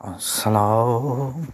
Салом.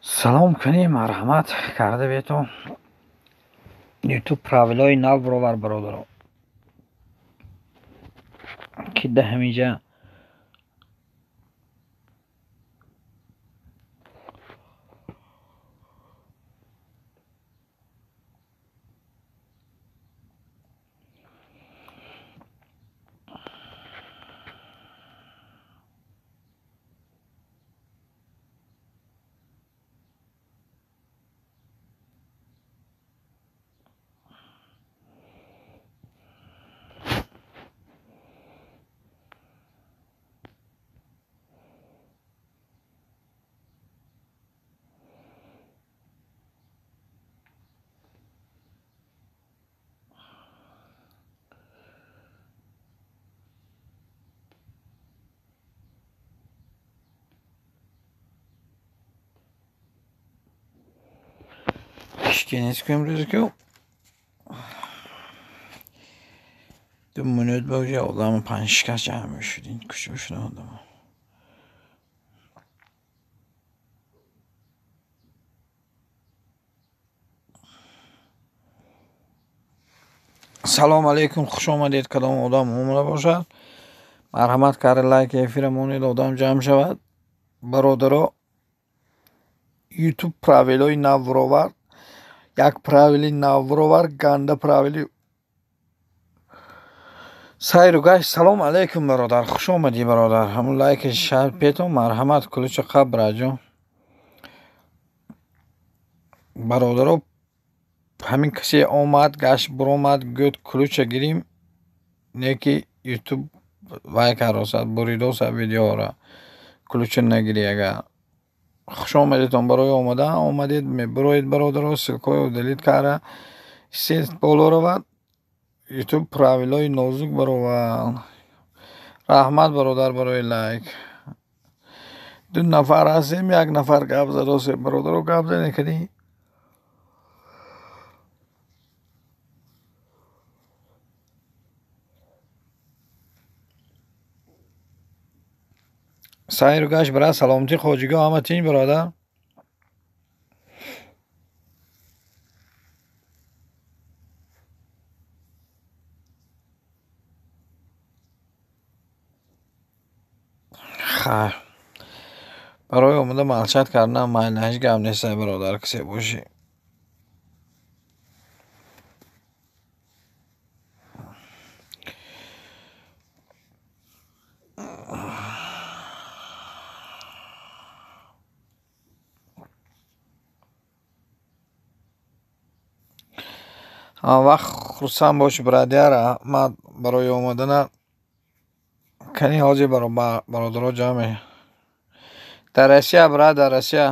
Салом кунем, марҳамат карда бетон. Ютуб правилои нав бировар, бародаро, ки да ҳаминҷа ҳеч ки имрӯз ку 2 минут бо одам панҷ кас ҷамъ мешудин. Куҷо шуда одам? Салом алейкум, хуш омадед. Кадом одам омада бошад, марҳамат карда лайк эфира монед, одам ҷамъ шавад. Бародаро, ютуб правилои нав бировард. Як правили нав бировард, ганда правили. Сайру гашт. Салом алейкум, бародар, хуш омадӣ, бародар. Ҳамун лайки шаб петон, марҳамат. Кулуча қабраҷон, бародаро, ҳамин касе омад, гашт, буромад, гӯд кулуча гирим, не ки ютуб вай каросад, буридоса видеоро, кулуча нагирӣ. Агар хуш омадетон барои омадан, омадед, мебуроед, бародаро, ссылкаҳои удалить карда, сет боло равад. Ютуб правилои нозук баровард. Раҳмат, бародар, барои лайк. 2 нафар ҳастем, як нафар гап задосем. Бародаро, гап занед кадӣ. Сайру гашт, бира, саломатӣ, хоҷиго, ҳама тинч, бародар? Хайр. Барои омада молчать карданам майли, ҳеҷ гап нест, бародар, касе бошӣ. Ҳамавақт хурсанд бош, брадия, раҳмат барои омадана. Кани ҳозир бародаро ҷамъ мешаванд. Дар Россия, брат, дар Россия.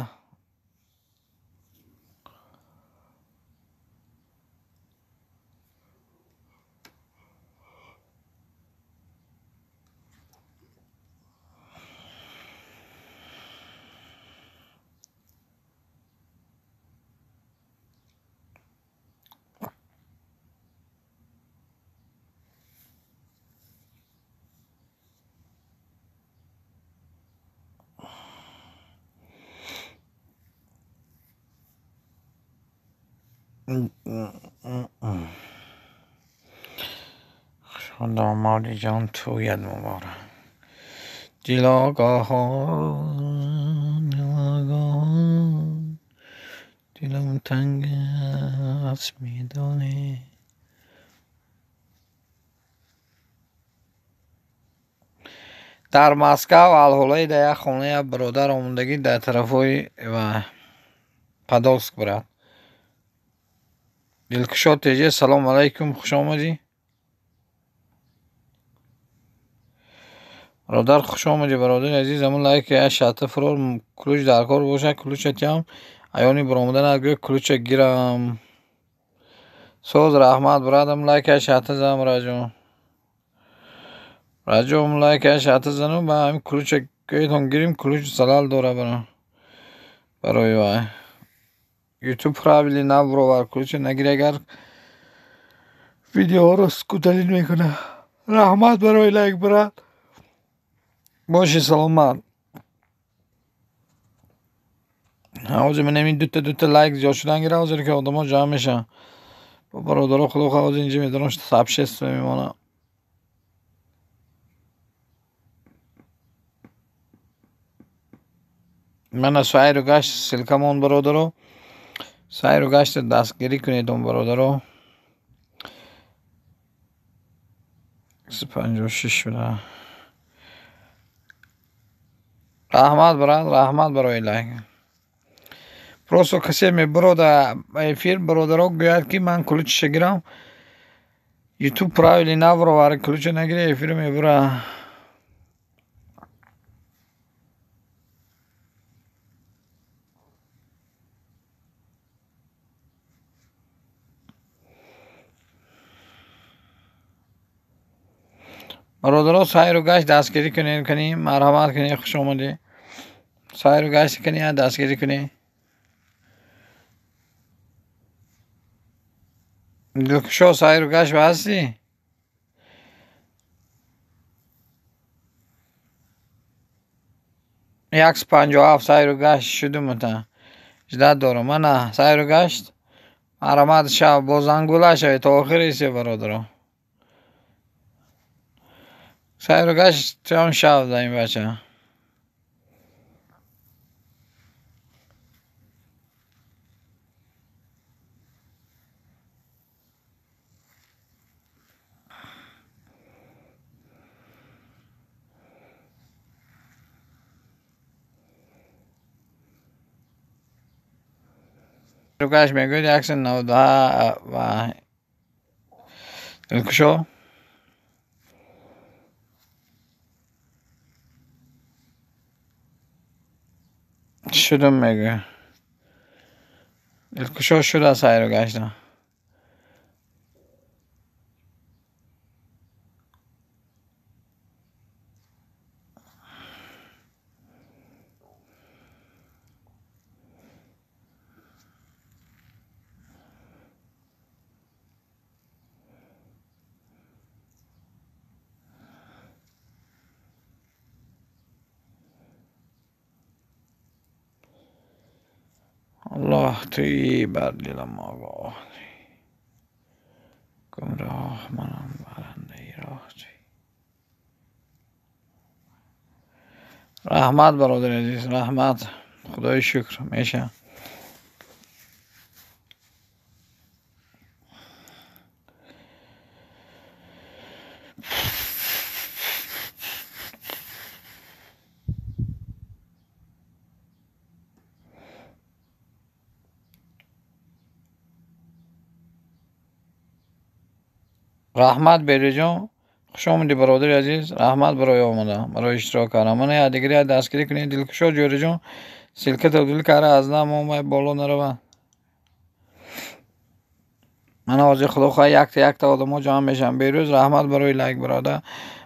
Худомадиҷон, тӯят муборак. Дилогаҳон, дилогаҳон, дилам танг аст, медонӣ. Дар Москав алҳолаи дар як хона як бародар омодагӣ дар тарафҳои Подолск, брат. Дилкушод теҷе, салом алайкум, хуш омадӣ. Бародар, хуш омадӣ, бародари азиз. Ҳамун лайк я шата фурор, ключ дар кор бошад, ключа тиям. Аёни баромадан аз гӯя ключа гирам. Соз, раҳмат, брадам, лайк я шата занам, раҷон. Раҷон, лайк я шата занам, ба ҳамин ключа гӯятон гирим, ключ залал дора барои вай. Ютуб правили набуровар, ключа нагири, агар видеоро удалить мекунад. Раҳмат барои лайк, брат. Боши саломат. Ҳозир ман ҳамин дута дута лайк зиёд шудан гира, ҳозир ки одамо ҷамъ мешаванд. Бо бародаро худо хоҳад ҳозир инҷа медорам, сообщество мемонам. Мана сайру гашт ссылкамон, бародаро. Сайру гашт дастгирӣ кунед он бародаро. 56 шуда. Раҳмат, брат, раҳмат барои лайк. Просто касе мебурода эфир, бародаро, гӯяд ки ман ключша гирам. Ютуб правили набуровар, ключа нагири, эфир мебура. Бародаро, сайру гашт дастгирӣ кунед, кунӣ марҳамат кунед, хуш омадӣ. Сайру гашт кунӣ, дастгирӣ кунӣ. Дилкушо, сайру гашт ҳастӣ? 157 сайру гашт шудумата. Ждать дорам. Мана сайру гашт. Марҳамат шав, бо зангула шавед то охири се, бародаро. Сайру гашт туям шав да ин бача. Гашт мегӯяд 192 ва дилкушо. Шудум мегӯяд. Дилкушо шуда сайру гашта. Аллоҳ туи бар дилам огоҳ туи, гумроҳ манам, барандаи роҳ туи. Раҳмат, бародари азиз, раҳмат. Худои шукр, меша. Раҳмат, Бериҷон. Хуш омадӣ, бародари азиз. Раҳмат барои омада, барои иштирок кардан. Мана якдигари дастгирӣ кунед. Дилкушо Ҷӯриҷон, ссылка та удалить кара, аз нам омай боло нарава. Мана ҳозир худо хоҳад якта якта одамо ҷамъ мешаванд. Берӯз, раҳмат барои лайк, бародар.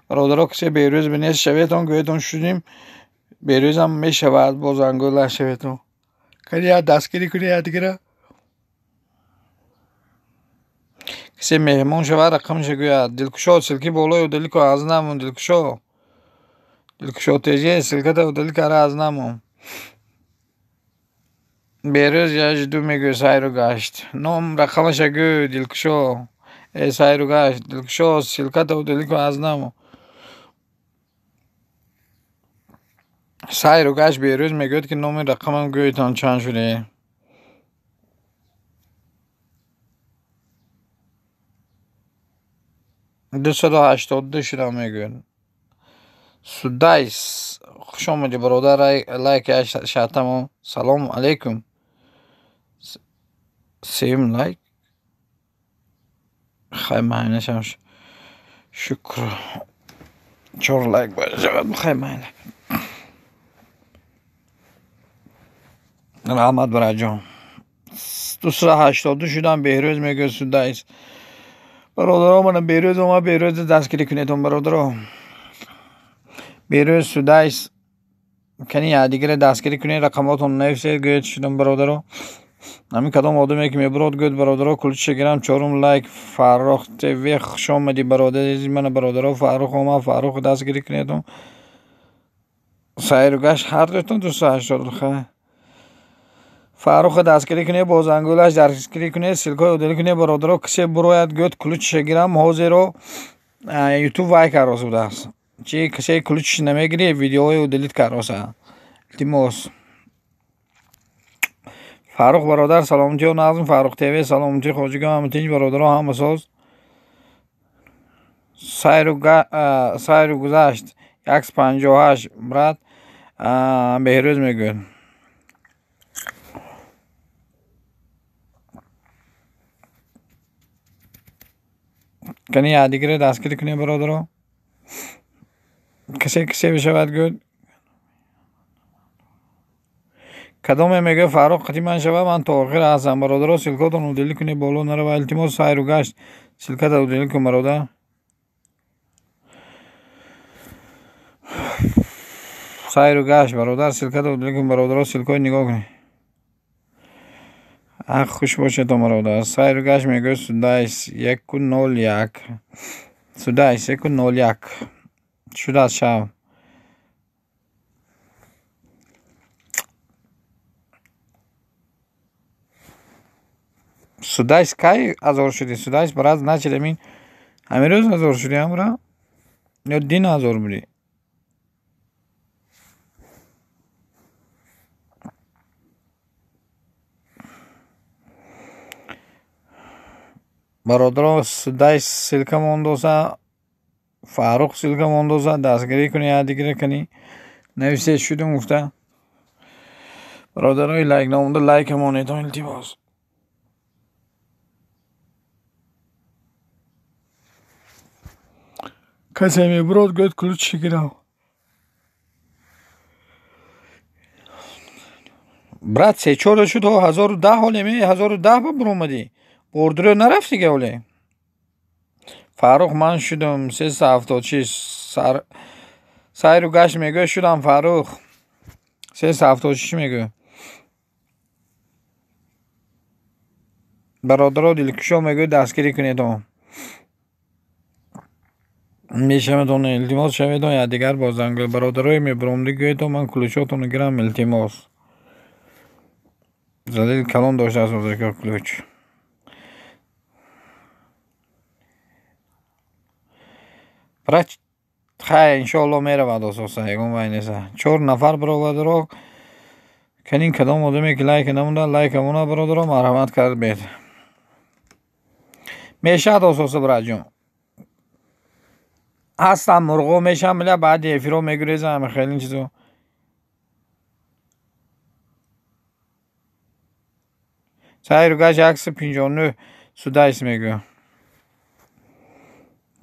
Бародаро, кисе Берӯз бинест шаветон, гӯетон шудим. Берӯзам мешавад, бо зангӯла шаветон. Кани як дастгирӣ кунед якдигара. Кисе меҳмон шавад, рақамша гӯяд. Дилкушо, ссылки болои удалить кун, аз намон, Дилкушо. Дилкушо теже, ссылка та удалить кара, аз намон. Берӯз я жду, мегӯ сайру гашт. Ном рақамаша гӯ, Дилкушо. Э, сайру гашт, Дилкушо, ссылка та удалить кун, аз намон. Сайру гашт Берӯз мегӯяд, ки номи рақамам гӯетон, чанд шуде. 282 шудам, мегӯяд. Судайс, хуш омадӣ, бародар, лайк шартамо. Салом алейкум. Сеюм лайк. Хай майнашам. Шукр. Чор лайк бояд шавад. Хай майна. Раҳмат, бараҷон. 282 шудам, Беҳрӯз мегӯяд Судайс. Бародаро, мана Берӯз омад, Берӯза дастгирӣ кунедон, бародаро. Берӯз, Судайс, кани якдигаре дастгирӣ кунед, рақамотон нависед, гӯед шудам, бародаро. Ҳамин кадом одаме ки мебурод, гӯед, бародаро, ключ ша гирам. Чорум лайк. Фаррух ТВ, хуш омадӣ, бародари азиз. Мана, бародаро, Фаррух омад, Фаррух дастгирӣ кунедон. Сайру гашт ҳар дуятон 280, хай. Фарруха дастгирӣ кунед, бо зангӯлаш дастгирӣ кунед, ссылка ҳои удалить кунед, бародаро. Кисе бурояд, гӯяд ключ ша гирам, ҳозиро Ютуб вай карроса будааст. Чи касе ключ ш намегирӣ, видеоҳои удалить карроса. Илтимос. Фаррух бародар, саломатиё нағзм, Фаррух ТВ, саломатӣ, хоҷигон ҳама тинч, бародаро, ҳама соз. Сайру гузашт 158, брат, Беҳрӯз мегӯяд. Кани якдигаре дастгирӣ кунед, бародаро. Касе касе бишавад, гӯяд. Кадоме мегӯяд Фаррух қати ман шавад, ман то охир ҳастам. Бародаро, ссылка отон удалить кунед, боло нарава. Илтимос, сайру гашт, ссылка та удалить кун, бародар. Сайру гашт, бародар, ссылка та удалить кун, бародаро, ссылка ҳои нигоҳ кунед. Ах, хуш бошедон, бародар. Сайру гашт мегӯяд Судайс 1-01. Судайс 1-01. Шудааст шав. Судайс кай ҳазор шудӣ? Судайс, брат, значит, ҳамин рӯз ҳазор шудӣ, ҳамра? Ё дин ҳазор будӣ? Бародаро, Судайс ссылка мондоса, Фаррух ссылка мондоса, дастгирӣ кунед якдигаре, кани нависед шудум гуфта. Бародарои лайк намонда, лайка монедон, илтимос. Касе мебурод, гӯяд ключ ша гирам. Брат, се чор шуд, 1010 ҳоле ме, 1010 ба буромадӣ. Бордурё нарафтӣ ҳоле. Фаррух, ман шудам 376. Сайру гашт мегӯяд шудам, Фаррух. 376 мегӯяд. Бародаро, Дилкушо мегӯяд дастгирӣ кунедон. Мешаведон, илтимос, шаведон якдигар бо зангӯ. Бародарои мебуромдӣ, гӯедон ман ключ отонро гирам, илтимос. Залил калон доштааст ҳозирка ключ. Брат, Хай, иншоалло меравад ососа, ягон вай неса. 4 нафар бародаро, канин кадом одаме ки лайка намонда, лайка мона бародаро, марҳамат кард бед. Мешавад ососа, братҷон. Ҳастанд мурғо мешаванд, мила баъди эфиро мегурезанд, хеле чизо. Сайру гашт 159 судайс мегӯ.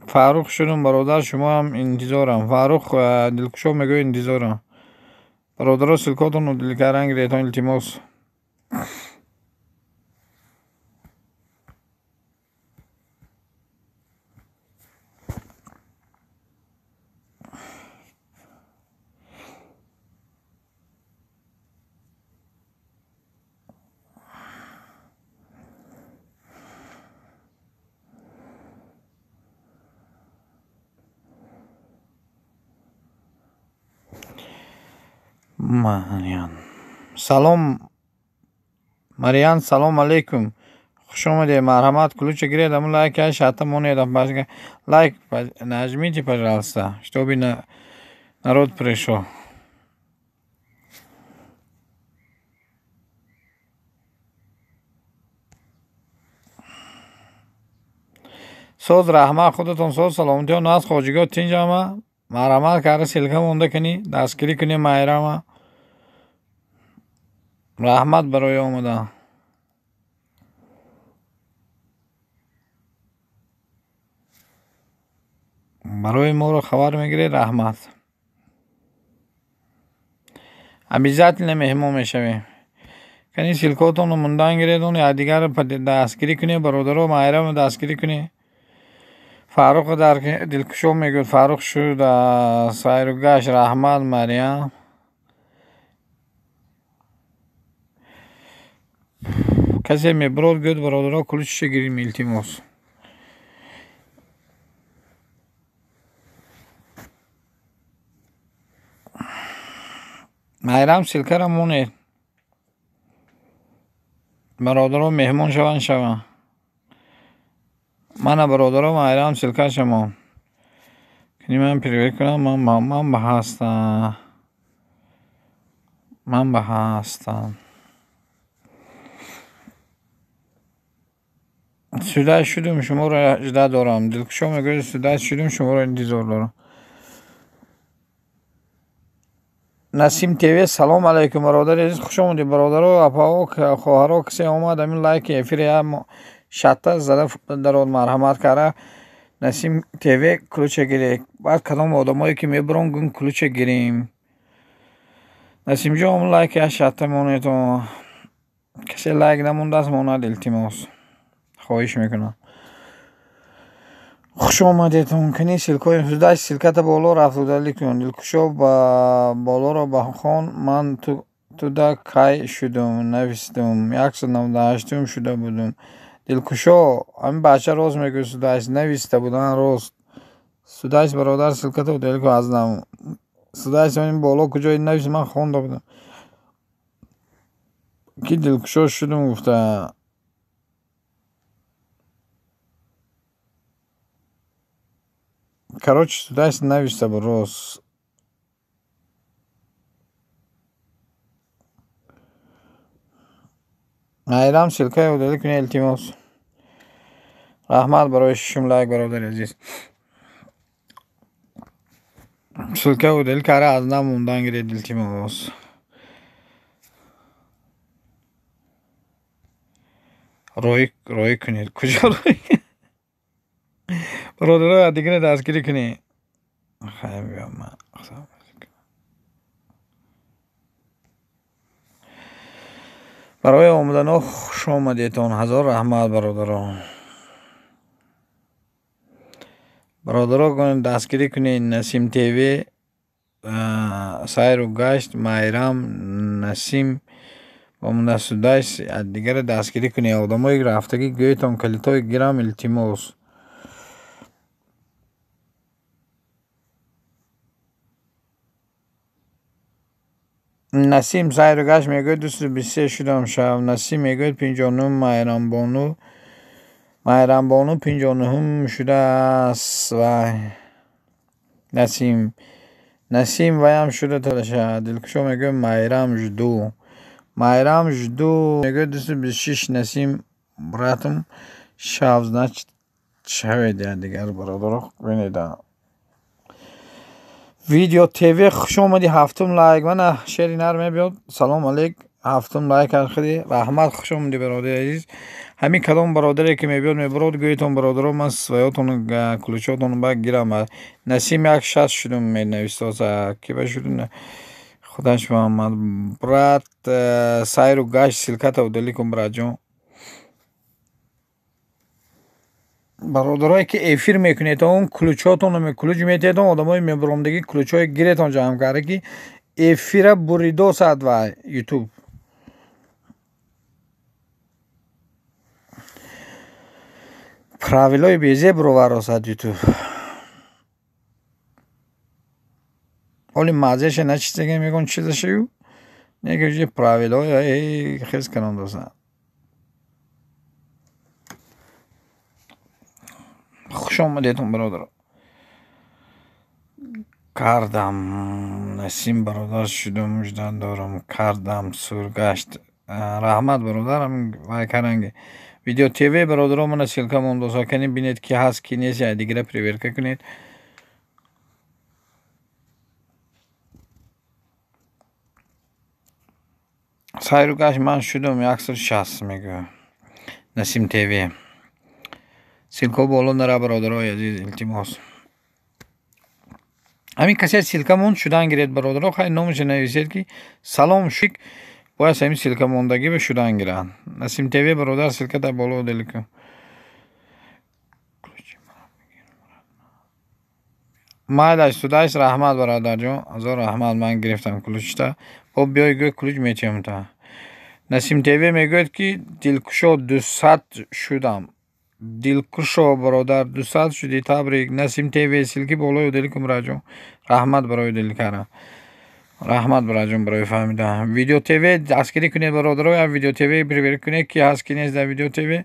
Фаррух шудум бародар, шумоам интизорам. Фаррух дилкушо мегӯ, интизорам. Бародаро, ссылкотонро дилкаран гиретон, илтимос. Марьян. Салом Марьян, салом алейкум. Хуш омадед, марҳамат, ключа гиред, аму лайк шата монед, лайк нажмите, пожалуйста, чтобы народ пришел. Соз раҳмат, худатон соз, саломатиён аст, хоҷигиҳо тинҷ ама. Марҳамат карда ссылка монда кунӣ, дастгирӣ кунӣ Майрама. Раҳмат барои омадан. Барои моро хабар мегиред, раҳмат. Обязательно меҳмон мешавем. Кани ссылкотонро мондан гиред, он якдигарро дастгирӣ кунед, бародаро, Майрама дастгирӣ кунед. Фаррух дар дилкушо мегӯяд, Фаррух шуда сайру гашт, раҳмат Марьям. Касе мебурод гӯяд, бародаро, ключша гирим, илтимос. Майрам ссылкаро монед. Бародаро меҳмон шаванд, шаванд. Мана бародаро, Майрам ссылкаша мон. Кани ман привет кунам, ман ба ҳастам. Ман ба ҳастам. Судай шудум, шуморо жда дорам. Дилкушо мегӯяд, судай шудум, шуморо интизор дорам. Насим ТВ, салом алейкум, бародари азиз, хуш омадед, бародаро, апао, хоҳаро, касе омад, ҳамин лайки эфир я шатта зада дарод, марҳамат кара. Насим ТВ ключа гиред. Баъд кадом одамое ки мебурон, гун ключа гирем. Насимҷон, лайк я шатта монед. Касе лайк намондааст, монад, илтимос. Хоҳиш мекунам. Хуш омадедон. Кани ссылкои судай, ссылката боло рафт, удалӣ кун. Дилкушо ба болоро хон, ман туда кай шудум, навистум, 198 шуда будум. Дилкушо, ҳамин бача рост мегӯяд, судайс нависта будан рост. Судайс бародар, ссылката удалӣ кун аз нав. Судайс ҳамин боло куҷое навист, ман хонда будам. Ки дилкушо шудум гуфта. Короче, судайс нависта буд рост. Майрам ссылкаи удалӣ кунед, илтимос. Раҳмат барои шишум лайк, бародари азиз. Ссылкаи удалӣ кара, аз нав мондан гиред, илтимос. Роӣ кунед. Куҷо роӣ? Бародаро, якдигарро дастгирӣ кунед. Хайр, биё ман. Барои омаданҳо хуш омадедон. Ҳазор раҳмат, бародаро. Бародаро, дастгирӣ кунед Насим ТВ, сайру гашт, Майрам, Насим ва Судайс, якдигарро дастгирӣ кунед. Одамои рафтагӣ гӯетон калитҳои гирам, илтимос. Насим сайру гашт мегӯяд, 223 шудам шав. Насим мегӯяд 59, Майрамбону. Майрамбону 59 шудааст. Вай. Насим Насим ваям шуда таша. Дилкушо мегӯяд Майрам жду. Майрам жду мегӯяд 226 Насим братом шав, значит шавед я дигар бародаро бинед. Видео ТВ хуш омадӣ, ҳафтум лайк. Мана шери нар мебиёд. Салом алейк, ҳафтум лайк архиди. Раҳмат, хуш омадӣ бародари азиз. Ҳамин кадом бародаре ки мебиёд мебурод, гӯетон бародаро ман своётон ключотон ба гирам. Насим 160 шудум менавистоса. Ки ба шуду худаш Муҳаммад брат сайру гашт ссылката удали кун братҷон. Бародарое ки эфир мекунед, он ключотон ключ метиҳедон, одамои мебуромдагӣ ключҳои гиретон ҷамъ карда ки эфира буридосад ва ютуб. Правилои безеб бироваросад ютуб. Оли мазеша начистега мегон чизашаю? Неге правилои хез канон досад. Хуш омадедон бародар. Кардам Насим бародар шудум, мужда дорам. Кардам сургашт. Раҳмат бародар, вай каранги. Видео ТВ бародаро мана ссылка мондоса, кани бинед ки ҳаст ки нест, я дигара проверка кунед. Сайру гашт ман шудум 160 мегӯяд. Насим ТВ. Ссылка боло нара бародарои азиз, илтимос. Ҳамин касе ссылка монд шудан гиред бародаро, хай номашо нависед ки салом шик, бояд ҳамин ссылка мондагӣ ба шудан гирад. Насим ТВ бародар ссылка дар боло удали кун. Майлаш судаш раҳмат бародарҷон, ҳазор раҳмат, ман гирифтам ключта. Бо биёй гӯй ключ метиҳам та. Насим ТВ мегӯяд ки дилкушо 200 шудам. Дилкушо бародар 200 шудӣ, табрик. Насим ТВ ссылки болои удали кун бираҷон. Раҳмат барои удали кардан. Раҳмат бираҷон барои фаҳмидан. Видео ТВ дастгирӣ кунед бародаро, я Видео ТВ проверка кунед ки ҳаст ки нест дар Видео ТВ.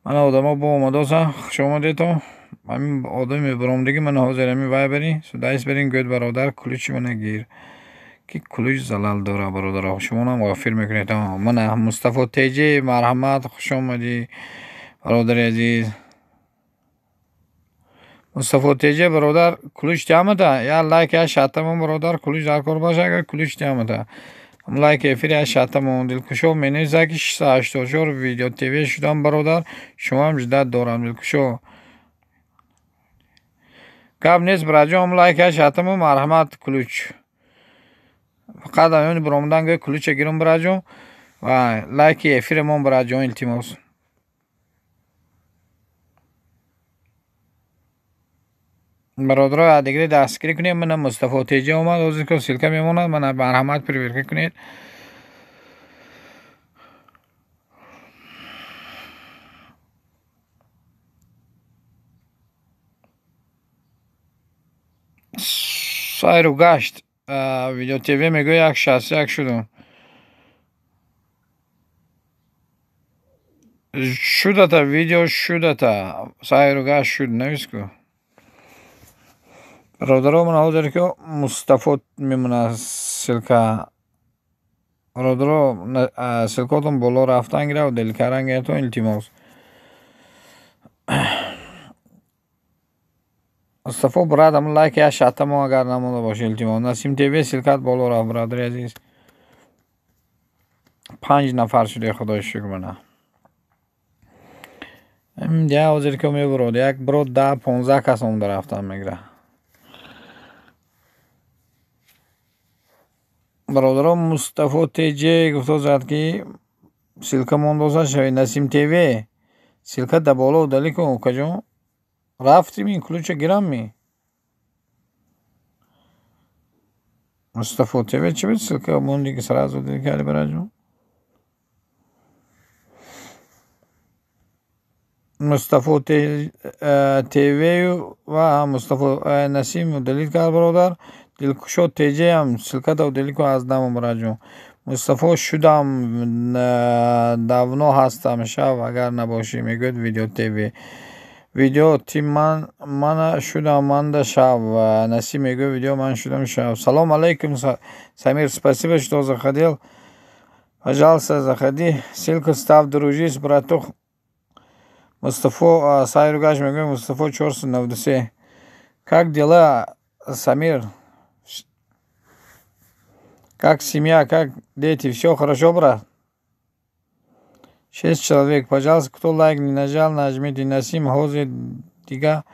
Мана одамо бо омадоса, хуш омадето. Ҳамин одами мебаромдагӣ мана ҳозир ҳамин вай барин, судайс барин, гӯяд бародар ключи мана гир. Ки ключ залал дора бародаро, шумонам ғофил мекунед. Мана Мустафо ТЖ марҳамат, хуш омадӣ бародари азиз. Мустафо ТЖ бародар ключ тиамада, я лайк я шатамон бародар, ключ дар кор боша, агар ключ тиамада. Лайк эфир я шатамон. Дилкушо менависа ки 684 Видео ТВ шудам бародар, шумоам ждат дорам дилкушо. Гап нест бираҷон, лайк я шатамон, марҳамат ключ. Фақат ҳамин биромадан гӯй ключа гирум бираҷон ва лайки эфирамон бираҷон, илтимос. Бародаро дигар дастгирӣ кунед. Мана Мустафо ТЖ омад, ҳозир ки ссылка мемонад, мана марҳамат проверка кунед. Сайру гашт Видео ТВ мегӯяд 161 шудум. Шудата видео шудата. Сайру гашт шуд, навис ку. Бародаро ман ҳозир ки Мустафо мемонад ссылка. Бародаро ссылкотон боло рафтан гирад, удали кардан гиратон, илтимос. Мустафо брат, ҳамн лайк я шатамо агар намонда бошад, илтимос. Насим ТВ ссылкат боло рафт бародари азиз. 5 нафар шуде, худои шукр мана. Я ҳозир ки мебурод, як брод 10-15 кас омада рафтан мегирад. Бародаро Мустафо ТЖ гуфто зад ки ссылка мондоса шавед. Насим ТВ ссылка дар боло удали кун укаҷон. Рафтим ин ключа гирам ми? Мустафо ТВ чӣ буд ссылка монди ки сразу удали карди бараҷон? Мустафо ТВ ва Мустафо Насим удалит кард бародар. Дилкушо ТЖ ҳам ссылката удали кун аз намо бараҷон. Мустафо шудам, давно ҳастам, шав агар набошӣ, мегӯяд Видео ТВ. Видео ти мана шудам манда шав. Насим мегӯяд видео ман шудам шав. Салом алейкум, Самир, спасибо, что заходил. Пожалуйста, заходи. Ссылку ставь, дружись, братух. Мустафо Сайругаш мегӯяд Мустафо 493. Как дела, Самир? Как семья, как дети? Все хорошо, брат? 6 человек. Пожалуйста, кто лайк не нажал, нажмите. Насим ҳозир дига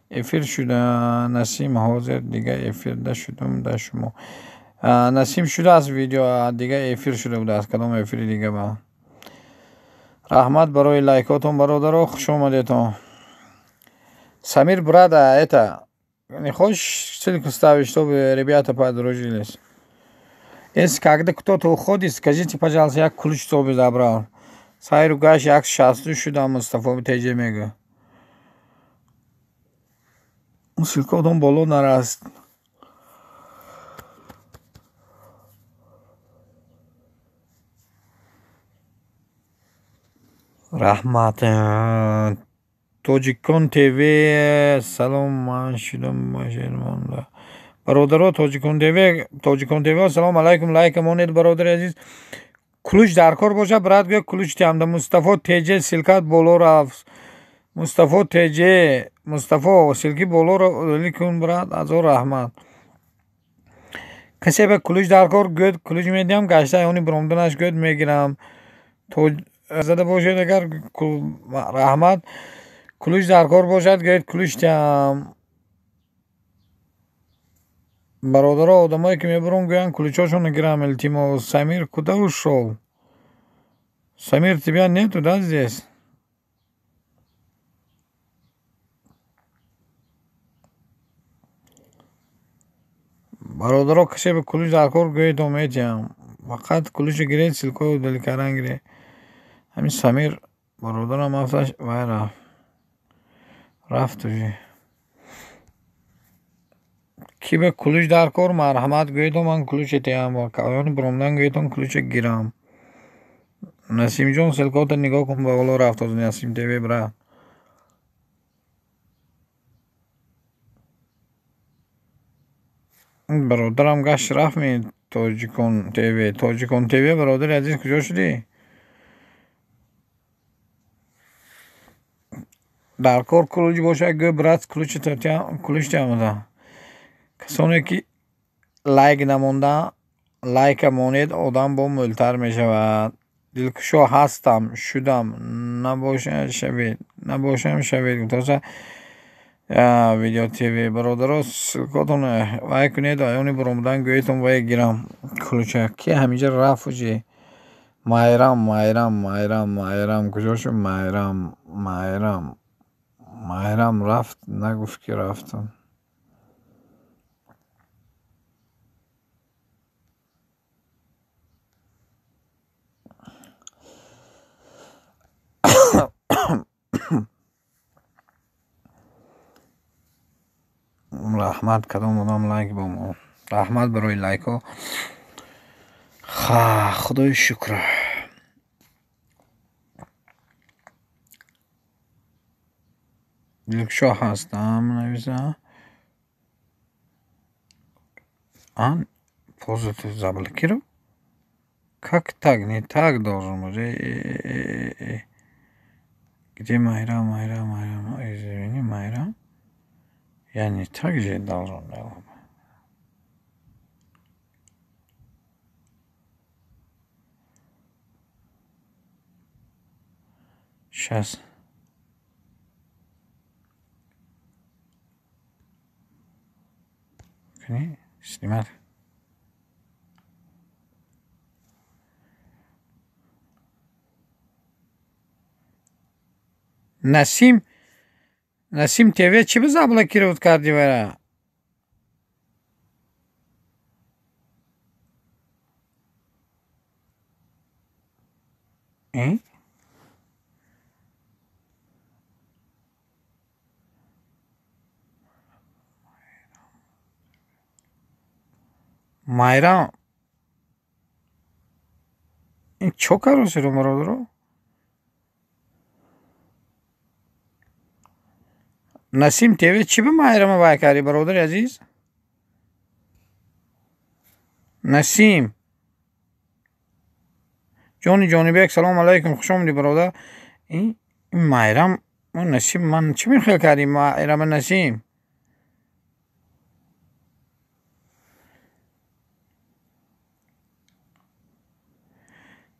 эфир шуда. Насим ҳозир дига эфирда шудум да шумо. Насим шудааст видео, дига эфир шуда будааст. Кадом эфири дига ба? Раҳмат барои лайкотон, бародаро, хуш омадетон. Самир, брат, это не хочешь ссылку ставить, чтобы ребята подружились? Если когда кто-то уходит, скажите, пожалуйста, я ключ чтобы забрал. Сайру гаш як шасту шудам Мустафо теҷе мегӯ. Ссылкотон боло нараст. Раҳмат. Тоҷикон ТВ салом, ман шудам монда. Бародаро, Тоҷикон ТВ, Тоҷикон ТВ, салом алайкум, лайка монед, бародари азиз. Ключ дар кор бошад, брат, гӯя ключ тиҳам. Да Мустафо ТЖ ссылкат боло рафт. Мустафо ТЖ, Мустафо ссылки боло кун, брат, азор раҳмат. Касе ба ключ дар кор гӯяд, ключ медиҳам, гашта они биромданаш гӯяд мегирам. Зада бошед агар раҳмат. Ключ дар кор бошад, гӯяд ключ тиҳам. Бародаро, одамое ки мебурам, гӯянд ключошонро гирам, илтимос. Самир куда ушёл? Самир, тебя нету, да, здесь? Бародаро, касе ба ключ дар кор гӯед, метиҳам. Фақат ключро гиред, ссылкои удаликардан гиред. Ҳамин Самир бародарам афташ вай рафт. Рафт уже. Ки ба ключ дар кор, марҳамат гӯедон, ман ключе теҳам. Каёни биромдан гӯедон, ключе гирам. Насимҷон, ссылкота нигоҳ кун, ба боло рафт ҳозир Насим ТВ, брат. Бародарам гашт рафт ми Тоҷикон ТВ. Тоҷикон ТВ, бародари азиз, куҷо шудӣ? Дар кор ключ бошад, гӯ брат, ключ теҳам. Касоне ки лайк намонда, лайка монед, одам бо мӯлтар мешавад. Дилкушо ҳастам, шудам, набошам шавед, набошам шавед. Гуфтаса видео ТВ, бародаро, ссылкотон вай кунед, аёни биромадан гӯетон вай гирам ключа. Ки ҳаминҷа рафт уже? Майрам, Майрам, Майрам, Майрам, куҷо шуд Майрам, Майрам, Майрам рафт, нагуфт ки рафтам. Раҳмат, кадом одам лайк бо мо. Раҳмат барои лайкҳо. Худои шукр. Дилкушо ҳастам, нависа. Ан позу ты заблокировал? Как так? Не так должен быть. Где Майра, Майра, Майра? Извини, Майра. Я не так же должен был. Сейчас. Снимать. Насим, Насим ТВ чӣ ба заблокировать кардӣ вара? Майрам, ин чо каросиро, бародаро? Насим ТВ чӣ ба Майрама вай кардӣ, бародари азиз? Насим ҷони Ҷонибек, салому алайкум, хуш омадӣ, бародар. Ин Майрам Насим, ман чӣ мехел кардӣ, Майрама Насим?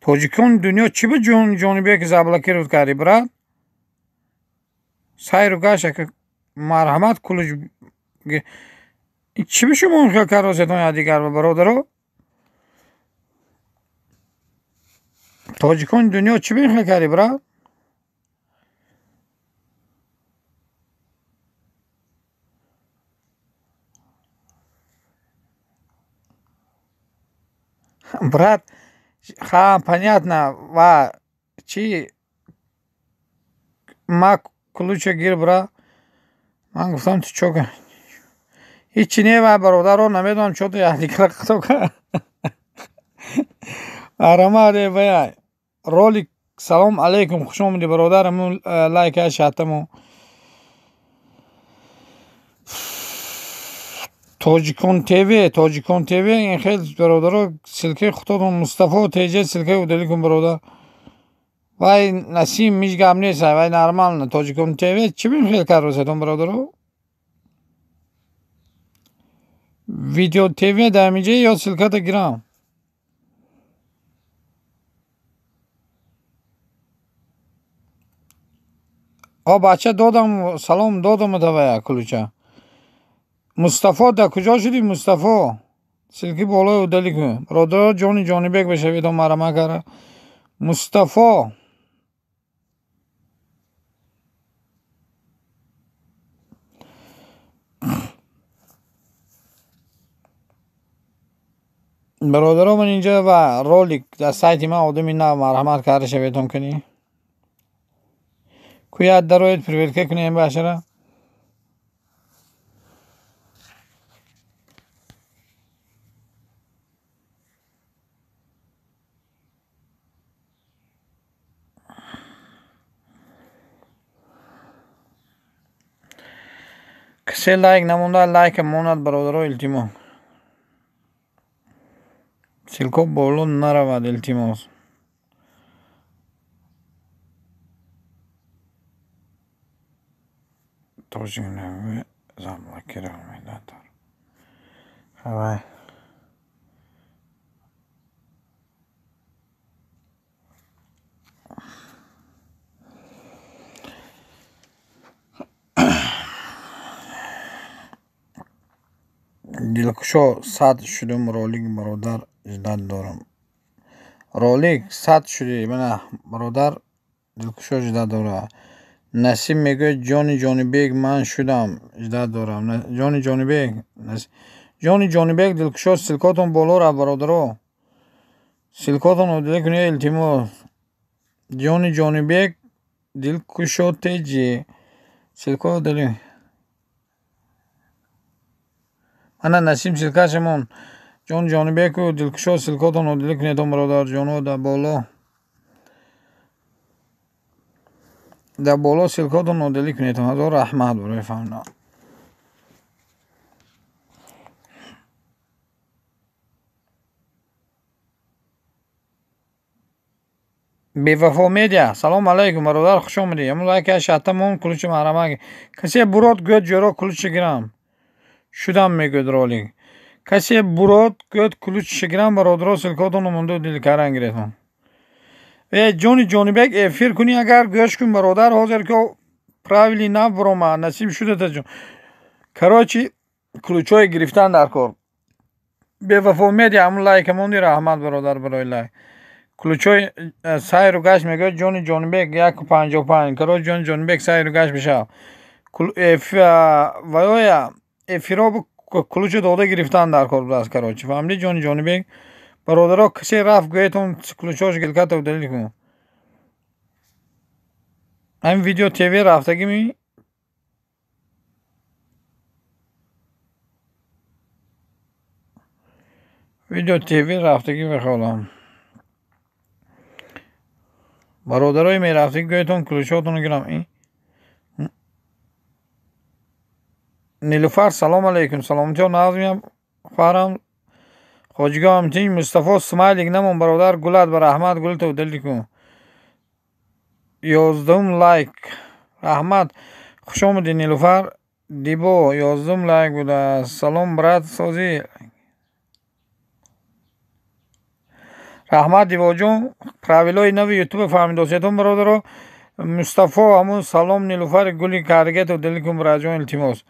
Тоҷикони дунё чӣ ба Ҷонибек заблокировать кардӣ, брат? Сайру гашт марҳамат кулуҷ. Чӣ ба шумо хел каросетон якдигар, бародаро? Тоҷикони дунё чӣ мехел кардӣ, брат? Брат, ха, понятно, ва чӣ ма ключа гир, брат. Ман гуфтам ту чо ҳичи не, вай бародаро, намедонам чо ту якдигара хато кар. Марҳамат, вай ролик. Салом алейкум, хуш омадӣ, бародар. Амун лайка шатаму. Тоҷикон ТВ, Тоҷикон ТВ, ин хел бародаро, ссылкаи худотон. Мустафо ТЖ, ссылкаи удалить кун, бародар. Вай Насим ҳеҷ гап нест, вай нормально. Тоҷикон ТВ чӣ мехел каросетон, бародаро? Видео ТВ дар ҳаминҷа ё ссылката гирам? О, бача, додам, салом додам тавая ключа. Мустафо, дар куҷо шудӣ, Мустафо? Ссылки болои удалить кун. Бародаро, ҷони Ҷонибек бишаведон, марҳамат кара. Мустафо, бародаро, ман инҷа ва ролик дар сайти ман одами нав, марҳамат карда шаветон кунӣ. Куяд дароед, проверка кунем башара. Касе лайк намонда, лайка монад, бародаро, илтимос. Ссылко боло наравад, илтимос. Тоҷик заблокировать. Давай. Дилкушо, сад шудум ролик, бародар, ждать дорам. Ролик сад шуди, мана, бародар, Дилкушо ждать дора. Насим мегӯяд, ҷони Ҷонибек, ман шудам, ждать дорам. Ҷони Ҷонибек, ҷони Ҷонибек, Дилкушо, ссылкотон боло рафт, бародаро. Ссылкотон удалить кунед, илтимос. Ҷони Ҷонибек, Дилкушо ТЖ. Ссылко удалить. Ана Насим ссылкашамон. Ҷони Ҷонибеку Дилкушо, ссылкотон удалить кунед, бародарҷоно, дар боло. Дар боло ссылкотон удалить кунед. Ҳазор раҳмат барои фаҳмидан. Бевафо медиа, салом алайкум, бародар, хуш омадӣ. Амун лайка шатамон, ключи марҳамат. Касе бурод гӯяд, ҷӯро ключи гирам. Шудам мегӯяд ролик. Касе бурод гӯяд, ключи гирам, бародаро, ссылкотон монда удалить кардан гиретон. Э, ҷони Ҷонибек, эфир кунӣ агар, гӯш кун, бародар, ҳозир ки правили нав буромад, Насим шудата ҷон. Короче, ключҳои гирифтан дар кор. Бевафо медиа, ҳамун лайка монди, раҳмат, бародар, барои лайк. Ключҳои сайру гашт мегӯяд ҷони Ҷонибек 1,55. Короче, ҷони Ҷонибек, сайру гашт бишав. Ваёя эфиро ключо дода гирифтан дар кор будааст, короче. Фаҳмидӣ, ҷони Ҷонибек? Бародаро, касе рафт, гӯетон ключҳош гилката удалить кун. Ҳамин видео ТВ рафтагӣ ми? Видео ТВ рафтагӣ мехоҳам. Бародарои мерафтагӣ, гӯетон ключҳотонро гирам. Нилуфар салом алейкум. Саломатиё назмиям хоҳарам. Хоҷигоҳам тинҷ. Мустафо смайлик намон бародар, гулат ба раҳмат, гулта удалить кун. 11 лайк. Раҳмат. Хуш омадӣ Нилуфар. Дибо 11 лайк будааст. Салом брат созӣ. Раҳмат Дибоҷон. Правилои нави ютуба фаҳмидосиятон бародаро. Мустафо ҳамун салом Нилуфар гули кардагият удалить кун братҷон, илтимос.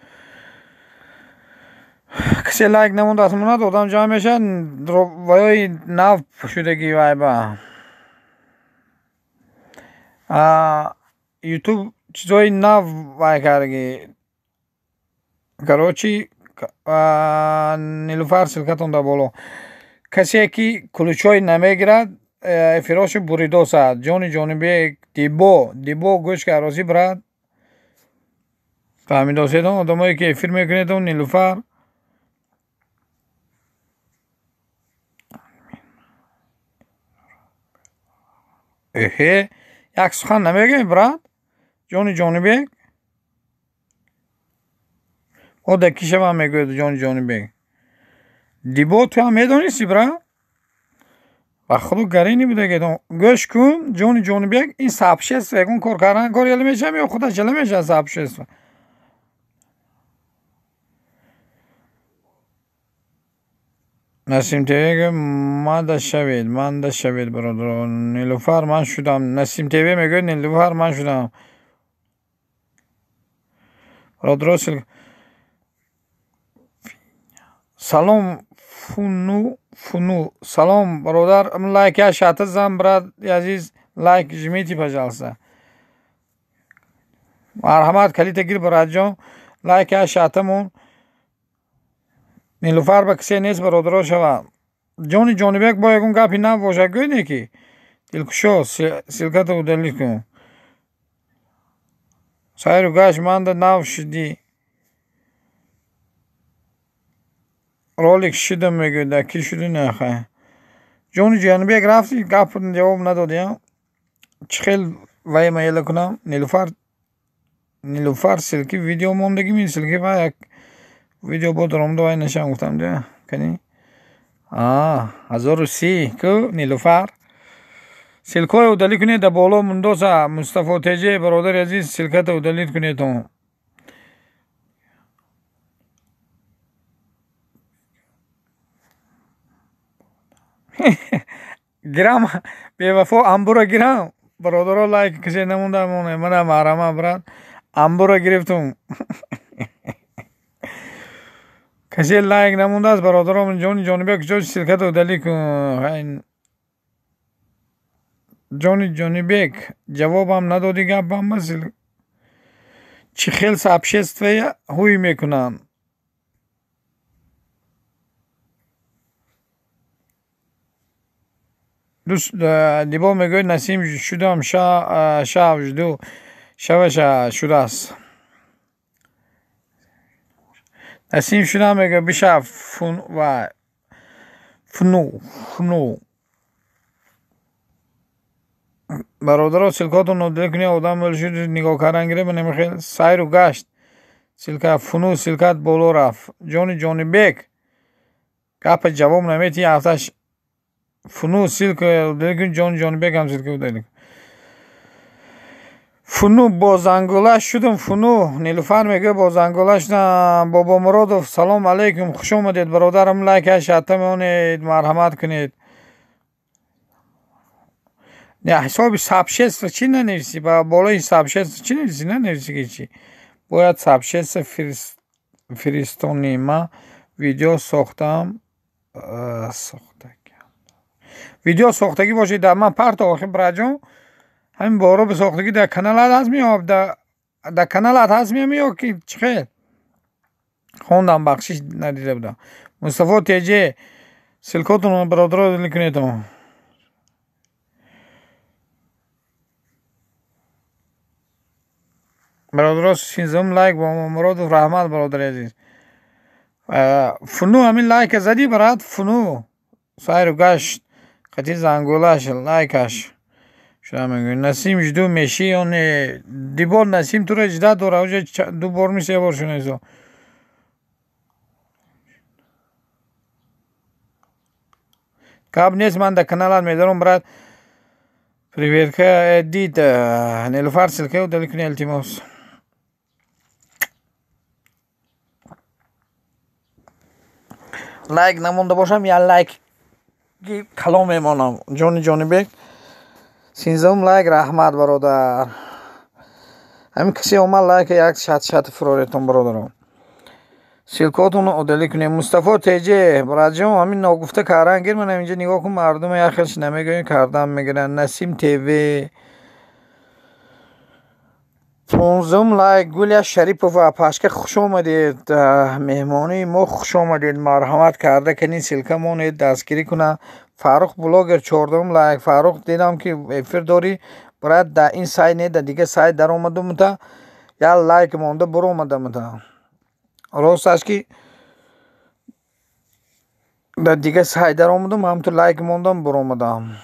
Касе лайк намондааст монад, одам ҷамъ мешавад, ваёи нав шудагӣ вайба. Ютуб чизои нав вай кардагӣ. Короче, Нилуфар ссылкатон дар боло. Касе ки ключҳои намегирад, эфирошо буридосад. Ҷони Ҷонибек, Дибо, Дибо гӯш кард, розӣ брат. Фаҳмидоседон одамое ки эфир мекунедон Нилуфар. Эҳе, як сухан намегӯем брат? Ҷони Ҷонибек? О да ки шавам мегӯяд Ҷони Ҷонибек. Дибо ту ҳам медонисти брат? Ба худо гарини будагедон. Гӯш кун Ҷони Ҷонибек, ин сообщество ягон кор кардан кор яла мешавам ё худаш яла мешавад сообщество? Насим ТВ мегӯяд манда шавед, манда шавед бародаро. Нилуфар ман шудам. Насим ТВ мегӯяд Нилуфар ман шудам. Бародаро салом фуну фуну. Салом бародар, лайк я шата зан брат азиз, лайк жмите пожалуйста. Марҳамат калита гир братҷон, лайк я шатамон. Нилуфар ба кисе нест бародаро шава. Ҷони Ҷонибек бо ягон гапи нав бошад гӯй не ки дилкушо ссылката удалить кун. Сайру гашт манда нав шидӣ. Ролик шидам мегӯяд, дар ки шуди нахай. Ҷони Ҷонибек рафти гап ҷавоб надодиям. Чӣ хел вай маела кунам? Нилуфар, Нилуфар ссылки видео мондагӣ ми ссылки ва як видео бо даромада вай нашам гуфтам дия. Кани? 1030 ку Нилуфар. Ссылкҳои удалить кунед дар боло мундоса. Мустафо ТЖ бародари азиз, ссылката удалить кунедон. Гирам бевафо амбура гирам. Бародаро лайк кисе намонда моне. Мана маҳрама брат. Амбура гирифтум. Касе лайк намондааст бародаро, Ҷони Ҷонибек куҷо ссылката удалить кун. Ҷони Ҷонибек ҷавобам надодӣ гапам ба чӣ хел сообществоя ҳуй мекунанд. Дӯст Дибо мегӯяд Насим шудам шав жду шаваша шудааст. Насим шудам мегӯяд бишав ва фуну фуну. Бародаро ссылкотон удалить кунед, одам ӯл шуд нигоҳ кардан гирифт, намехел сайру гашт. Ссылка фуну ссылкат боло рафт. Ҷони Ҷонибек гапа ҷавоб наметиҳӣ ҳафташ фуну ссылка удалить кун. Ҷони Ҷонибек ҳам ссылка удалить кун. Фуну бо зангола шудам фуну. Нилуфар мегӯяд бо зангола шудам. Бобомуродов салом алейкум, хуш омадед бародарам, лайк шата монед, марҳамат кунед. Не ҳисоби сообщество чӣ нанависӣ? Ба болои сообщество чӣ нависӣ? Нанависӣ ки чӣ? Бояд сообщество фиристонӣ. Ман видео сохтам. Видео сохтагӣ бошед дар ман парто охи братҷон. Ҳамин боро ба сохтагӣ дар каналат ҳаст меёб, дар каналат ҳаст меёб ё ки чӣ хел? Хондам, бахшиш надида будам. Мустафо ТЖ ссылкотонро бародаро удалить кунедон. Бародаро 13 лайк бо Муродов раҳмат бародари азиз. Фуну ҳамин лайка задӣ брат фуну. Сайру гашт қати занголаш лайкаш. Шуда мегӯяд Насим жду мешӣ ё не? Дибор Насим туро жда дора, уже ду бор ми се бор шунисо. Гап нест, ман дар каналат медорам, брат. Привет, дид. Нилуфар, ссылка удали кунӣ, илтимос. Лайк намонда бошам, я лайк калом мемонам. Ҷони Ҷонибек, 13-ум лайк, раҳмат, бародар. Ҳамин касе омад, лайка як шат-шат фуроретон, бародарон. Ссылкотонро удали кунем. Мустафо ТЖ, братҷон, ҳамин ногуфта кардан гир, манам инҷа нигоҳ кун, мардума як хелш намегӯянд, кардан мегиранд. Насим ТВ, 15-ум лайк, Гулия Шарипова, пашка, хуш омадед, меҳмонии мо хуш омадед, марҳамат карда кунед, ссылка монед, дастгирӣ кунад. Фаррух блогер, 14-ум лайк. Фаррух, дидам ки эфир дорӣ, брат, дар ин сайт не, дар дигар сайт даромадумта, як лайк монда буромадамта. Росташ ки дар дигар сайт даромадам, ҳамту лайк мондам, буромадам.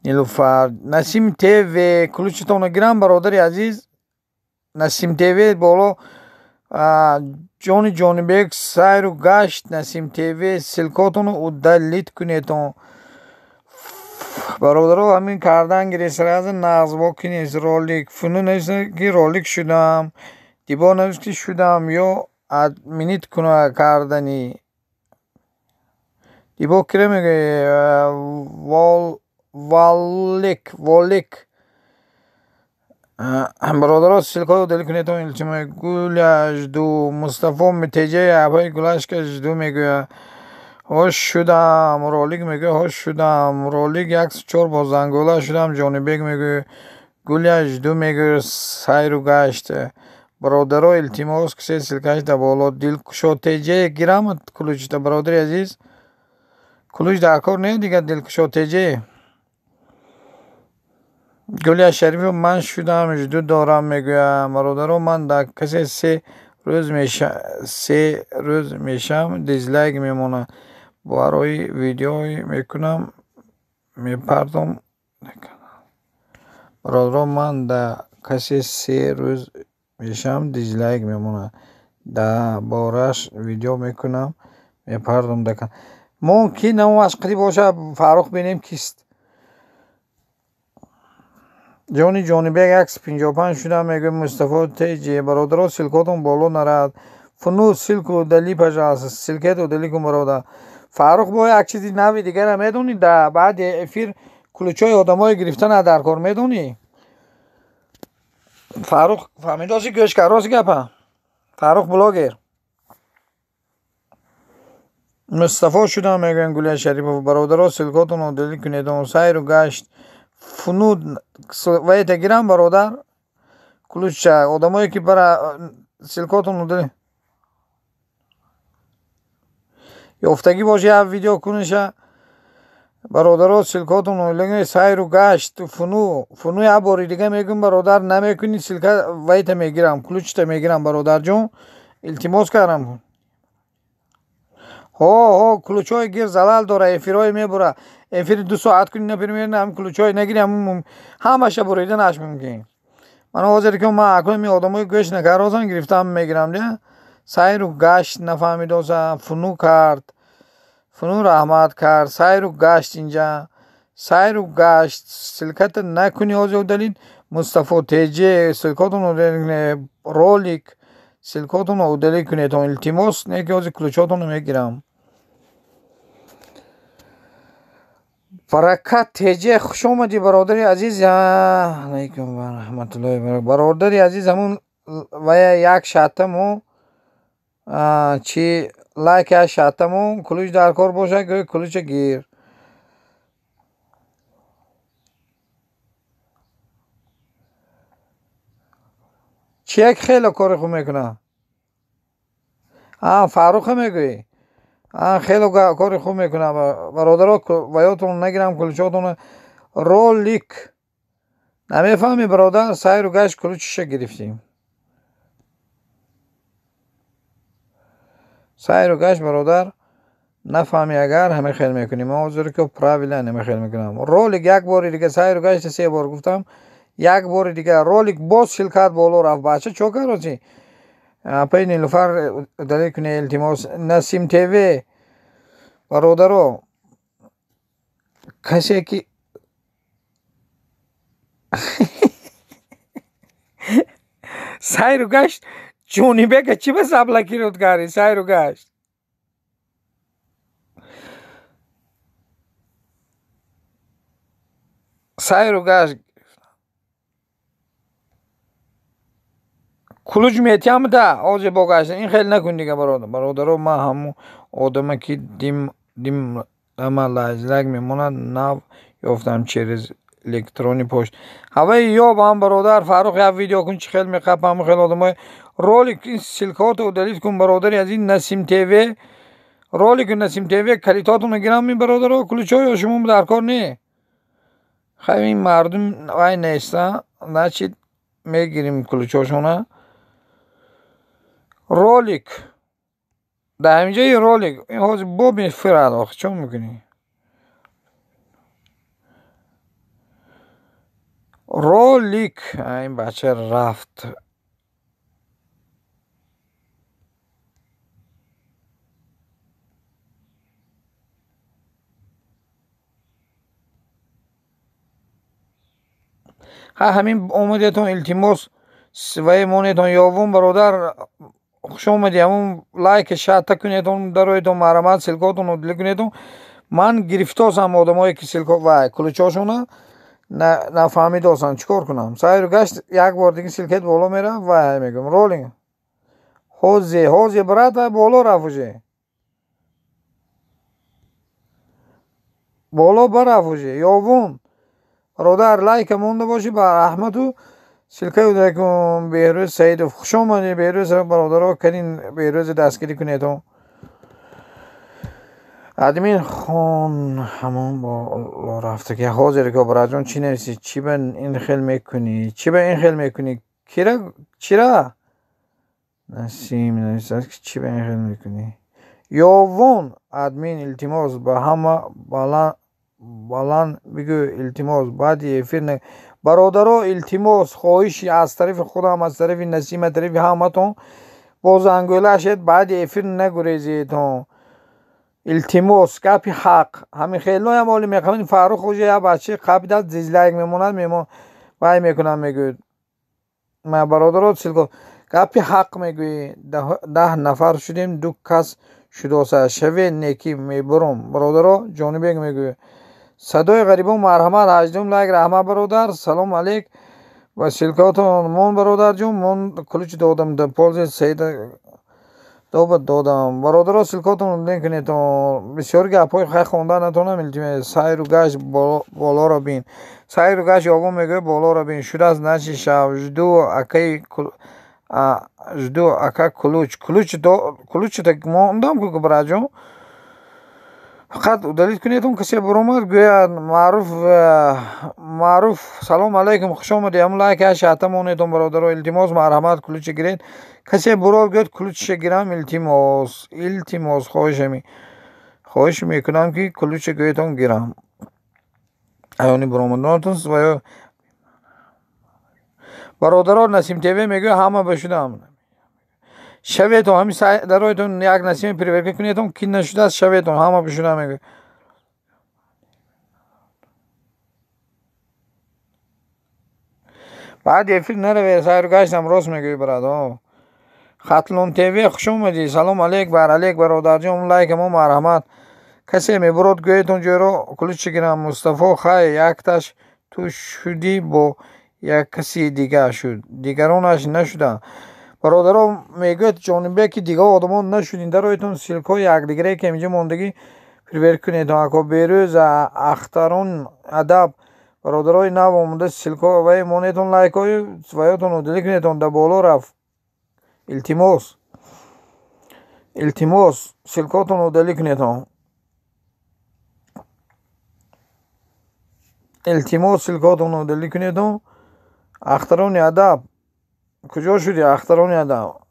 Нилуфар, Насим ТВ, ключитонро гирам, бародари азиз. Насим ТВ боло, ҷони Ҷонибек, сайру гашт. Насим ТВ, ссылкотонро удалить кунедон. Бародаро, ҳамин кардан гиред, сразу нағзбо кунед. Ролик фуну нависта ки ролик шудам, дибо навист ки шудам ё админит куна кардани. Дибо кира мегӯяд? Валик, Волик. Бародаро, ссылкаро удали кунед, илтимос. Гуля жду, Мустафо ТЖ, апаи Гулашка жду мегӯяд. Ҳош шудам, ролик мегӯяд, ҳош шудам, ролик 104 бо зангола шудам, Ҷонибек мегӯяд, Гуля жду мегӯяд, сайру гашт. Бародаро, илтимос, кисе ссылкаш дар боло. Дилкушо ТЖ, гирам ключта, бародари азиз. Ключ дар кор не дигар, Дилкушо ТЖ. Гулия Шарифов, ман шудам, жду дорам мегӯям. Бародаро, ман дар касе 3 рӯз мешам, дизлайк мемонад. Барои видео мекунам, мепардом. Бародаро, ман дар касе 3 рӯз мешам, дизлайк мемонад. Дар бораш видео мекунам, мепардом. Мо ки номаш қариб бошад, Фаррух, бинем кист. Ҷони Ҷонибек, 155 шудам мегӯяд Мустафо ТЖ. Бародаро, ссылкотон боло нарад. Фуну, ссылку удали, пожалуйста. Ссылкет удали кун, бародар. Фаррух, бо як чизи нави дигара медонӣ? Да баъди эфир ключҳои одамое гирифтана дар кор, медонӣ? Фаррух, фаҳмидоси, гӯш кар, рости гапа. Фаррух блогер. Мустафо шудам мегӯянд Гулия Шарипов. Бародаро, ссылкотон удали кунед. Сайру гашт. Фунуд вайта гирам, бародар. Ключа одамое ки бара ссылкотон удали. Ёфтагӣ боша, як видео куниша. Бародаро, ссылкотон удали. Сайру гашт. Фуну, фуну, як бори дига мегӯям, бародар, намекунӣ, ссылка вайта мегирам, ключта мегирам, бародарҷон. Илтимос кардам. Ҳо, ҳо, ключҳои гир, залал дора, эфирҳое мебура. Эфири 2 соат кунӣ, например, ҳам ключҳое нагири, ҳамаша буриданаш мумкин. Ман ҳозир ки ман акнун ми одамои гӯш накарозан гирифтам мегирам, дя. Сайру гашт нафаҳмидоса, фуну кард. Фуну раҳмат кард, сайру гашт инҷа. Сайру гашт, ссылката накунӣ ҳозир удалить. Мустафо ТЖ, ссылкотон удалить, ролик, ссылкотонро удалить кунед, илтимос, не ки ҳозир ключҳотонро мегирам. Баракат ТЖ, хуш омадӣ, бародари азиз. Алайкум ва раҳматуллоҳи. Бародари азиз, ҳамун вая як шаттаму чи лайк як шаттаму ключ дар кор бошад, гӯй ключа гир. Чи як хеле кори хуб мекунад? А, Фарруха мегӯӣ? А, хеле кори хуб мекунад. Бародаро, ваётонро нагирам, ключотонро. Ролик. Намефаҳмӣ, бародар, сайру гашт ключиша гирифтем. Сайру гашт, бародар, нафаҳмӣ агар, ҳама хел мекунем. Ман ҳозир ки правила ҳама хел мекунам. Ролик як бори дига, сайру гашта се бор гуфтам. Як бори дига ролик, боз ссылкат боло рафт. Бача, чо кароси? Апаи Нилуфар удалить кунед, илтимос. Насим ТВ, бародаро, касе ки сайру гашт Ҷонибека чӣ ба заблокировать кардӣ? Сайру гашт. Сайру гашт. Ключ метиҳам да, ҳозир бо гашт. Ин хел накун дига, бародар. Бародаро, ман ҳамун одаме ки дим дим ама лайзлак мемонад, нав ёфтам через электронный почт. Ҳаваи ёб ҳам, бародар Фаррух, як видео кун, чӣ хел меқапа ҳамун хел одамои ролик. Ин ссылка ҳото удалить кун, бародари азиз. Насим ТВ, ролики Насим ТВ, калитотонро гирам, ин бародаро, ключ ҳои шумо дар кор не. Хай, ин мардум вай неста, значит мегирим ключ ҳошона. Ролик дар ҳаминҷои ролик ин ҳозир бо мефирад. Охи, чо мекунӣ? Ролик ин бача рафт. Ҳа, ҳамин омадетон, илтимос, вай монетон. Ёвун бародар, хуш омадӣ. Ҳамун лайк шата кунетон, дароетон, марҳамат, ссылка отон удалить кунетон. Ман гирифтосам одамое ки ссылка вай ключ ошона нафаҳмидосам, чӣ кор кунам? Сайру гашт, як бор дига ссылка ет боло мерав, вай мегӯям. Ролик ҳозе ҳозе, брат, вай боло рафт, уже боло барафт уже. Ёвун бародар, лайка монда бошӣ, ба раҳмату ссылка и удалить кун. Беҳрӯз Саидов, хуш омадӣ, Беҳрӯз. Бародаро, канин Беҳрӯзи дастгирӣ кунедон. Админ хон ҳамон боло рафта ки ҳозир ко. Браҷон, чӣ нависӣ? Чӣ ба ин хел мекунӣ? Чӣ ба ин хел мекунӣ? Кира чира Насим нависад ки чӣ ба ин хел мекунӣ? Ёвон админ, илтимос, ба ҳама баланд бигӯ, илтимос, баъди эфир. Бародаро, илтимос, хоҳиши аз тарафи худам, аз тарафи Насим, аз тарафи ҳаматон, бо зангӯлашед, баъди эфир нагурезедон, илтимос. Гапи ҳақ, ҳамин хелоям оли мехоҳанд. Фаррух уже як бачаи қабидаст, дизлайк мемонад, мемон вай мекунам, мегӯяд. Бародаро, ссылка, гапи ҳақ мегӯӣ. 10 нафар шудем, ду кас шудоса шаве некӣ мебурум. Бародаро, Ҷонибек мегӯяд: садои ғарибон, марҳамат, 18-ум лайк, раҳмат, бародар. Салом алейк ва ссылка отон мон, бародарҷон, мон ключ додам, польза Саида доба додам. Бародаро, ссылка отон лин кунедон. Бисёр гапҳои хай хонда натонам, илтимос. Сайру гашт, болоро бин. Сайру гашт, ёвон мегӯяд: болоро бин. Шудааст, значит шав. Жду акаи, жду ака ключ. Ключ ключ мондам ку, браҷон, фақат удалить кунедон. Касе баромад, гӯяд. Маъруф, Маъруф, салом алайкум, хуш омадӣ. Ҳамун лайк шата монедон, бародаро, илтимос, марҳамат, ключ а гиред. Касе бурод, гӯяд, ключ ша гирам, илтимос, илтимос, хоҳишами хоҳиш мекунам ки ключ а гӯятон гирам. Аёни баромадонатон ва бародаро, Насим ТВ мегӯяд: ҳама ба шудам шаветон. Ҳамин дароятон, як Насими проверка кунедон, ки нашудааст, шаветон, ҳама бишудам, мегӯяд. Баъди эфир наравед. Сайру гаштам, рост мегӯӣ, брат. Хатлон ТВ, хуш омадӣ, салом алейк, бар алейк, бародарҷон, лайка мо, марҳамат. Касе мебурод, гӯетон, ҷойро ключ гирам. Мустафо, хай, якташ ту шудӣ, бо як каси дига шуд, дигаронаш нашуданд. Бародаро, мегӯяд Ҷонибек ки дигар одамон нашудин. Дароятон, ссылка ҳои якдигаре ки инҷо мондагӣ проверка кунедон. Ако Берӯз, ахтарон адаб, бародарои нав омода, ссылка вай монедон, лайк ҳои ваётон удалить кунедон, да боло рафт. Илтимос, илтимос, ссылка отон удалить кунедон, илтимос, ссылка отон удалить кунедон. Ахтарони адаб, куҷо шудӣ, ахтарони адаб?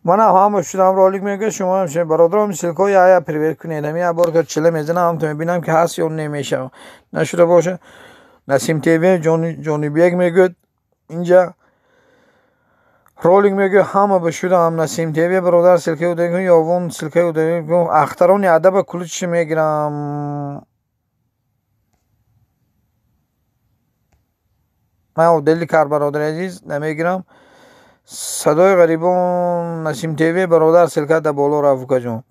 Манам ҳама шудам. Ролик мегӯяд, шумоам. Бародаром, ссылка ҳои ая проверка кунед. Ҳамин як бор ки чила мезанам, ҳамто мебинам ки ҳаст ё немешава, нашуда боша. Насим ТВ Ҷонибек мегӯяд инҷа ролик мегӯяд ҳама ба шудам. Насим ТВ бародар ссылка удалить кун, Ёвон ссылка удалить кун. Ахтарони адаба ключ мегирам. Ман удалить кард бародари азиз, намегирам. Садои ғарибон Насим ТВ бародар ссылка дар боло рафт укаҷон.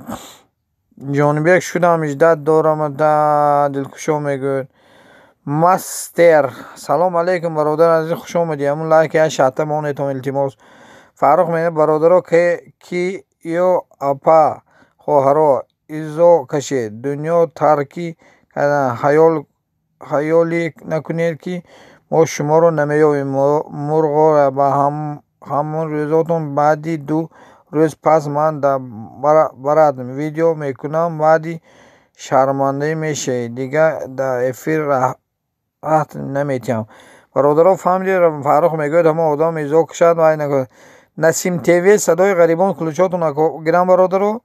Ҷонибек шудам иждат дорам да дилкушо мегӯяд. Мастер салом алейкум бародар азиз, хуш омадӣ. Ҳамун лайк я шата монетон илтимос. Фаррух мегӯяд бародаро ки ё апа хоҳаро изо кашед, дунё таркӣ кардан, хаёлӣ накунед ки мо шуморо намеёбем. Мурғора ба ҳамон рӯзотон баъди 2 рӯз пас ман барад видео мекунам, баъди шармандаӣ мешавед, дигар дар эфир раҳт наметиҳам. Бародаро фаҳмидед, Фаррух мегӯяд ҳамон одам изо кашад вай накунад. Насим ТВ садои ғарибон ключотон гирам бародаро.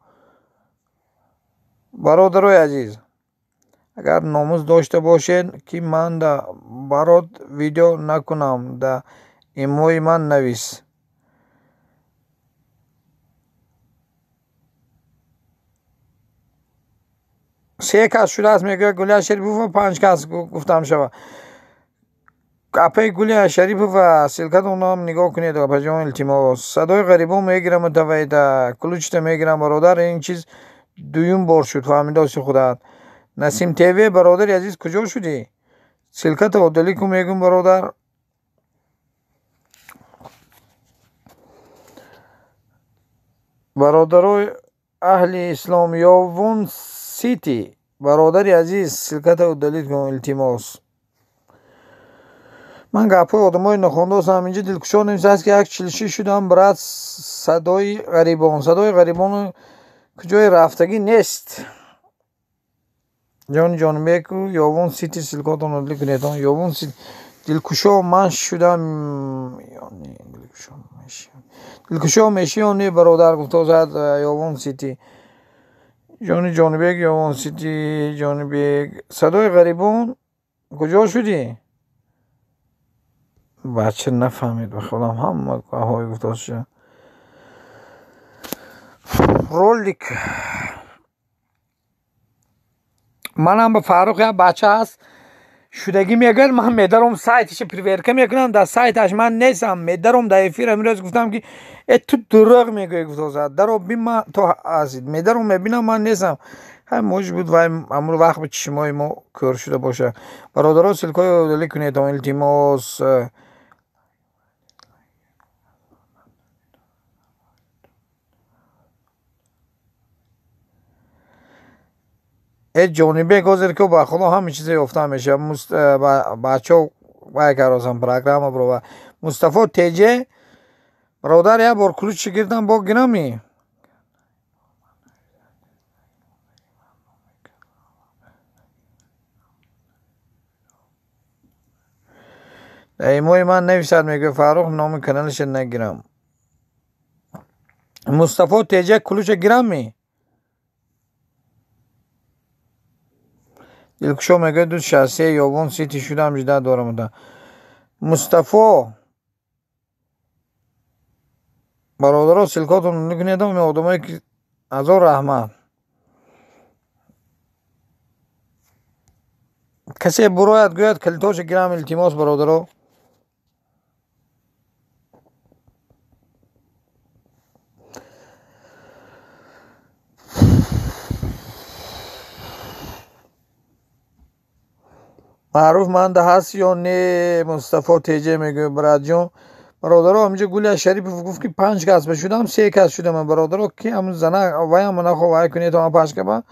Бародарои азиз, агар номус дошта бошед ки ман да барот видео накунам, да имои ман навис. Се кас шудааст мегӯяд Гулия Шарипова, 5 кас гуфтам шава. Апаи Гулия Шарипова ссылкатонам нигоҳ кунед апаҷон илтимос. Садои ғарибон мегирам тавайда ключта мегирам бародар. Ин чиз дуюм бор шуд, фаҳмидоси худат. Насим ТВ бародари азиз куҷо шудӣ? Ссылката удалить кун мегӯм бародар. Бародарои аҳли ислом Ёвон Сити бародари азиз ссылката удалить кун илтимос. Ман гапҳои одамои нохондосам инҷа дилкушо нависааст ки 146 шудам брат. Садои ғарибон, садои ғарибон куҷои рафтагӣ нест. Ҷони Ҷонибеку Ёвон Сити ссылкатон удалить кунед. Ёвон Сити дилкушо ман шудам, дилкушо мешӣ ё не бародар гуфтозад Ёвон Сити. Ҷони Ҷонибек Ёвон Сити Ҷонибек. Садои ғарибон куҷо шудӣ? Бача нафаҳмид ба худам ҳама ҳои гуфтозша. Ролик манам ба Фаррух як бача ҳаст шудагӣ мегӯяд, ман медаром сайтиша проверка мекунам, дар сайташ ман нестам, медаром дар эфир амирӯз гуфтам ки э ту дурӯғ мегӯӣ гуфтозад, даро бин ман то ҳастид, медаром мебинам ман нестам. Ҳай может буд вай амрӯ вақт ба чишмои мо кӯр шуда бошад. Бародаро ссылкаҳои удалить кунед илтимос. Э Ҷонибек ҳозир ки ба худо ҳама чизе ёфта мешавад. Бачаҳо вай каросам программа барова. Мустафо ТЖ бародар як бор ключ гирдам бо гирами. Дар имои ман нависад мегӯяд Фаррух номи каналаша нагирам. Мустафо ТЖ ключа гирами? Дилкушо мегӯяд 263 Ёвон Сити шудам жида дорам. Мустафо бародаро ссылкатон накунед, одамое ки ҳазор раҳмат. Касе бурояд гӯяд калитоша гирам илтимос бародаро. Маъруф манда ҳаст ё не? Мустафо ТЖ мегӯяд братҷон. Бародаро ҳаминҷо Гулия Шарипов гуфт ки 5 кас шудам, 3 кас шудам бародаро, ки ҳамун зана ваям нахо вай кунед ҳама 5 каба.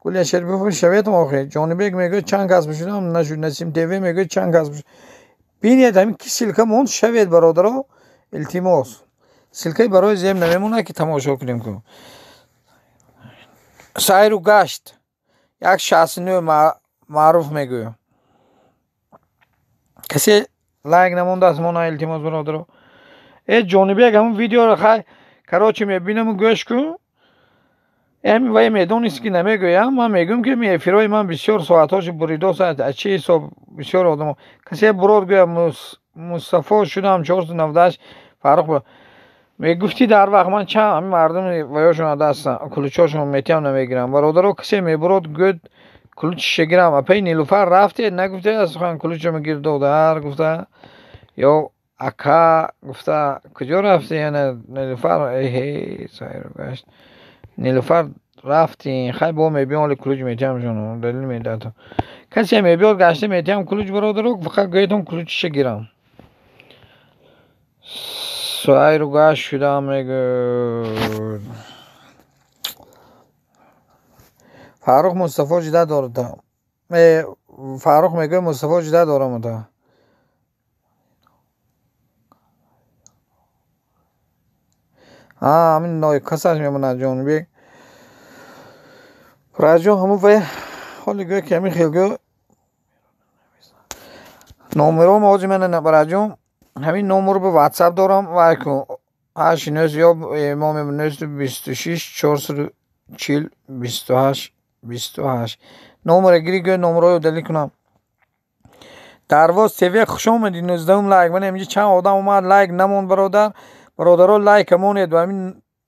Гулия Шарипов шаветам охир. Ҷонибек мегӯяд чанд кас шудам, нашуд. Насим ТВ мегӯяд чанд кас. Бинед ҳамин ки ссылка монд шавед бародаро илтимос. Ссылкаи барои зем намемонад ки тамошо кунем ку. Сайру гашт 169 Маъруф мегӯяд. Касе лайк намондааст мона илтимос бародаро. Э Ҷонибек ҳамун видеоро хай короче мебинаму гӯш кун. Ҳамин вай медонист ки намегӯям, ман мегӯям ки эфирҳои ман бисёр соатҳошо буридост, аз чӣ ҳисоб бисёр одамо. Касе бурод гӯя Мустафо шудам 498 Фаррух мегуфтӣ дар вақт ман чанд ҳамин мардуми ваёшон даста ключошон метиҳам намегирам. Бародаро касе мебурод гӯяд ключиша гирам. Апаи Нилуфар рафтед нагуфте аз сухан ключо гир додар гуфта ё ака гуфта куҷо рафте яна Нилуфар эҳе сайру гашт. Нилуфар рафтин хай бо мебиём оли ключ метиҳам шуно далил медиҳад. Касе мебиёд гашта метиҳам ключ бародаро фақат гӯятон ключиша гирам. Сайру гашт шудам мегӯяд. Фаррух Мустафо жида дорад. Фаррух мегӯяд Мустафо жида дорам. Ҳамин касаш мемонад Ҷонибек. Раҷон ҳамун вай ҳоли гӯя ки ҳамин хел гӯ номером ҳозир ман Раҷон ҳамин номерро ба WhatsApp дорам вай кун 8 ё имом 926 440 28 28 номера гири гӯя номерҳоро далил кунам. Дарвоз ТВ хуш омадӣ 19 лайк. Ман инҷа чанд одам омад лайк намонд бародар. Бародаро лайка монед ва ҳамин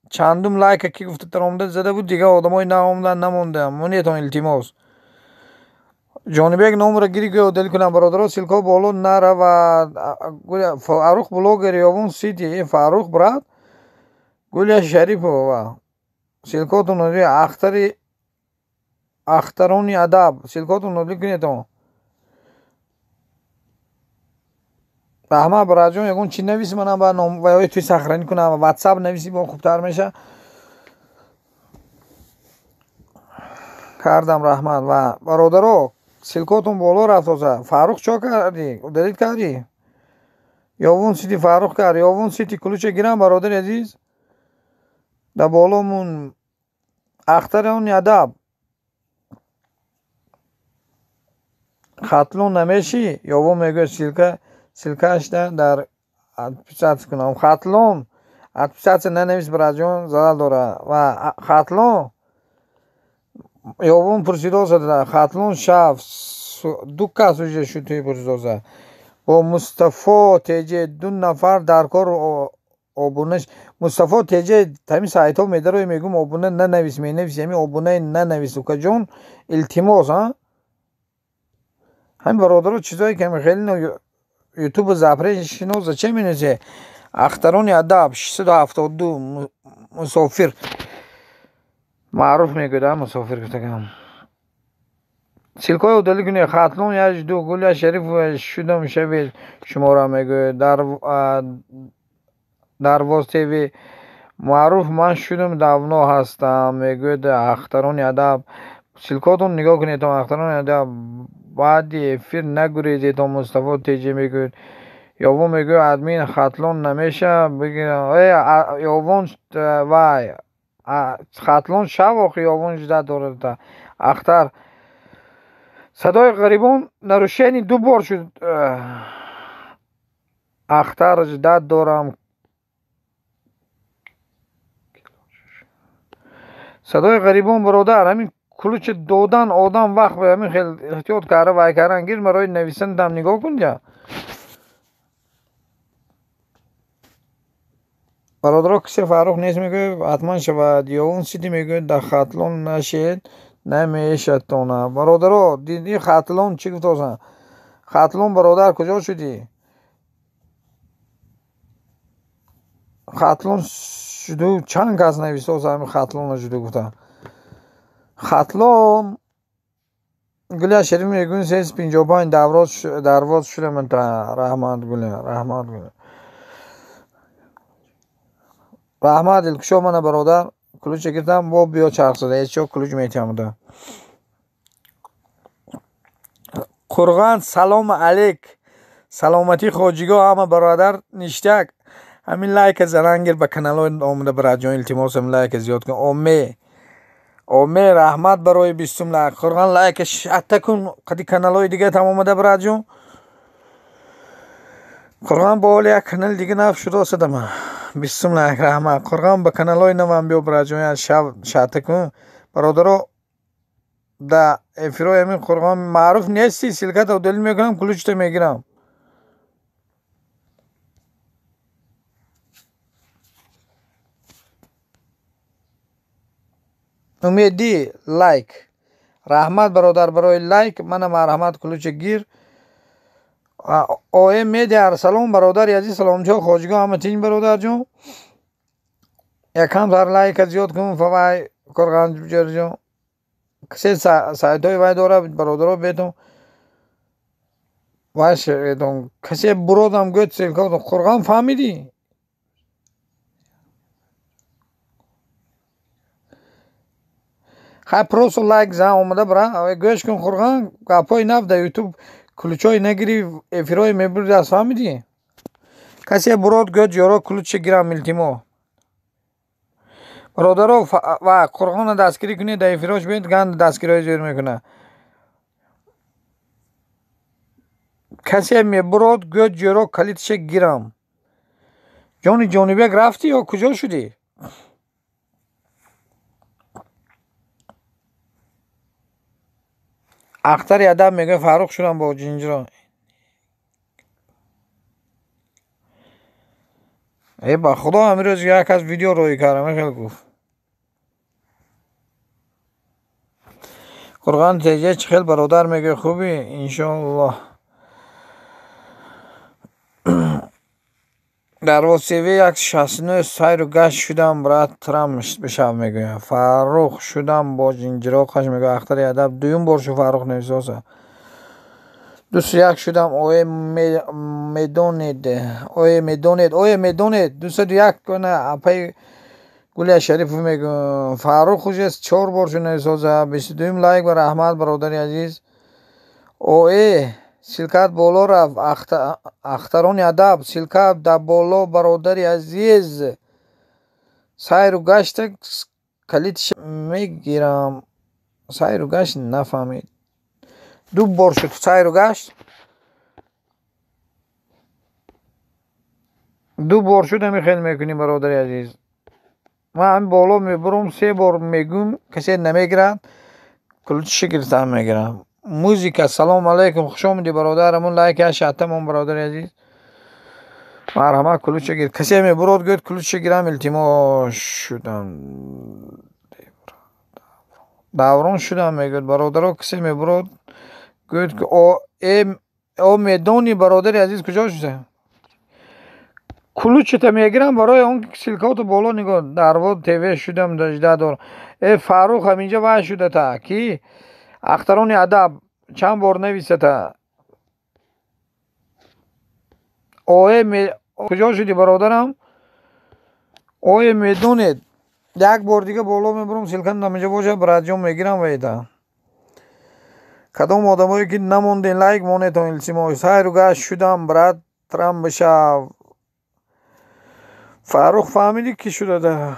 чандум лайка ки гуфта таромда зада буд дигар одамои наомдан намондам. Монедтон илтимос. Ҷонибек номера гири гӯя далил кунам. Бародаро ссылка боло наравад. Фаррух блогер Ёвон Сити. Фаррух брат Гулия Шарипова. Ссылкотон ахтари ахтарони адаб. Ссылкотон нодил кунедтон. Раҳмат бараҷон ягон чи нависи манам ба ваёи туи сахранӣ кунам. WhatsApp нависи бо хубтар меша. Кардам раҳмат. Ва бародаро ссылкотон боло рафт ҳозир. Фаррух чо кардӣ? Удалит кардӣ? Ёвон Сити Фаррух кард. Ёвон Сити ключа гирам бародари азиз. Дар боломун ахтарони адаб. Хатлон намешӣ? Ёвон мегӯяд ссылка ссылкашда дар отписаться кунам. Хатлон отписаться нанавис браҷон залал дорад. Ва Хатлон Ёвон пурсидоса Хатлон шав ду кас уже шуд туи пурсидоса. Бо Мустафо ТЖ ду нафар дар кор обуна. Мустафо ТЖ ҳамин сайтҳо медарои мегӯм обуна нанавис менавис ҳамин обунаи нанавис укаҷон илтимос. Ҳамин бародаро чизое ки хеле ютуб запрещено зачем менависе? Ахтарони адаб 672 мусофир маъруф мегӯяд мусофир гуфтагам. Ссылкаҳои удалӣ кунед. Хатлон 12 Гулия Шариф шудам шавед шуморо мегӯяд. Дарвоз ТВ маъруф ман шудам давно ҳастам мегӯяд ахтарони адаб. Ссылкаҳотон нигоҳ кунед ахтарони адаб. Баъди эфир нагурезед Мустафо ТЖ мегӯяд. Ёвон мегӯяд админ Хатлон намеша бигирам. Ёвон вай Хатлон шав охи Ёвон жда дорад. Ахтар садои ғарибон нарушени ду бор шуд. Ахтар жда дорам. Садои ғарибон бародар ҳамин ключ додан одам вақт ба ҳамин хел эҳтиёт карда вай кардан гир барои нависандам нигоҳ кун я. Бародаро кисе Фаррух нест мегӯяд ҳатман шавад. Ёвон Сити мегӯяд дар Хатлон нашед намешатона. Бародаро диди Хатлон чӣ гуфтосан? Хатлон бародар куҷо шудӣ? Хатлон шуду чанд кас нависоса ҳамин Хатлонро шуду гуфта. Хатлон Гулия Шариф мегӯяд 355 дарвоз шудам. Раҳмат Гулия, раҳмат Гулия. Раҳмат дилкушо мана бародар. Ключа гирдам бо биё чархзада ҳечо ключ метиҳам. Қурғон салом алейк. Саломатӣ хоҷигоҳ ҳама бародар ништак. Ҳамин лайка занан гир ба каналҳои омада бираҷон илтимос ҳамин лайка зиёд кун. Оме оме раҳмат барои 20 лайк. Қурғон лайка шатта кун қади каналҳои дига там омада бираҷон. Қурғон бо ҳоли як канали дига нав шуда осадама. 20 лайк раҳмат. Қурғон ба каналҳои навам биё бираҷон, шав шата кун. Бародаро да эфирои ҳамин Қурғон маъруф нести, ссылката удалить мекунам, ключта мегирам. Умеди лайк. Раҳмат бародар барои лайк. Мана марҳамат ключа гир. ОМ Медиа салом бародари азиз, саломҷон хоҷигон ҳама тинҷ бародарҷон. Якам сар лайка зиёд кун фавай Қурғонҷон. Касе сайтҳои вай дора бародаро бетон вай шеъдон. Касе буродам гӯд ссылка Қурғон фаҳмидӣ? Хай просто лайк зан омада бира. Гӯш кун Қурғон, гапҳои нав дар ютуб ключҳои нагирӣ, эфирҳои мебурди аст, фаҳмидӣ? Касе бурод гӯд ҷоро ключа гирам илтимо. Бародаро ва Қурғонро дастгирӣ кунед, дар эфирҳош биёед, ганд дастгириҳои зиёд мекунад. Касе мебурод гӯд ҷоро калитша гирам. Ҷони Ҷонибек рафтӣ ё куҷо шудӣ? Ахтари адаб мегӯяд Фаррух шудам бо ҷинҷиро. Э ба худо ҳамин рӯз як кас видео роӣ кардам, хеле гуфт. Қурғон теҷа чӣ хел бародар мегӯяд хубӣ? Иншоаллоҳ. Дар ВСВ 169 сайру гашт шудам, брат Трам бишав мегӯяд. Фаррух шудам бо ҷинҷироқаш мегӯяд Ахтари адаб. Дуюм бор шу Фаррух нависоса. 201 шудам, ое медонед, ое медонед, ое медонед. 201 кона апаи Гулия Шарипов мегӯяд. Фаррух уже 4 бор шу нависоса. 22 лайк ва раҳмат бародари азиз. Ое ссылкат боло рафт, Ахтарони адаб, ссылка дар боло бародари азиз. Сайру гашта калитша мегирам. Сайру гашт нафаҳмид. Ду бор шуд сайру гашт. Ду бор шуд ҳамин хел мекунӣ бародари азиз. Ман ҳамин боло мебурам, 3 бор мегӯм, касе намегирад, ключша гирифтам мегирам. Музика салом алейкум, хуш омадӣ бародар. Ҳамун лайк шатамон бародари азиз. Марҳамат ключа гир. Касе мебурод гӯяд ключа гирам, илтимос шудам. Даврон шудам мегӯяд бародаро, касе мебурод гӯяд ки о медонӣ бародари азиз куҷо шуда? Ключата мегирам барои он ки ссылкаото боло нигоҳ. Дарвоз ТВ шудам дажда дорам. Э Фаррух ҳаминҷа вай шудата ки Ахтарони адаб чанд бор нависата. Ое куҷо шудӣ бародарам? Ое медонед. Як бор дига боло мебурам, ссылка наминҷа бошад, братҷон мегирам вайда. Кадом одамое ки намонден лайк монетон илтимос. Сайру гашт шудам, брат Трам бишав. Фаррух фаҳмидӣ ки шудада?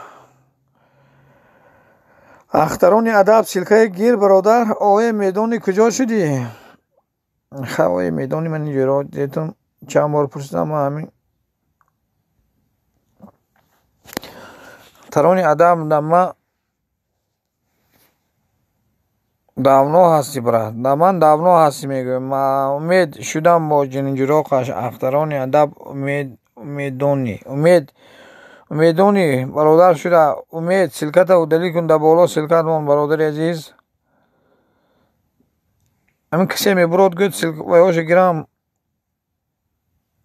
Ахтарони адаб ссылкае гир бародар. Ое медонӣ куҷо шудӣ? Ха ое медонӣ ман инҷоро детон чанд бор пурсидам ман ҳамин. Ахтарони адаб да давно ҳастӣ брат. Да ман давно ҳастӣ мегӯям. Ма умед шудам бо ҷинҷироқаш. Ахтарони адаб умед медонӣ. Умед умедонӣ бародар шуда. Умед ссылката удалить кун, дар боло ссылкат мон бародари азиз. Ҳамин касе мебурод гӯяд вайоша гирам.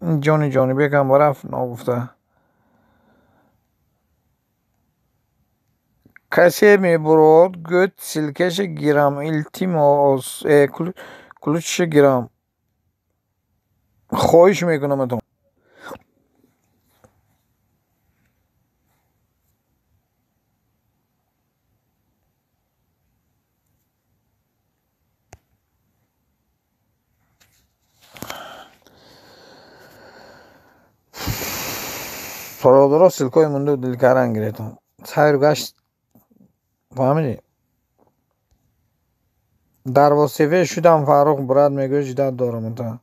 Ҷони Ҷонибекам барафт ногуфта. Касе мебурод гӯяд ссылкаша гирам, илтимос, ключша гирам. Хоҳиш мекунам. Бародаро ссылкаи монда дилкаран гиретон. Сайру гашт фаҳмидӣ? Дар ВСВ шудам Фаррух брат мегӯяд ждать дорам.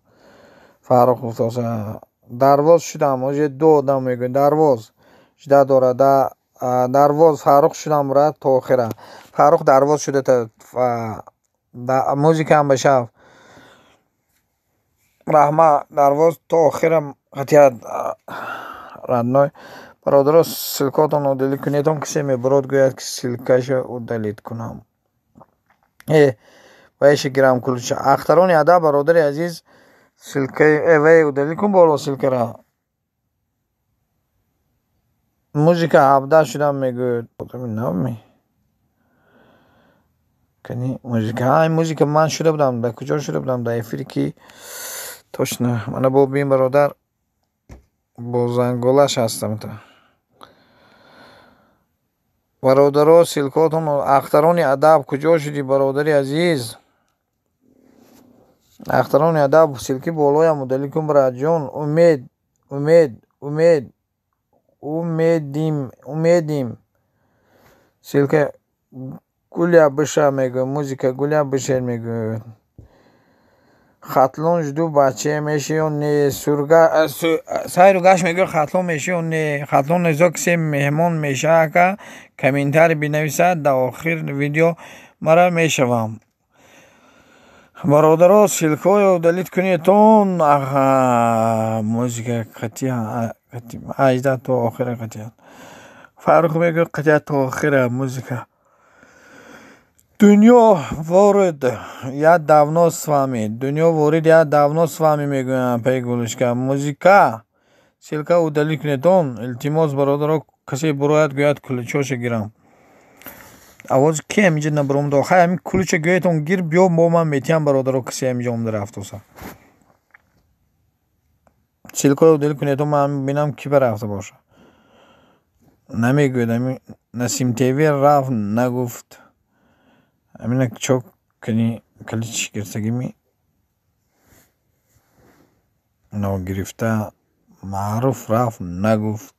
Фаррух гуфтоса. Дарвоз шудам, уже ду одам мегӯяд дарвоз. Жда дорад. Дарвоз Фаррух шудам брат то охира. Фаррух дарвоз шуда музикаам башав. Раҳма дарвоз то охира қатият родной. Бародаро ссылкаотон удалить кунедон кисе мебурод гӯяд ки ссылкаша удалить кунам. Вайша гирам ключа. Ахтарони адаб бародари азиз ссылкаи вай удалить кун боло ссылкара. Музика 17 шудам мегӯяд. Нами. Кани музика. Ҳа, музика ман шуда будам. Дар куҷо шуда будам? Дар эфири ки точно. Мана бо бин бародар бо занголаш ҳастам та. Бародаро ссылкаотон ахтарони адаб куҷо шудӣ бародари азиз? Ахтарони адаб ссылки болоям удалить кун братҷон. Умед, умед, умед. Умедим, умедим. Ссылка гуля быша мегӯяд. Музика гуля бышед мегӯяд. Хатлон жду бача меши ё не? Сурга сайру гашт мегӯяд хатлон меши ё не? Хатлон незо кисе меҳмон меша ака комментарий бинависад дар охир видео мара мешавам. Бародаро ссылкаҳоро удалить кунедтон. Музика қатъия 18 то охира қатъият. Фаррух мегӯяд қатъият то охира музика. Дунё ворид я давно с вами. Дунё ворид я давно с вами мегӯянд пай гулушка. Музика ссылка удалить кунедтон. Илтимос бародаро касе бурояд гӯяд ключоша гирам. Авоз ки ҳаминҷа набуромдо? Хай ҳамин ключа гӯятон гир биё бо ман метиҳам бародаро касе ҳаминҷа омада рафтоса. Ссылкаро удалить кунедтон ман бинам ки барафта боша. Намегӯяд ҳамин Насим ТВ рафт нагуфт. Ҳамина чо кани калич гирифтагими ногирифта Маъруф рафт нагуфт.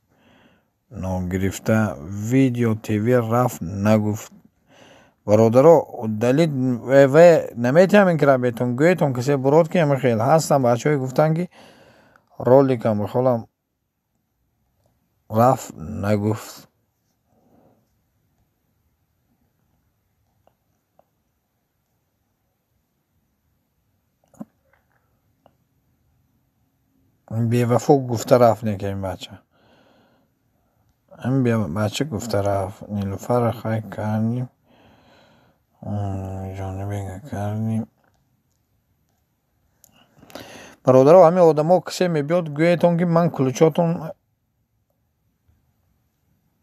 Ногирифта Видео ТВ рафт нагуфт. Бародаро удалить в наметиҳам ин кира бетон гӯятон касе бурод ки ҳамин хел ҳастам бачаҳое гуфтанд ки роликам бихолам рафт нагуфт. Бевафо гуфта рафт неки ин бача. Ҳамин бача гуфта рафт. Нилуфарро хай кардем. Ҷонибега кардем. Бародаро ҳамин одамо касе мебиёд гӯятон ки ман ключотон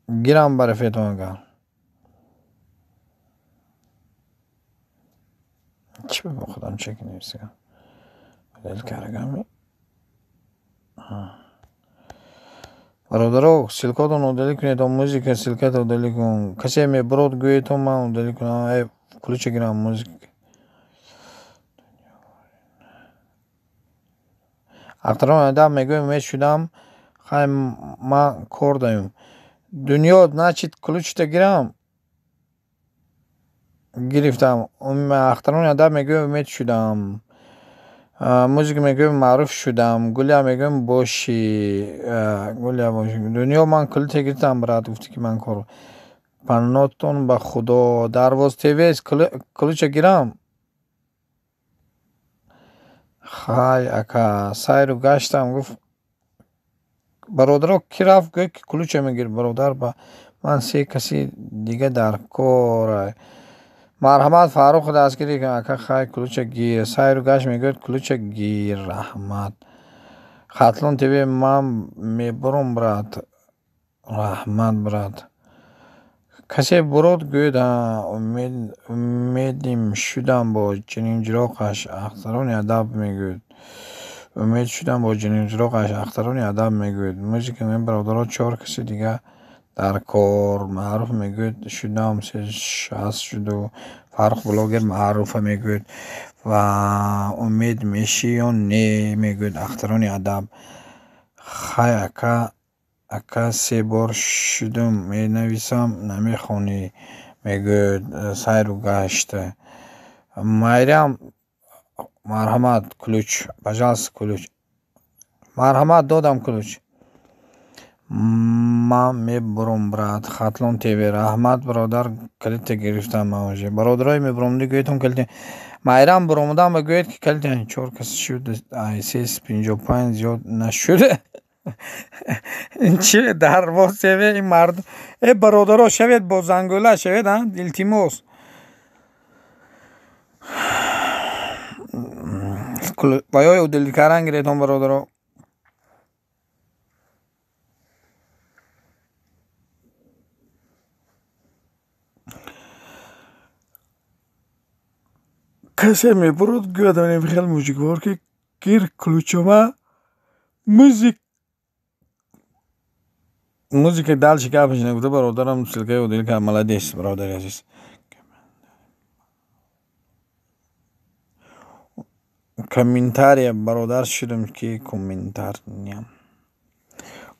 гирам барафетон агар. Чӣ бо худам чек нависам? Удалить кардагами. Бародаро ссылкаотон удалить кунед, музика ссылката удалить кун. Касе мебурод гӯятон ман удалить кунам. Ключа гирам музика. Ахтарон адаб мегӯям умед шудам. Хай ман кор даем. Дунё значит ключта гирам. Гирифтам. Ахтарони адаб мегӯям умед шудам. Музика мегӯям маъруф шудам. Гуля мегӯям боши. Гуля боши. Дунё ман ключа гирифтам брат гуфти ки ман кор. Панотон ба худо. Дарвоз ТВ ключа гирам. Хай ака сайру гаштам гуфт бародаро ки рафт гӯяд ки ключа мегир бародар ба ман се каси дига дар кор. Марҳамат Фаррух дастгирӣ кун ака хай ключа гир. Сайру гашт мегӯяд ключа гир. Раҳмат. Хатлон ТВ ман мебурам брат. Раҳмат брат. Касе бурод гӯяд умедим шудам бо чунин ҷироқаш. Ахтарони адаб мегӯяд. Умед шудам бо чунин ҷироқаш. Ахтарони адаб мегӯяд. Музика мегӯяд бародаро чор каси дига дар кор. Маъруф мегӯяд шудам 60 шуду. Фаррух блогер маъруфа мегӯяд. Ва умед мешӣ ё не мегӯяд ахтарони адаб. Хай ака ака се бор шудум менависам намехонӣ мегӯяд сайру гашт. Майрам марҳамат ключ, пожалуйста ключ. Марҳамат додам ключ. Ман мебурам, брат. Хатлон ТВ. Раҳмат, бародар, калита гирифтам ман уже. Бародарои мебуромдӣ, гӯедтон калита. Майрам буромадам ва гӯед ки калита чор кас шуд, ай 355 зиёд нашуд. Ин чи Дарвоз ТВ ин мард. Э бародаро, шавед бо зангӯла шавед, а? Илтимос. Ваёи удалить гиретон, бародаро. Касе мебурад, гӯяд ҳамин хел мужиквор ки гир ключома музик музика дальше гапаш нагуфта, бародарам ссылкаи удалить кард. Молодец, бародари азиз. Комментария бародар шудам ки комментар ниям.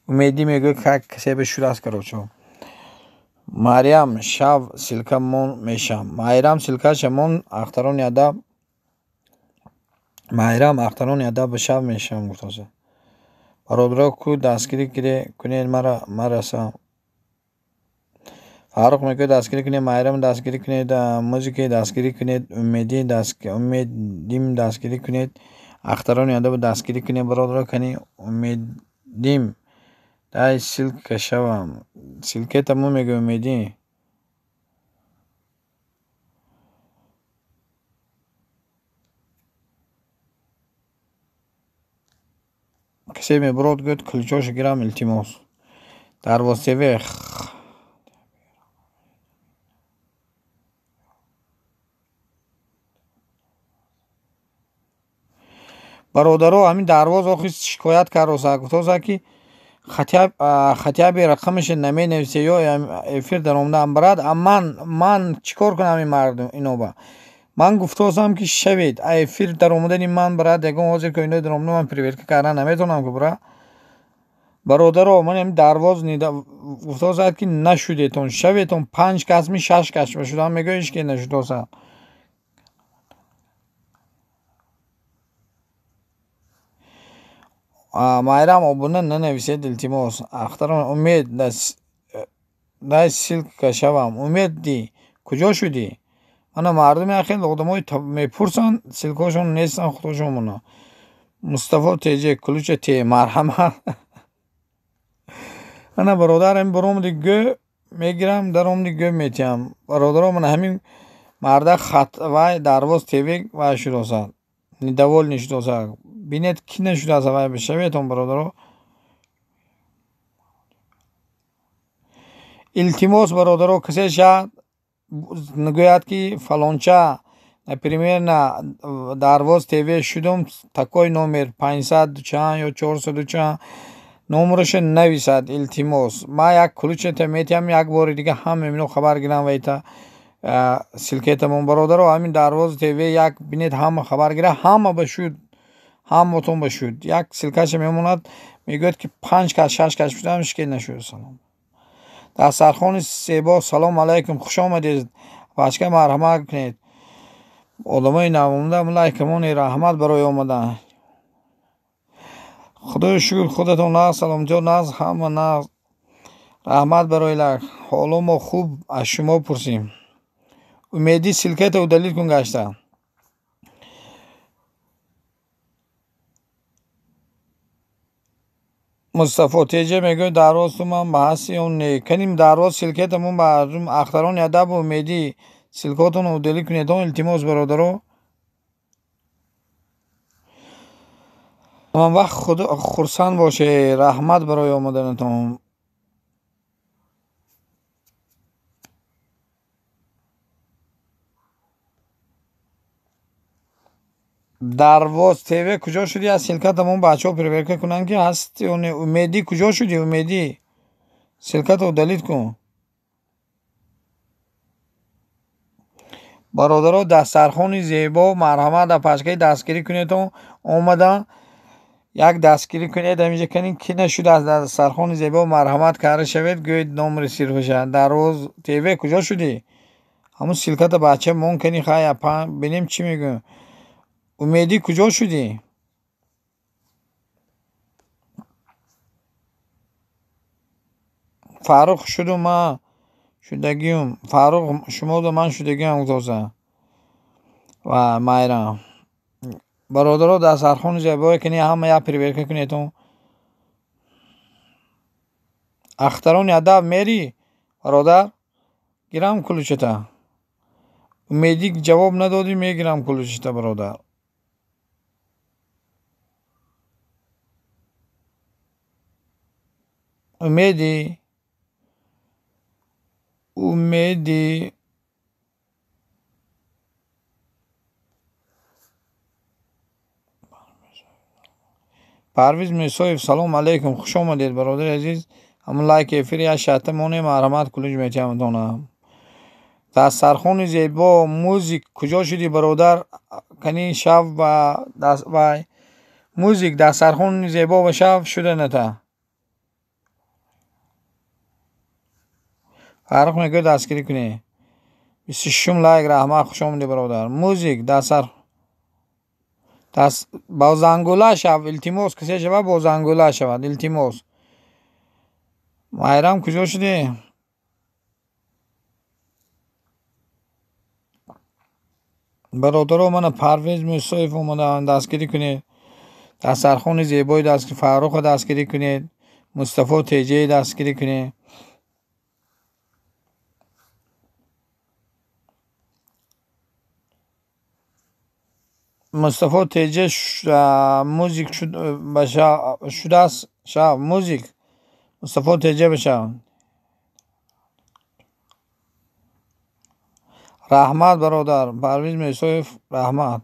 Умедӣ мегӯяд, как касе ба шудааст, короче. Мариям, шав ссылка мон мешам. Майрам, ссылкаша мон, ахтарони адаб. Майрам, ахтарони адаб шав мешам гуфтаса. Бародаро, ку дастгирӣ кунед мара мараса. Фаррух мегӯяд, дастгирӣ кунед Майрам, дастгирӣ кунед музики, дастгирӣ кунед Умедӣ, Умедим дастгирӣ кунед, ахтарони адаб дастгирӣ кунед, бародаро. Кани Умедим дай ссылка шавам. Ссылкета мо мегӯ, Умедӣ. Касе мебурод, гӯяд ключошо гирам, илтимос. Дарвоз ТВ. Бародаро, ҳамин Дарвоз охир шикоят кардоса, гуфтоса ки хотя бы рақамаша наменависе ё эфир даромадаам, брат. А ман чӣ кор кунам ин мардум иноба? Ман гуфтосам ки шавед, а эфир даромадани ман, брат, ягон ҳозир ки ино даромада ман проверка кардан наметавонам ку, брат. Бародаро, ман ҳамин Дарвоз гуфтосад ки нашудетон, шаветон панҷ касми шаш кас шудам, мегӯяд ҳеч ки нашудоса. Майрам, обуна нанависед, илтимос. Ахтарон Умед дай ссылка шавам. Умедди, куҷо шудӣ? Ана мардуми хел одамои мепурсанд, ссылкаҳошон нестанд, худошон мона. Мустафо ТЖ, ключа те, марҳамат. Ана бародар, ҳамин баромади гӯ мегирам, даромади гӯ метиҳам. Бародаро, мана ҳамин марда хат вай Дарвоз ТВ вай шудосад. Недовольный шудосад. Бинед ки нашудааст, вай бишаветон, бародаро. Илтимос, бародаро, касе шаҳд гӯяд ки фалонча, например, на Дарвоз ТВ шудум, такой номер 500 чанд ё 400 чанд номераша нависад, илтимос. Ман як ключата метиҳам, як бори дига ҳама мино хабар гирам вайта ссылкетамон, бародаро. Ҳамин Дарвоз ТВ як бинед, ҳама хабар гира, ҳама ба шуд, ҳаматон ба шуд. Як ссылкаша мемонад, мегӯяд ки панҷ кас, шаш кас шудам, ҳеч ки нашуд. Салом. Дастархони зебо, салом алайкум, хуш омадед. Пачка марҳамат кунед. Одамои навомада лайкамони, раҳмат барои омадан. Худоё шукр, худатон нағз, саломатиё нағз, ҳама нағз. Раҳмат барои лайк. Ҳоло мо хуб, аз шумо пурсем. Умедӣ, ссылката удалить кун гашта. Мустафо ТЖ мегӯяд, Дарвоз ту ман ба ҳасти ё не? Каним Дарвоз ссылкетамон ба ахтарони адабу Умедӣ ссылкаотонро удалить кунед, илтимос, бародаро. Он вақт худ хурсанд бошед. Раҳмат барои омаданатон. Дарвоз ТВ куҷо шудӣ? Аз ссылкатамон бачаҳо проверка кунанд ки ҳаст ё не. Умедӣ, куҷо шудӣ, Умедӣ? Ссылката удалить кун. Бародаро, дастархони зебо, марҳамат, дар пачкаи дастгирӣ кунедон. Омадан як дастгирӣ кунед, ҳаминҷа канин ки нашудааст. Дастархони зебо, марҳамат карда шавед, гӯед номери сирфаша. Дарвоз ТВ куҷо шудӣ? Ҳамун ссылката бача мон кани, хай бинем чӣ мегӯем. Умедӣ, куҷо шудӣ? Фаррух шуду ман шудагиюм. Фаррух шумоду ман шудагиам гуфтоса. Ва Майрам. Бародаро дастархони зебое кини ҳама як проверка кунедтон. Ахтарони адаб мери бародар, гирам кулучата. Умедик ҷавоб надодӣ, мегирам кулучата бародар. Умеди, Умеди. Парвиз Мусоев, салом алейкум, хуш омадед бародари азиз. Ҳамун лайк эфир як шарта монем, марҳамат кулуҷ метиҳамтона. Дастархони зебо, музик куҷо шудӣ бародар? Кани шав ба даст вай. Музик дастархони зебо ба шав шуда ната. Фаррух мегӯяд дастгирӣ кунӣ. 26 лайк, раҳмат, хуш омадӣ бародар. Музик дастар даст бо зангула шав, илтимос, касе шава бо зангула шавад, илтимос. Майрам куҷо шудӣ? Бародаро мана Парвиз Мусоев омадаанд, дастгирӣ кунед. Дастархони зебои дастгирӣ, Фаррухро дастгирӣ кунед, Мустафо Теҷаи дастгирӣ кунед. Мустафо Теҷа музик шудааст, шав музик. Мустафо Теҷа бишав. Раҳмат бародар, Парвиз Мусоев, раҳмат.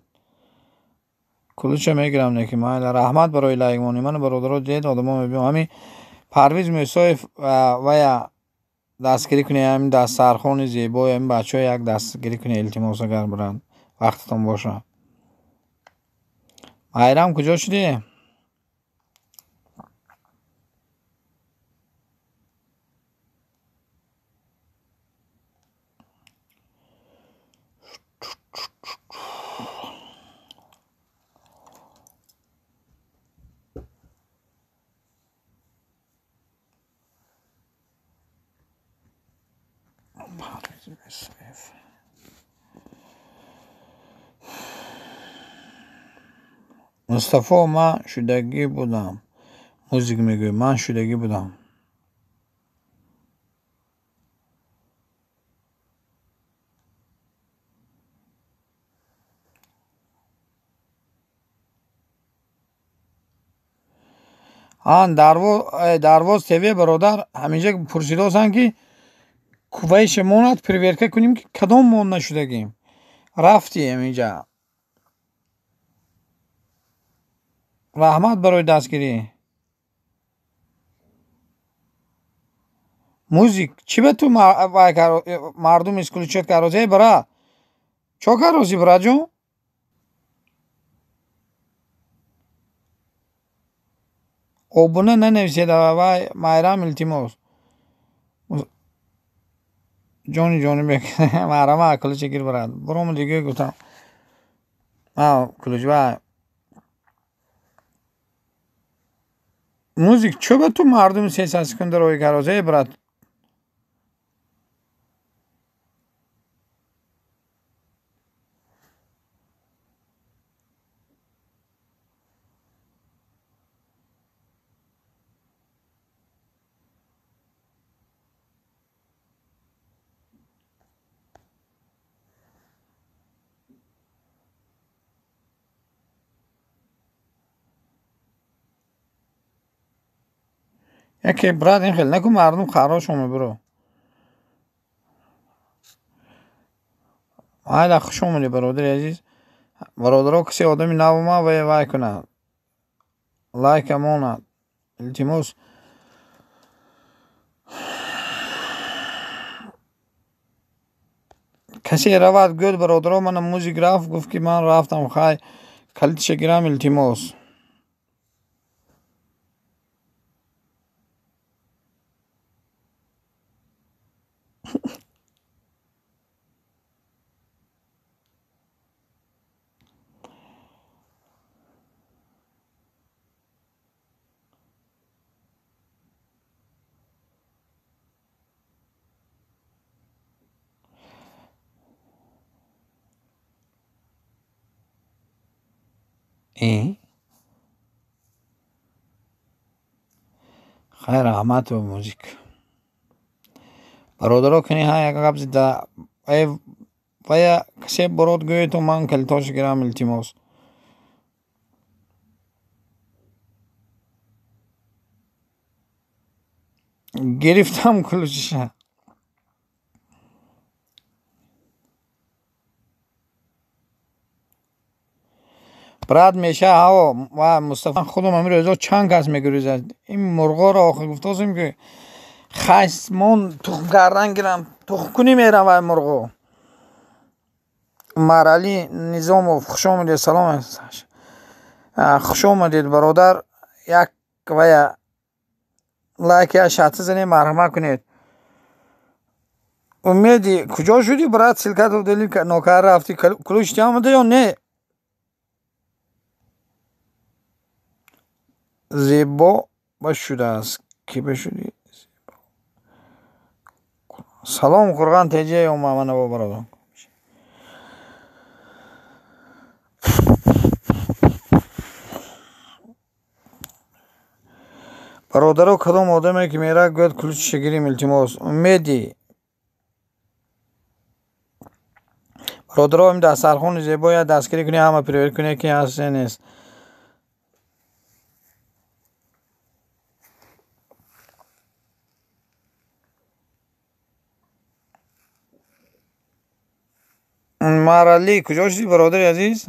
Кулуча мегирам неки майла. Раҳмат барои лайкмонӣ. Мана бародаро дидед, одамо мебинам. Ҳамин Парвиз Мусоев вая дастгирӣ кунед, ҳамин дастархони зебои ҳамин бачаҳо як дастгирӣ кунед, илтимос агар брат, вақтатон бошад. Майрам куҷо шудӣ? Мустафо, ман шудагӣ будам. Музик мегӯяд, ман шудагӣ будам. Ан Дарвоз ТВ бародар, ҳаминҷа пурсидосанд ки кувайша монад, проверка кунем ки кадом мон нашудагим. Рафти ҳаминҷа. Раҳмат барои дастгирӣ. Музик, чӣ ба ту мардум исключать карози? Эй бра, чо карози браҷон? Обуна нанависед, вай Майрам илтимос. Ҷони ҷони бек. Майрама кулуча гир брат. Буром дига гуфтам. Кулуч вай. Музик, чо ба ту мардум 300 секунда рӯй карози? Эй брат. Яке брат ин хел накун, мардум харошон мебуро. Айла хуш омадӣ бародари азиз. Бародаро касе одами нав омад вай вай кунад. Лайка монад. Илтимос. Касе равад гӯяд бародаро мана музик рафт, гуфт ки ман рафтам, хай калитша гирам, илтимос. Хайр, раҳмат ба музик. Бародаро, кунӣ ҳа як гап зида. Вая касе бород гӯед, то ман калитош гирам, илтимос. Гирифтам ключиша. Брат меша ҳаво ва Мустафа худам ҳамин рӯзо чанд кас мегурезад. Ин мурғоро охир гуфтосем, ки хасмон тухм кардан гирам, тухмкунӣ мерам вай мурғо. Умаралӣ Низомов, хуш омадед, салом, хуш омадед, бародар. Як вая лайк я шатса занед, марҳамат кунед. Умеди, куҷо шудӣ, брат? Ссылка то дели нокар рафтӣ, ключ ти омада ё не? Зебо ба шудааст. Ки ба шудӣ? Салом, Қурғон теҷа омад мана бо бародар. Бародаро, кадом одаме ки мерад, гӯяд ключиша гирим, илтимос. Умеди. Бародаро, ин дастархони зебо як дастгирӣ кунед, ҳама привет кунед, ки ҳаст ё нест. Умаралӣ, куҷо шудӣ, бародари азиз?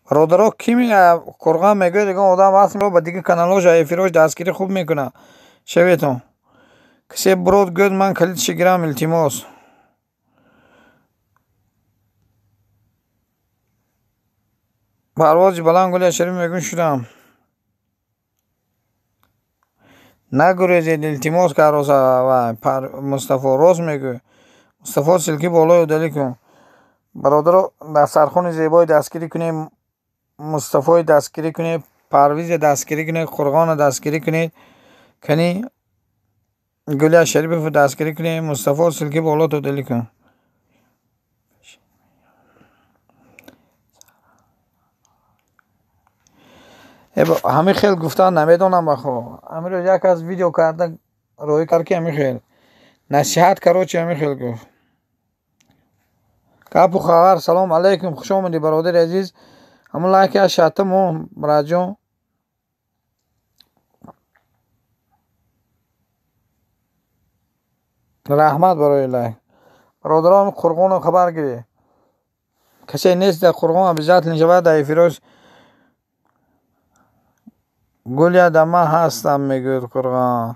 Бародаро, ки Қурғон мегӯяд, ягон одам ҳаст, ба дигар каналҳош эфирош дастгирӣ хуб мекунад. Шаветон. Касе брод гӯяд, ман калидша гирам, илтимос. Парвози баланд гуля шариф мегӯм шудам. Нагурезед, илтимос, кароса Мустафо рост мегӯ. Мустафо, ссылки болои удалить кун. Бародаро, дастархони зебои дастгирӣ кунед, Мустафои дастгирӣ кунед, Парвизе дастгирӣ кунед, Қурғона дастгирӣ кунед, кани Гуля Шарипов дастгирӣ кунед, Мустафо, ссылки болото удалить кун. Ҳамин хел гуфтан намедонам бахо. Ҳамин рӯз як аз видео карда роҳӣ кард, ки ҳамин хел насиҳат, короче, ҳамин хел гуфт. Гапу хабар, салом алейкум, хуш омадӣ, бародари азиз. Ҳамон лайки аз шатта мо, братҷон. Раҳмат барои лайк. Бародарон, Қурғонро хабар гиред. Касе нест дар Қурғон, обязательно шавад дар эфирош. Гуля да ман ҳастам, мегӯяд Қурғон.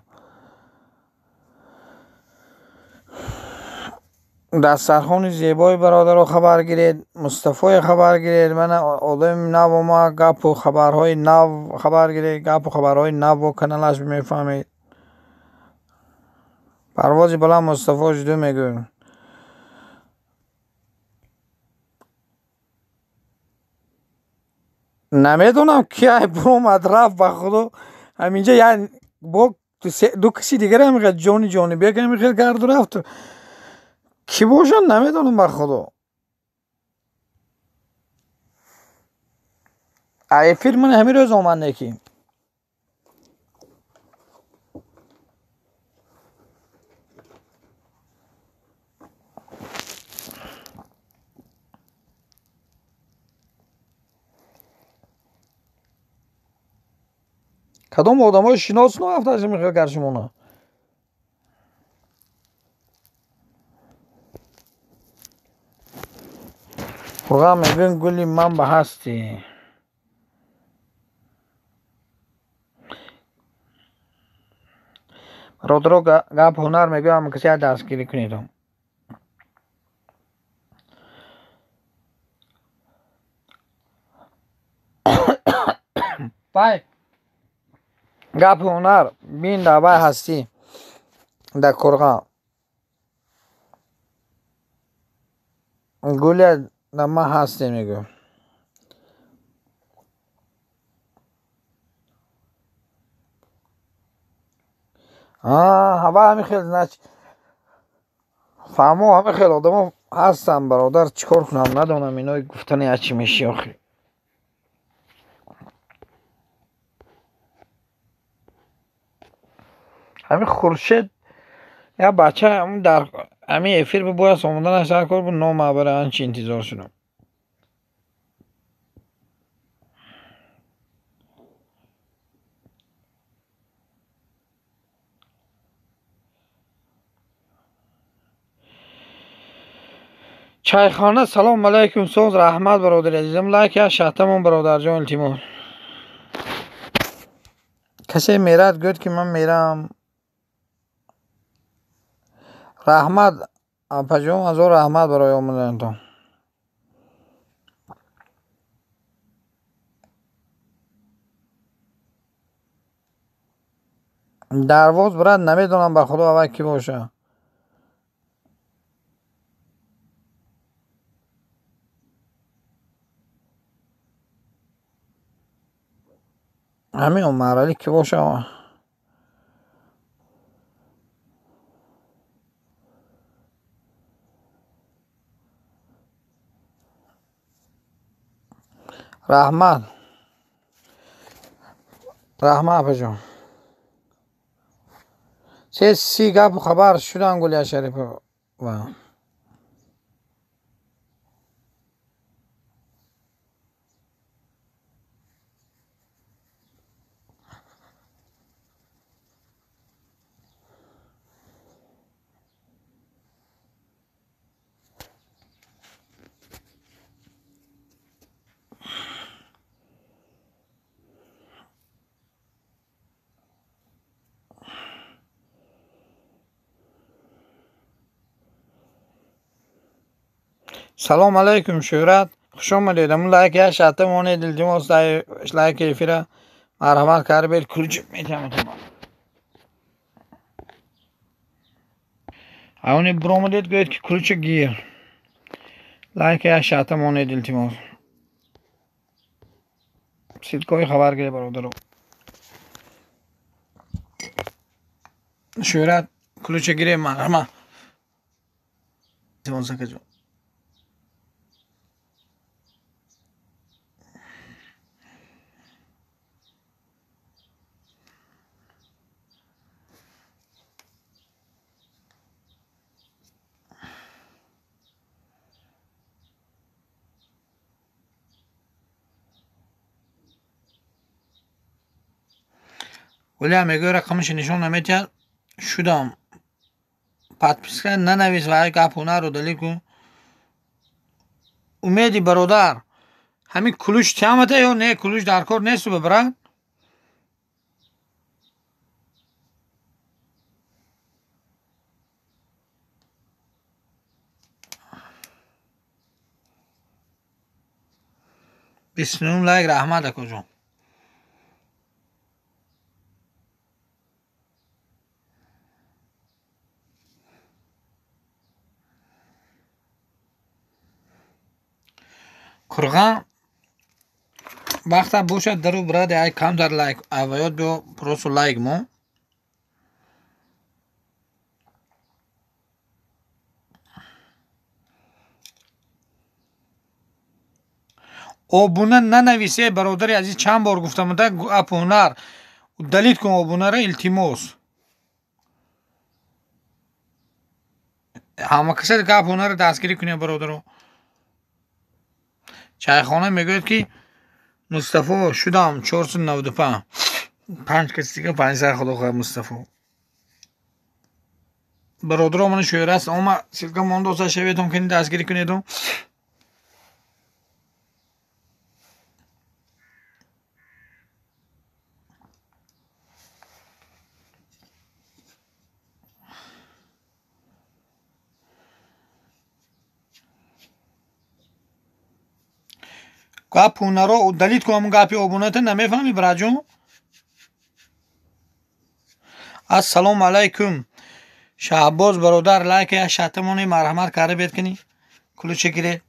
Дастархони зебои бародаро хабар гиред, Мустафое хабар гиред, мана одами нав омад, гапу хабарҳои нав хабар гиред, гапу хабарҳои нав бо каналаш мефаҳмед. Парвози баланд Мустафо жду мегӯяд. Намедонам ки ай буромад рафт, ба худо. Ҳаминҷа як бо ду каси дигар ҳамин ҷони ҷонибек ҳамин хел карду рафт. Кӣ бошанд, намедонам, ба худо. Эфир ман ҳамин рӯз омад неки. Кадом одамои шинос нарафтааст ҳамин хел кар шумона? Қурғон мегӯяд, гули ман ба ҳастӣ. Бародаро, гап ҳунар мегӯям, касе дастгирӣ кунед. Вай гап ҳунар бин дар вай ҳастӣ дар Қурғон. Гуля дар ман ҳастӣ мегӯям. Ҳава ҳамин хел, значит, фаҳмо, ҳамин хел одамо ҳастам бародар, чӣ кор кунам надонам, инои гуфтани ячи меши охи. Ҳамин Хуршед як бача дар ҳамин эфир бояд омоданаш дар кор буд, номабара анчи интизор шудам. Чайхона салом алайкум, соз раҳмат бародари азизам, лайк я шаҳтамон бародарҷон, илтимос. Касе мерад гӯяд ки ман мерам. Раҳмат апаҷон, ҳазор раҳмат барои омаданатон. Дарвоз брат намедонам ба худо аввал кӣ боша. Ҳамин Умаралӣ кӣ боша? Раҳмат, раҳмат апаҷон. Се си гапу хабар шудан Гулия Шарипова. Салом алайкум Шӯҳрат, хуш омадед. Ҳамун лайк як шарта монед, илтимос, лайк эфира марҳамат карда бед, ключ метиҳам. Ҳамоне биромадед гӯед ки ключа гир. Лайк як шарта монед, илтимос. Ссылкаҳои хабар гиред бародаро. Шӯҳрат ключа гиред, марҳамат. Илтимос акаҷон. Гулия мегӯяд рақамашо нишон наметиҳад. Шудам. Подписка нанавис ва гап ҳунарро далил кун. Умеди бародар, ҳамин ключ тиамата ё не? Ключ дар кор несту брат? 29 лайк, раҳмат акоҷон. Қурған вақта бошад дару брат, ай камтар лайк аваёт биё, просто лайк мо. Обуна нанависе бародари азиз, чанд бор гуфтам да гап ҳунар далит кун обунара, илтимос. Ҳама каса гап ҳунарро дастгирӣ кунед бародаро. Чайхона мегӯяд ки Мустафо шудам 495. Панҷ каси дига 500, худо хоҳад Мустафо. Бародаро ман шоир аст, ома ссылка мондоса шаветон кунед, дастгирӣ кунедум. Гап ҳунаро далит кун, ҳамун гапи обуната намефаҳмӣ браҷон? Ассалому алайкум Шаҳбоз бародар, лайк як шарта монед, марҳамат карда бед кунӣ, ключа гиред.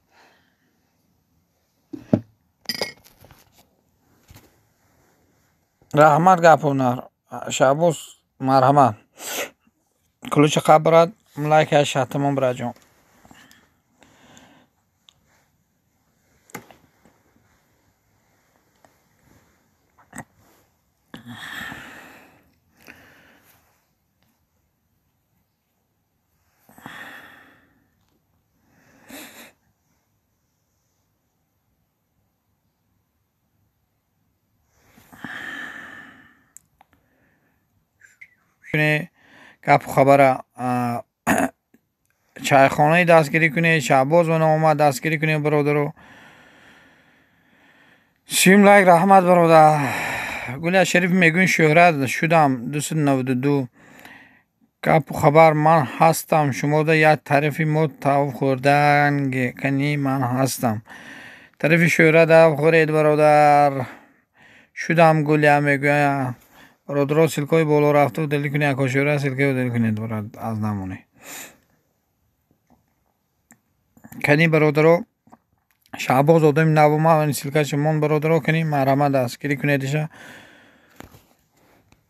Раҳмат гап ҳунар Шаҳбоз, марҳамат. Ключа қаб брат, лайк як шарта мон браҷон. кунед гапу хабара. Чайхонаи дастгирӣ кунед, Шаҳбоз мана омад, дастгирӣ кунед бародаро. 30 лайк, раҳмат бародар. Гуля Шариф мегӯяд шӯҳрат шудам 292. Гапу хабар ман ҳастам, шумода як тарафи мо тав хӯрдан кани ман ҳастам. Тарафи шӯҳрат тав хӯред бародар. Шудам Гуля мегӯяд. Бародаро ссылкаҳои боло рафта удалить кунед, ако шӯҳрат ссылкаи удалить кунед бародар аз намонед. Кани бародаро Шаҳбоз одами навома ссылкаша мон бародаро кани марҳамат дастгирӣ кунед иша.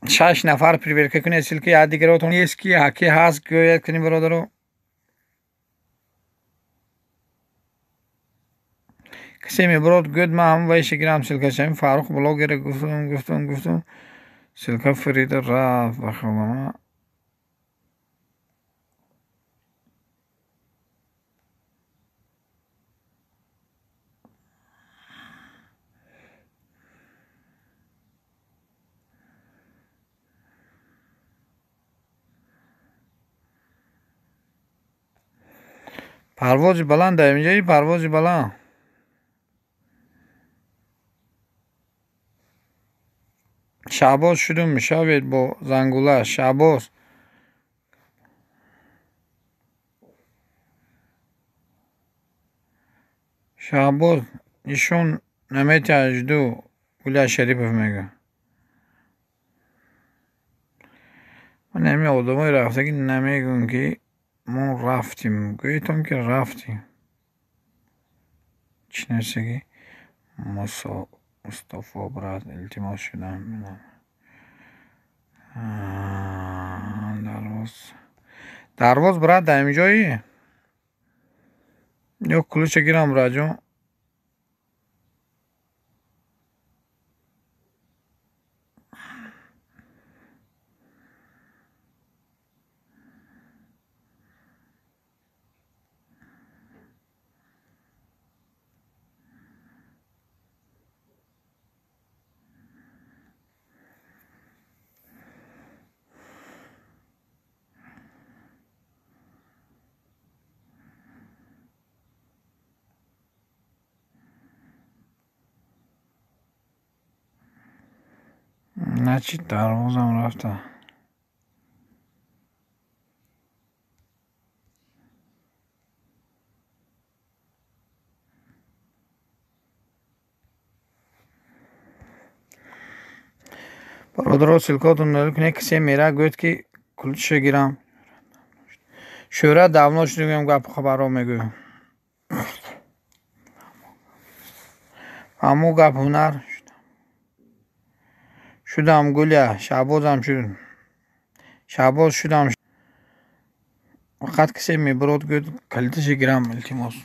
6 нафар проверка кунед ссылка як дигаротон есть ки ҳаки ҳаст гӯяд кани бародаро. Касе мебурод гӯяд ман ҳам вайша гирам ссылкаша. Ҳамин Фаррух блогера гуфтум гуфтум гуфтум ссылка фирида рафт ба худо. Парвози баланд дар инҷои парвози баланд. Шаҳбоз шудум мешавед бо зангула. Шаҳбоз Шаҳбоз нишон наметиҳад жду. Гуля Шарипов мегӯяд. Ман ҳамин одамои рафтагӣ намегӯям ки мо рафтем. Гӯетон ки рафтем. Чӣ нависагӣ? Мустафо брат илтимос шудам. Дарвоз. Дарвоз брат дар инҷои? Ё ключа гирам братҷон. Начи дарвозам рафта. Бародаро ссылкаотон удалить кунед. Касе мера гӯяд ки ключша гирам. Шӯҳрат давно шуд гапу хабарҳо мегӯям. Ҳамо гап ҳунар шудам Гуля. Шаҳбозам шуд. Шаҳбоз шудам. Фақат касе мебурод гӯяд калиташа гирам илтимос.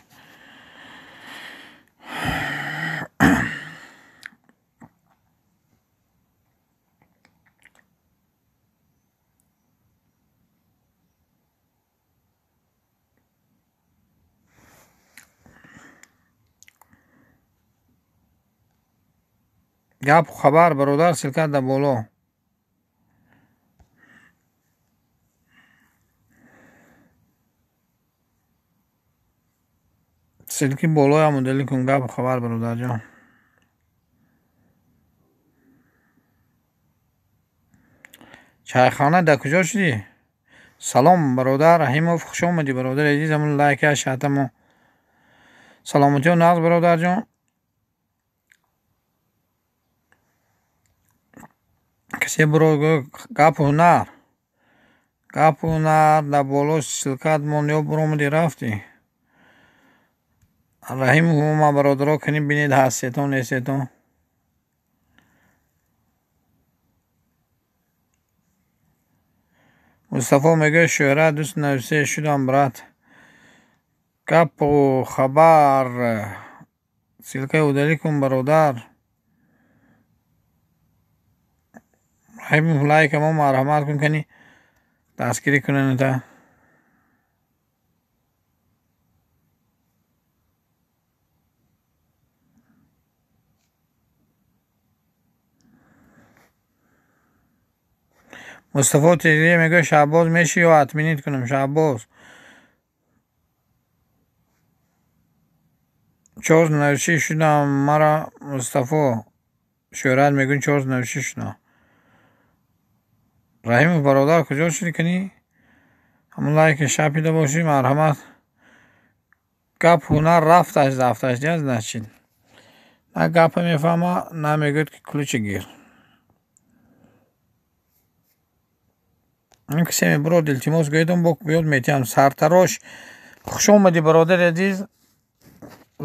Гапу хабар бародар ссылка дар боло. Ссылки болоям удалить кун гапу хабар бародарҷон. Чайхона дар куҷо шудӣ? Салом бародар Раҳимов, хуш омадӣ бародари азиз. Ҳамун лайка шаҳтамо. Саломатиё нағз бародарҷон. Касе буро гапу ҳунар. Гапу ҳунар дар боло ссылкаат мон ё буромадӣ рафтӣ. Раҳимов ма бародаро кани бинед ҳастетон нестетон. Мустафо мегӯяд шӯҳрат 293 шудам брат. Гапу хабар ссылкаи удалить кун бародар. Раҳимов лайка мо марҳамат кун кани дастгирӣ кунед. Мустафо Тиҷрӣ мегӯяд Шаҳбоз мешӣ ё отменить кунам? Шаҳбоз. Чор навши шудам мара Мустафо. Шӯҳрат мегӯяд чор навши шудам. Раҳимов бародар куҷо шудӣ кунӣ? Ҳамон лайки шапида бошӣ марҳамат. Гап ҳунар рафташ дафташ диаз начид. На гапа мефаҳма, на мегӯяд ки ключи гир. Ин касе мебурод илтимос гӯедам бо биёд метиҳам. Сартарош хуш омадӣ бародари азиз.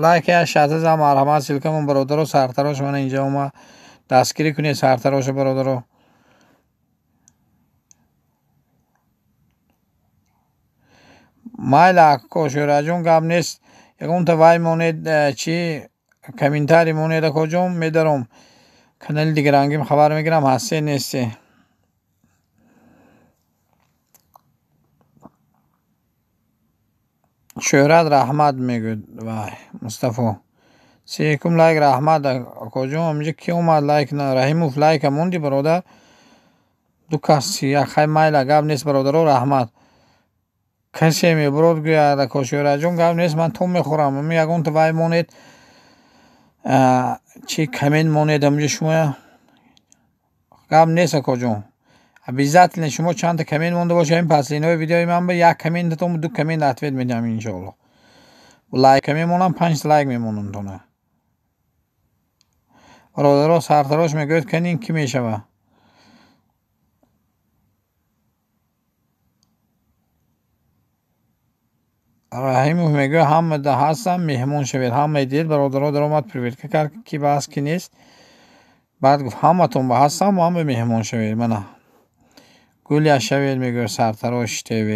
Лайк я шата за марҳамат ссылкамон бародаро. Сартарош мана инҷа омад. Дастгирӣ кунед сартароша бародаро. Майла ако Шӯҳратҷон гап нест. Ягонта вай монед чи комментарий монед акоҷон медаром. Канали дигарангим хабар мегирам ҳасте несте. Шӯҳрат раҳмат мегӯяд вай Мустафо. Секум лайк раҳмат акоҷон. Инҷа ки омад лайк на Раҳимов лайка монди бародар. Ду кас як хай майла гап нест бародаро раҳмат. Касе мебурод гӯяд ако Шӯҳратҷон гап нест ман то мехӯрам. Ягонта вай монед чи коммент монед ҳаминҷа шумоя гап нест акоҷон. Обязательно шумо чандта коммент монда бошед ҳамин последние видеои ман ба як комментатон ду коммент ответ медиҳам иншоалло. Лайка мемонам 5 лайк мемонам тона. Бародаро сартарош мегӯяд канин кӣ мешава? Раҳимов мегӯяд ҳама да ҳастам меҳмон шавед. Ҳамаи дид бародаро даромад проверка кард ки ба ҳаст ки нест. Баъд гуфт ҳаматон ба ҳастам ҳама меҳмон шавед. Мана гулия шавед мегӯяд Сартарош ТВ.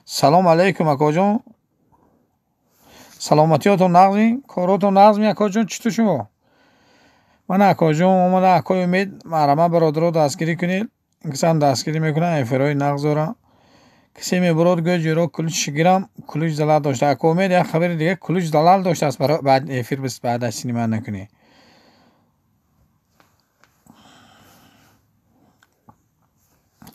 Салом алейкум акоҷон. Саломатиётон нағзми? Коротон нағзми акоҷон? Чӣ ту шумо? Мана акоҷон омада акои Умед марҳамат бародаро дастгирӣ кунед. Ин касам дастгирӣ мекунад эфирҳои нағз дорад. Касе мебурод гӯяд ҷӯро ключ гирам ключ залал дошта. Ако Умед як хабари дига ключ залал доштааст баъд эфир баъд аз синима накунӣ.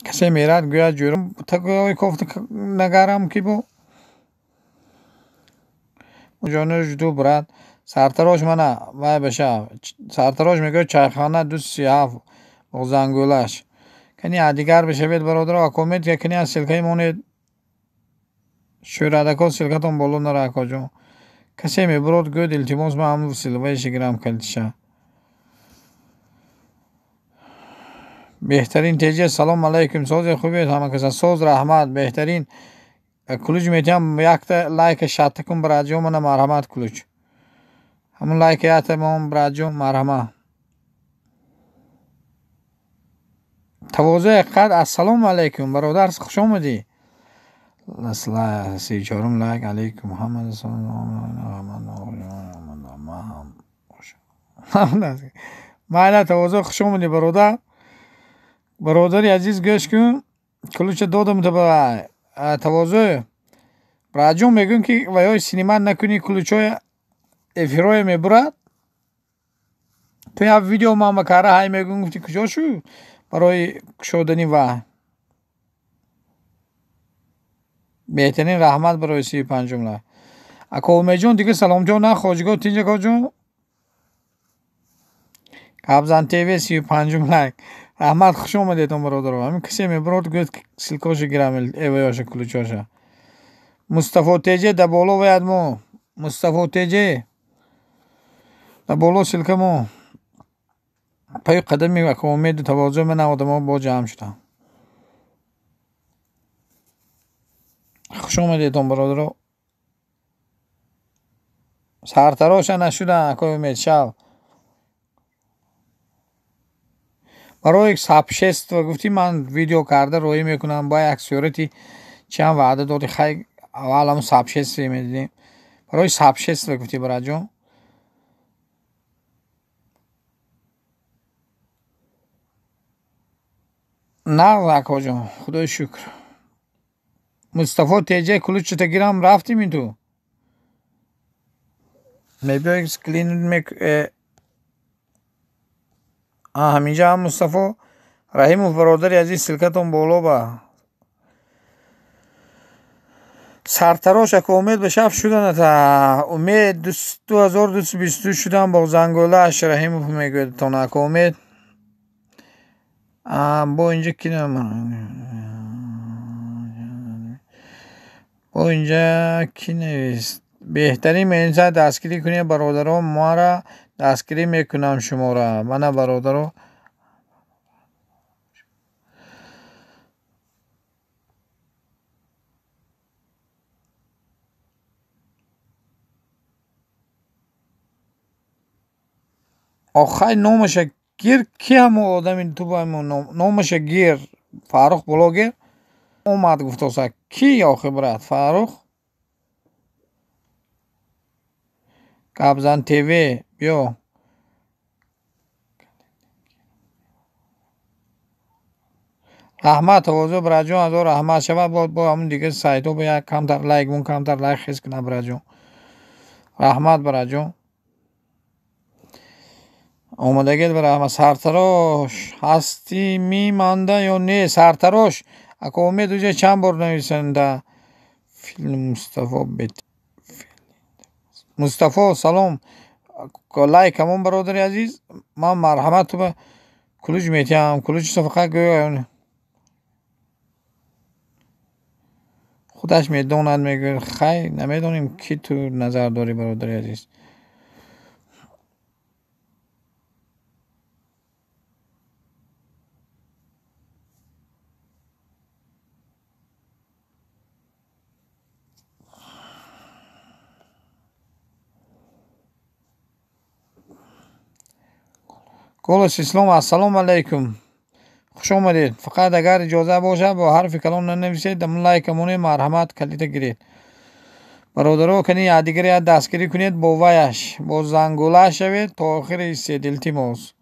Касе мерад гӯяд ҷӯро такои кофта нагарам ки бо ҷону жду брат. Сартарош мана вай баша. Сартарош мегӯяд чайхона 237 бо зангӯлаш. Кани дигар бишавед бародаро ако Умед якни аз ссылкаи монед. Шӯҳрат ако ссылкатон боло нара акоҷон. Касе мебурод гӯяд илтимос ман ҳамн ссылкаи гирам калтиша. Беҳтарин теҷа салом алейкум. Созе хубед ҳама каса. Соз раҳмат беҳтарин. Ключ метиҳам якта лайка шатта кун братҷон мана марҳамат ключ. Ҳамун лайка якта мон братҷон марҳамат. Тавозӯи ҳақиқат ассалому алейкум бародар хуш омадӣ. 34 лайк алейкум Муҳаммад. Майла тавозӯ хуш омадӣ бародар. Бародари азиз гӯш кун ключа додам та ба тавозӯ. Братҷон мегӯям ки ваёи синима накунӣ ключҳои эфирҳое мебурад. Ту як видео ман ба кара ҳай мегӯям гуфти куҷо шуд барои кушодани ваҳй. Беҳтарин раҳмат барои 35 лайк. Ако Умедҷон дига саломҷон на хоҷигоҳ тинҷ акоҷон. Кабзан ТВ 35 лайк. Раҳмат хуш омадедон бародаро. Ҳамин касе мебурод гӯяд ссылкаошо гирам эваёша ключоша. Мустафо ТЖ да боло ваяд мо. Мустафо ТЖ да боло ссылка мо. Паи қадами ако Умеду тавозӯ мана одамо бо ҷамъ шуданд. Хуш омадедон бародаро. Сартароша нашуданд акои Умед шав. Барои сообщество гуфтӣ ман видео карда роҳӣ мекунам ба як сурати чанд ваъда доди хай аввал ҳамун сообщество медидем. Барои сообщество гуфтӣ братҷон. Нағз акоҷон худои шукр. Мустафо ТЖ ключата гирам рафтим ин ту. Мебиёй клин ҳаминҷа ҳам Мустафо Раҳимов бародари азиз, ссылкатон боло ба. Сартарош ака Умед ба шаф шуданата. Умед 2222 шудам бо зангӯлааш Раҳимов мегӯядтон ака Умед. Бо инҷа ки бо инҷа ки навист? Беҳтарин менависад дастгирӣ кунед бародаро, мара дастгирӣ мекунам шуморо. Мана бародаро. Охай номаша гир, ки ҳамо одами ту ба номаша гир, Фаррух блогер омад гуфтоса. Ки охи брат Фаррух? Гапзан ТВ биё. Раҳмат овозо браҷон, азор раҳмат шавад. Бо ҳамун дига сайтҳо бо як камтар лайк мон, камтар лайк хез кунад браҷон. Раҳмат браҷон. Омадагият ба раҳмат. Сартарош ҳастӣ мемонда ё не? Сартарош ака Умед уҷа чанд бор нависанда. Филм Мустафо бет. Мустафо салом. Лайк ҳамон бародари азиз. Ман марҳамат ту ба кулуҷ метиҳам. Кулуҷ фақат гӯё худаш медонад, мегӯяд. Хай намедонем ки ту назар дорӣ бародари азиз. Голос Ислом, ассалому алайкум. Хуш омадед. Фақат агар иҷоза бошад бо ҳарфи калон нанависед, дамн лайка монед, марҳамат калида гиред. Бародаро, кани якдигаре як дастгирӣ кунед бо ваяш, бо зангула шавед то охири истед, илтимос.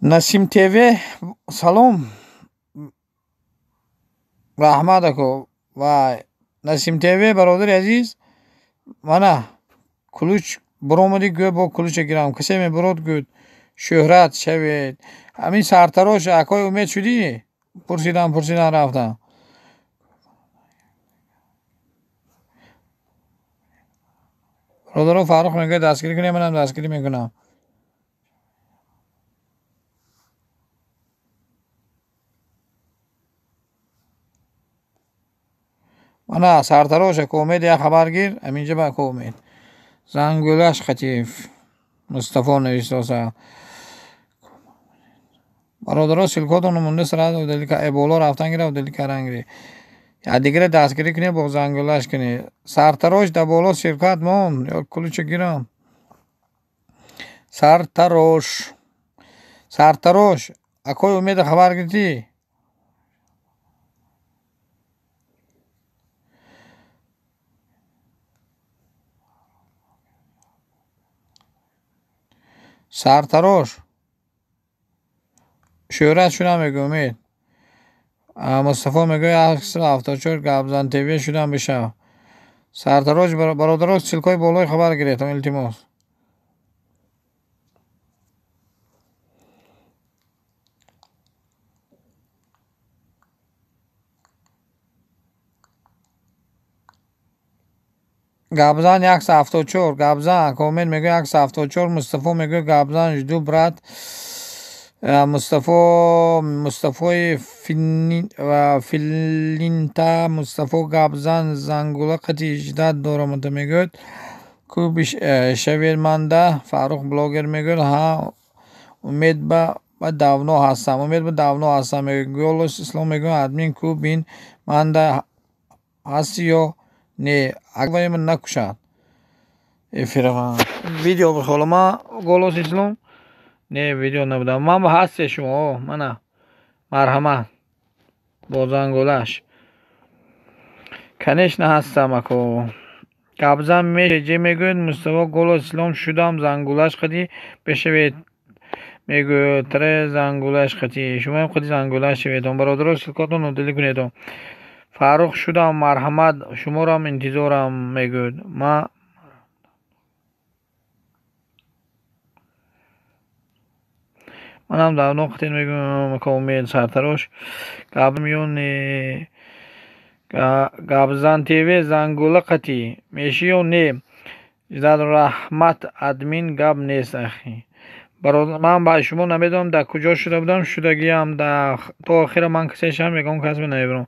Насим ТВ, салом. Раҳмат ако. Вай, Насим ТВ бародари азиз, мана кулуч буромадӣ, гӯ бо кулуча гирам. Касе мебурод, гӯд шӯҳрат шавед. Ҳамин сартарош акои Умед шудӣ? Пурсидам, пурсидам рафтам. Бародаро, Фаррух мегӯяд дастгирӣ кунед, манам дастгирӣ мекунам. Мана сартарош ака Умед як хабар гир, ҳаминҷа ба ака Умед. Зангӯлаш Хатиев Мустафо навистоса. Бародаро, ссылкотон монда сразу удали боло рафтан гира, удали кардан гири. Якдигаре дастгирӣ кунед, бо зангӯлаш кунед. Сартарош дар боло ссылкат мон, ё кулуча гирам. Сартарош. Сартарош, акои Умеда хабар гирифтӣ? Сартарош. Шӯҳрат шудам мегӯ Умед. Мустафо мегӯяд 174 Гапзан ТВ шудам бишав. Сартарош бародаро, ссылкаи болои хабар гиред, илтимос. Гапзан 174, Гапзан коммент мегӯяд 174, Мустафо мегӯяд Гапзан жду брат. Мустафо, Мустафои Филинта, Мустафо Гапзан зангула қати ждат дорам мегӯяд. Ку шавед манда. Фаррух блогер мегӯяд ҳа Умед ба давно ҳастам, Умед ба давно ҳастам мегӯяд. Голос Ислом мегӯяд админ ку бин манда ҳасти ё не, агар ман накушад эфирама видео бихолама. Голос Ислом не, видео набудам. Ман ба ҳасте шумо, мана марҳамат бо зангулаш. Конечно ҳастам ако. Гапзан меҷе мегӯяд Мустафо Голос Ислом шудам зангулаш қади бешавед мегӯяд. Тре зангулаш қати шумоям қади зангулаш шавед. Бародаро, ссылкатон удали кунед. Фаррух шудам, марҳамат, шуморам интизорам мегӯяд. Ма Манам давно қатин мегӯям, Умед сартарош. Гап ё не? Гапзан ТВ зангула қатӣ мешӣ ё не? Ждать раҳмат админ, гап нест ахи. Ман ба шумо намедонам, дар куҷо шуда будам, шудагиам то охира ман касе шавам, ягон касбе намебарам.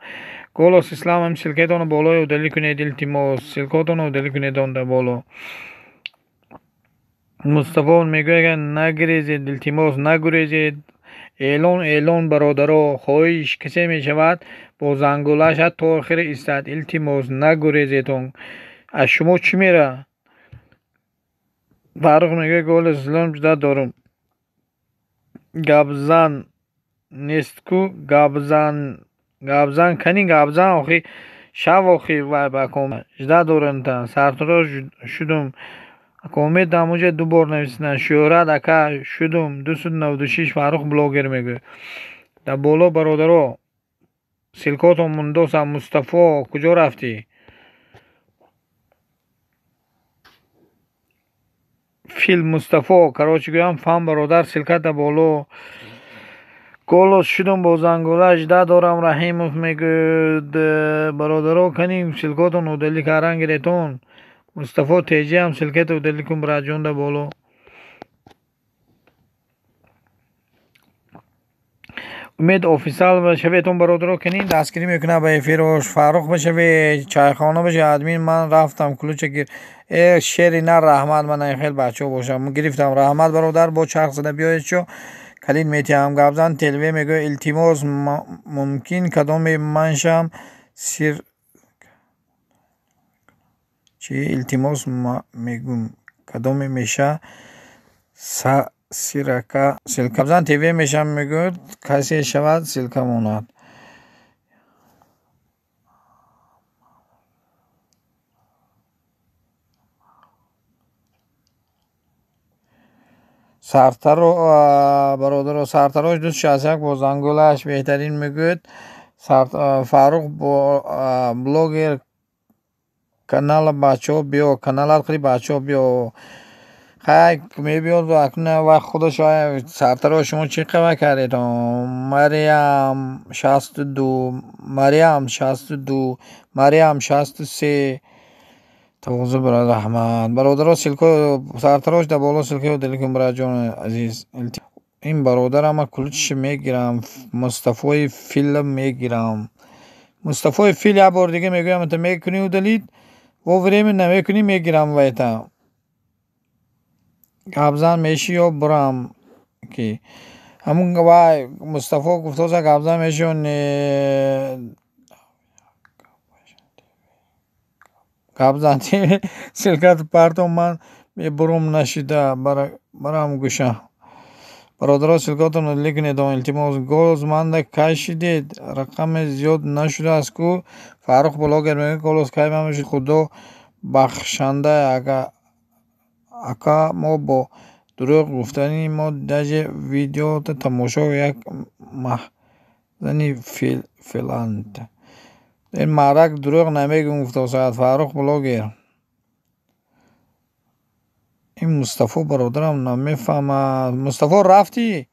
Голос Ислам, ҳам ссылкаетонро болои удалить кунед, илтимос. Ссылкаотонро удалить кунед он дар боло. Мустафо мегӯяд, нагирезед, илтимос, нагурезед. Эълон, эълон, бародаро, хоҳиш, касе мешавад бо зангулаша то охира истад, илтимос, нагурезедон. Аз шумо чӣ мера? Фаррух мегӯяд, Голос Ислом ждать дорум. Гапзан нест-ку, гапзан, гапзан кани, гапзан охи шав охи вай ба ком ждать доранд. Сартарош шудум. Умед дамуҷа ду бор нависидан. Шӯҳрат ака шудум 296. Фаррух блогер мегӯяд. Дар боло, бародаро, ссылкаотон мондосам. Мустафо, куҷо рафтӣ? Фил Мустафо, короче гӯям, фаҳм, бародар, ссылка дар боло. Голос шудум бо зангула ждать дорам, Раҳимов мегӯяд. Бародаро, кани ссылкаотон удалить кардан гиретон. Мустафо Теҷиам, ссылката удалить кун, братҷон, дар боло. Умед офисал башаветон, бародаро, кани дастгирӣ мекунад ба эфирош. Фаррух башавед, чайхона башавед, админ, ман рафтам, ключа гир. Э, шери на, раҳмат, ман хел бачаҳо бошам. Гирифтам, раҳмат, бародар, бо чарх зада биёед, чо калид метиҳам. Гапзан ТВ мегӯяд, илтимос, мумкин кадоме ман шам сир чӣ, илтимос мегӯм, кадоме меша сирака ссылка. Гапзан ТВ мешам мегӯяд, касе шавад ссылка монад. Сартаро, бародаро, сартарош 261 бо зангулааш беҳтарин мегӯяд. Фаррух блогер, канала бачаҳо биё, каналат қири бачаҳо биё. Хай мебиёд акнун вақт худаш. Сартарош, шумо чӣ қабар кардед? Мариям 62, Мариям 62, Мариям 63. Тавозӯ, бародар, раҳмат. Бародаро, ссылка сартарош дар боло, ссылкаи удалить кун, братҷони азиз. Ин бародарама ключша мегирам, Мустафои филм мегирам. Мустафои фил, як бор дига мегӯям, та мекунӣ удалить, во время намекунӣ, мегирам вайта. Гапзан мешӣ ё бурам ки? Ҳамун вай Мустафо гуфтоса, гапзан мешӣ ё не? Гапзан ссылкат парто, ман мебурум, нашида барам гӯша. Бародаро, ссылкаотонро удалить кунед, илтимос. Голос манда кай шидед? Рақаме зиёд нашудааст ку. Фаррух блогер мегӯяд, голос кай ман мешуд? Худо бахшанда, ака, мо бо дурӯғ гуфтани мо даже видеото тамошо як маҳзани филанд. Ин мардак дурӯғ намегӯм гуфтосад, Фаррух блогер. Ин Мустафо бародарам намефаҳмад. Мустафо, рафтӣ?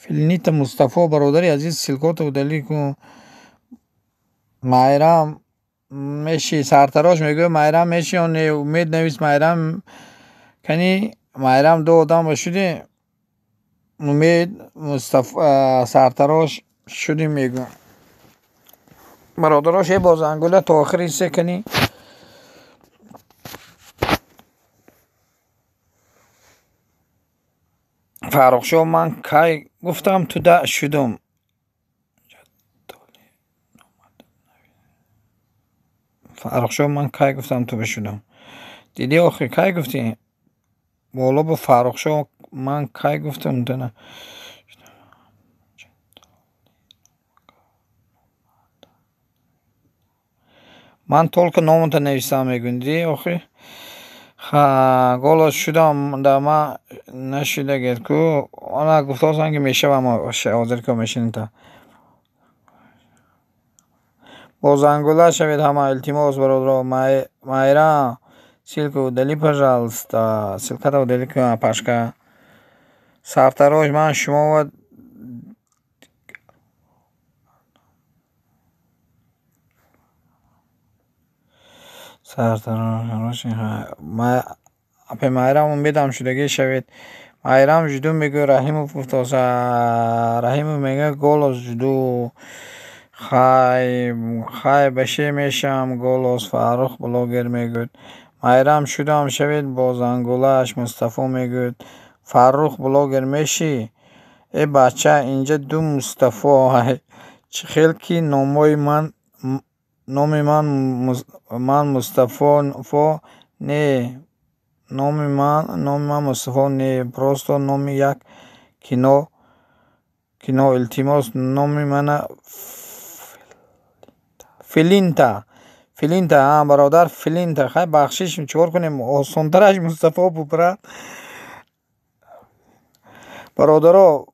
Филнита Мустафо, бародари азиз, ссылкаото удалить кун. Майрам мешӣ, сартарош мегӯяд, Майрам мешӣ ё не? Умед навис, Майрам кани, Майрам ду одам ба шудем. Умед, Мустафо, сартарош шудем мегӯям. Бародарош, е бо зангула то охир ҳиссе кани. Фаррухшоҳ, ман кай гуфтам туда шудум? Фаррухшоҳ, ман кай гуфтам ту бишудам? Дидӣ охир, кай гуфтӣ? Боло бо Фаррухшоҳ, ман кай гуфтам ту? Ман только номата нависам мегӯям, дидӣ охир? Ха, голос шудам да ман нашидагед ку. Ана гуфтосам ки мешавам, ҳозир ку мешинита. Бо зангула шавед ҳама, илтимос, бародаро. Майрам, ссылку удали, пожалуйста. Ссылката удали кун, апашка. Сартарош, ман шуморо сартарош апе Майрам умедам шудагӣ шавед. Майрам жду мегӯяд, Раҳимов гуфтааст. Раҳимов мегӯяд голос жду. Хай хай баше мешавам голос. Фаррух блогер мегӯяд. Майрам шудам шавед бо зангулааш. Мустафо мегӯяд. Фаррух блогер мешӣ? Э бача, инҷа ду Мустафо. Чӣ хел ки номои ман номи ман Мустафо не, номи ман Мустафо не, просто номи як кино, илтимос, номи мана Филинта. Филинта, а бародар, Филинта. Хай бахшиш, чӣ кор кунем? Осонтараш Мустафо буд, брат. Бародаро,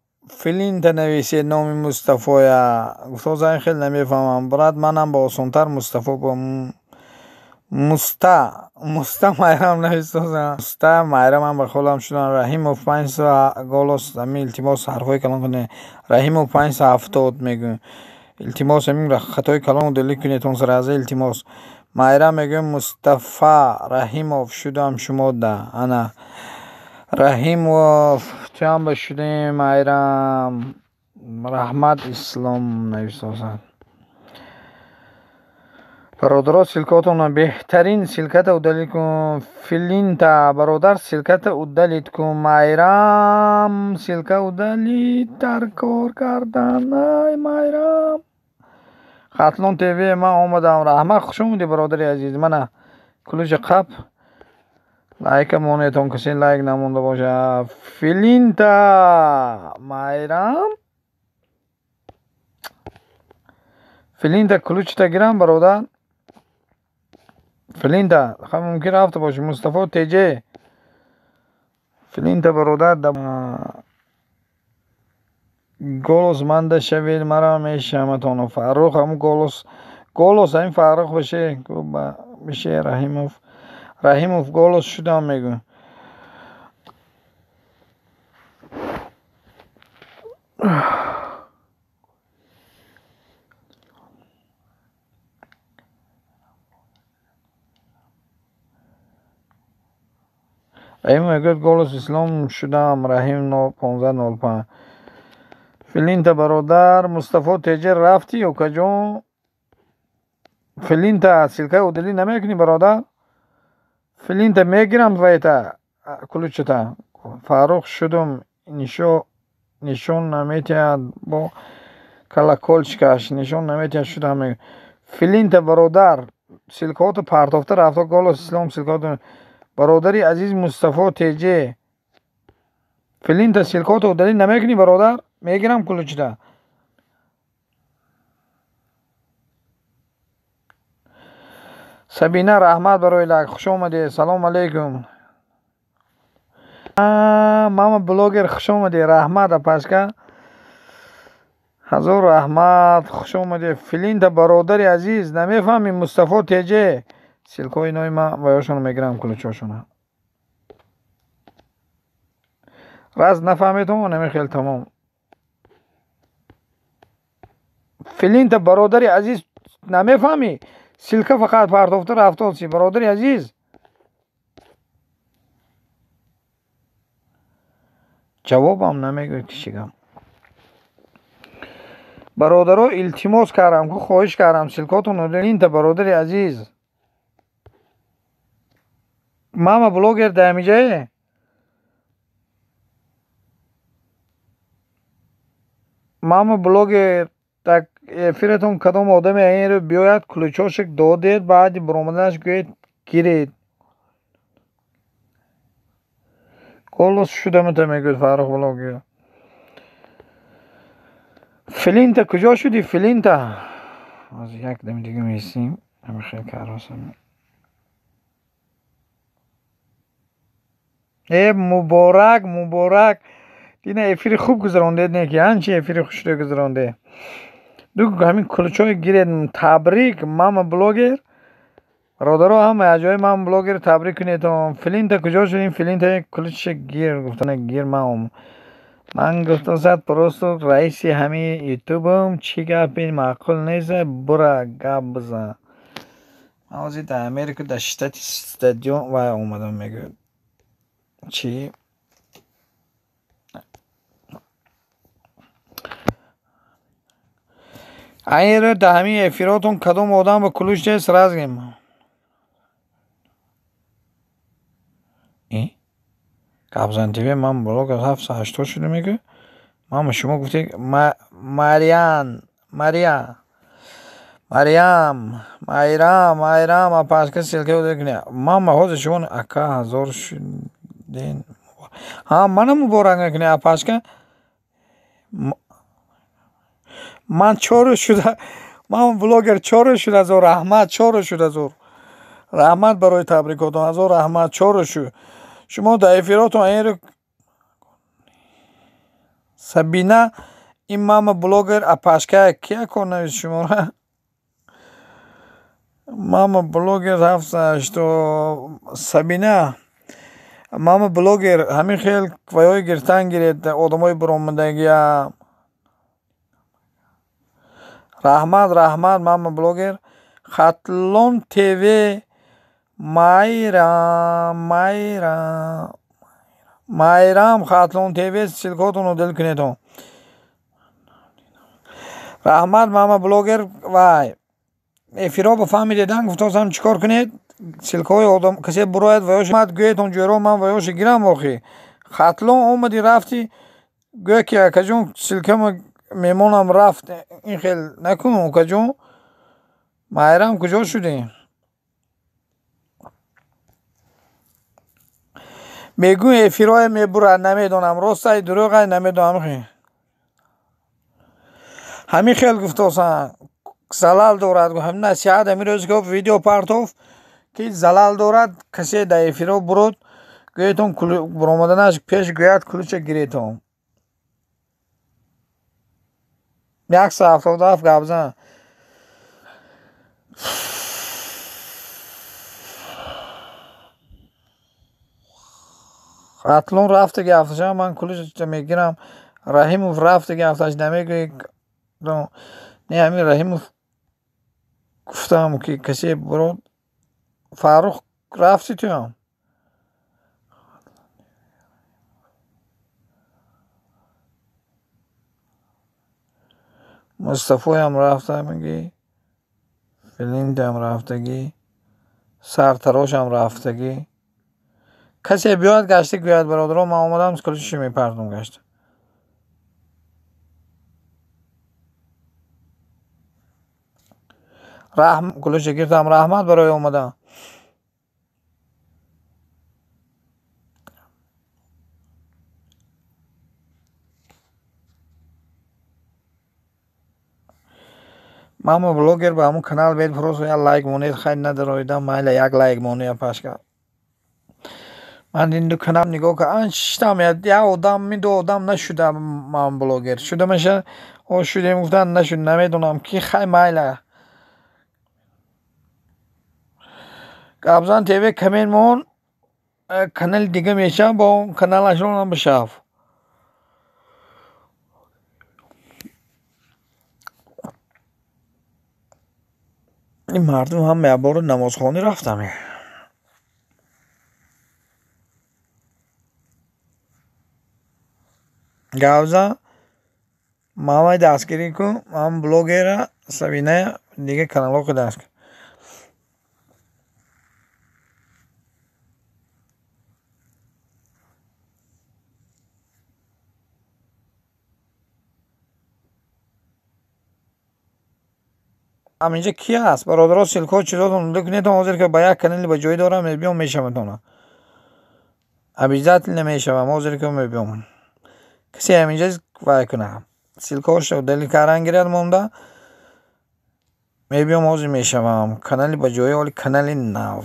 Филинта нависед номи Мустафоя. Гуфтоза ин хел намефаҳмам. Брат, манам ба осонтар Мустафо бо Муста, Муста Майрам нависоза. Муста Майрам ҳам ба холам шудан. Раҳимов 500 голос, ҳамин илтимос ҳарфҳои калон кунед. Раҳимов 570 мегӯяд. Илтимос, ҳамин хатои калон удалӣ кунед он сараза, илтимос. Майрам мегӯяд Мустафа Раҳимов шудам шумо да. Ана Раҳимов туям ба шудем, Майрам. Раҳмат Ислом нависозад. Бародаро, ссылкаотонро беҳтарин ссылката удалӣ кун. Филинта, бародар, ссылката удалить кун. Майрам, ссылка удалить дар кор кардан. Ай Майрам. Хатлон ТВ, ман омадам. Раҳмат, хуш омадӣ, бародари азиз. Мана ключи қап. Лайка монетон, касе лайк намонда бошад. Филинта, Майрам. Филинта ключта гирам, бародар. Филинта, хай мумкин рафта бошӣ. Мустафо ТЖ. Филинта, бародар, голос манда шавед, мара мешаваматон. Фаррух ҳам голос, голос ҳамин Фаррух баше, беше Раҳимов. Раҳимов голос шудам мегӯ. Раҳим мегӯяд голос ислом шудам. Раҳим 1505. Филинта, бародар, Мустафо ТЖ рафтӣ ё каҷо? Филинта, ссылкаи удалӣ намекунӣ, бародар? Филинта мегирам вайта ключата. Фаррух шудум, нишон наметиҳад бо колокольчикаш, нишон наметиҳад шудам мегӯяд. Филинта, бародар, ссылкаото партофта рафта голос ислом ссылкаото. Бародари азиз Мустафо ТЖ. Филинта, ссылкаото удалӣ намекунӣ, бародар? Мегирам ключта. Сабина, раҳмат барои лайк. Хуш омадед. Салом алейкум. Мама блогер, хуш омадед. Раҳмат, апашка. Ҳазор раҳмат, хуш омадед. Филинта, бародари азиз, намефаҳмӣ Мустафо ТЖ. Ссылкаҳои инои ман ваёшонро мегирам ключҳошонро. Раз нафаҳмедум, намехел тамом. Филинта, бародари азиз, намефаҳмӣ? Ссылка фақат партофта рафтоси, бародари азиз. Ҷавобам намегӯяд ки чӣ гап. Бародаро, илтимос кардам, ку хоҳиш кардам, ссылкаотонро. Филинта, бародари азиз. Мама блогер дар ҳамиҷае? Мама блогер, так эфиратон кадом одаме инро биёяд, ключошек додед, баъди баромаданаш гӯед гиред. Голос шудамата мегӯяд Фаррух блогер. Филинта, куҷо шудӣ, Филинта? Аз як дами дига меистем. Ҳамин хел каросам. Э муборак, муборак. Дина эфири хуб гузарондед, не ки анчи эфири хушро гузаронде. Ду ҳамин ключҳои гиред. Табрик, мама блогер. Бародаро, ҳама аҷоиб, ман блогер табрик кунедон. Филинта куҷо шуд? Ин филинта ключ гир гуфтана гир ман. Ман гуфтам зад просто раиси ҳамин ютубам, чӣ гапи маъқул нест, бура гап бизан. Ман ҳозир дар Америка дар штати стадион вай омадам, мегӯяд. Чӣ? Айро дар ҳамин эфиротон кадом одам ба ключ нест, разгем. Гапзан ТВ ман блогер 780 шуда мегӯ. Ман шумо гуфтед Мариан, Мария, Мариам, Майрам, Майрам, апашка ссылка удалить кунед. Ман ҳозир шумо ака 1000 шуден. Ҳа, мана муборак мекунед апашка. Ман 4 шуда, ман блогер 4 шуда, зор раҳмат, 4 шуда, зор. Раҳмат барои табрикотон, ҳазор раҳмат, 4 шуд. Шумо дар эфиротон айро Сабина, ин мама блогер апашка кия кор навис шуморо? Мама блогер 780 Сабина, мама блогер ҳамин хел ваёи гиртан гиред одамои буромадагия. Раҳмат, раҳмат, мама блогер. Хатлон ТВ, Майрам, Майрам, Майрам, Хатлон ТВ, ссылкотонро дил кунедон. Раҳмат, мама блогер. Вай эфиро ба фаҳмидедан гуфтосам чӣ кор кунед? Ссылкаҳои одам касе бурояд ваёш гӯетон ҷӯро ман ваёши гирам охи. Хатлон омади рафти, гӯя ки акаҷон ссылкама мемонам рафт, ин хел накун акаҷон. Майрам куҷо шудӣ? Мегӯ эфирое мебурад, намедонам ростай дурӯғай, намедонам. Ҳамин хел гуфтосан залал дорад. Ҳамин насиҳат ҳамин рӯз ки видео партов ки залал дорад, касе дар эфиро бурод гӯетон буромаданаш пеш гӯяд ключа гиретон. 177 гапзан. Хатлон рафтаги ҳафташа ман ключа мегирам. Раҳимов рафтаги ҳафташ намегӯи. Не, ҳамин Раҳимов гуфтам ки касе бурод. Фаррух рафти туям? Мустафоям рафтамагӣ, Филинтам рафтагӣ, Сартарошам рафтагӣ. Касе биёяд гашта гӯяд бародаро ман омадам ключашо мепартом гашта. Ключа гиртам, раҳмат барои омадан. Мама блогер ба ҳамун канал бед просто як лайк монед, хайр надароидам, майла як лайк монед пашка. Ман ин ду канал нигоҳ кардам, шиштам, як одам, ду одам нашуда ман блогер. Шуда меша, о шудем гуфтан нашуд, намедонам ки хай майла. Гапзан ТВ камен мон канали дига мешав, бо каналашро бишав. Ин мардум ҳама якбора намозхонӣ рафтам. Гавза мамай дастгирӣ кун, ман блогера Сабина дига каналҳо даст. Ҳаминҷа ки ҳаст? Бародаро ссылкаҳо чизотон кунед, ҳозир ки ба як канали ба ҷой дорам мебиём мешавам. Обязательно мешавам, ҳозир ки мебиём. Касе ҳаминҷа вай кунад. Ссылкаҳошо далил кардан гирад монда. Мебиём ҳозир мешавам. Канали ба ҷои оли канали нав.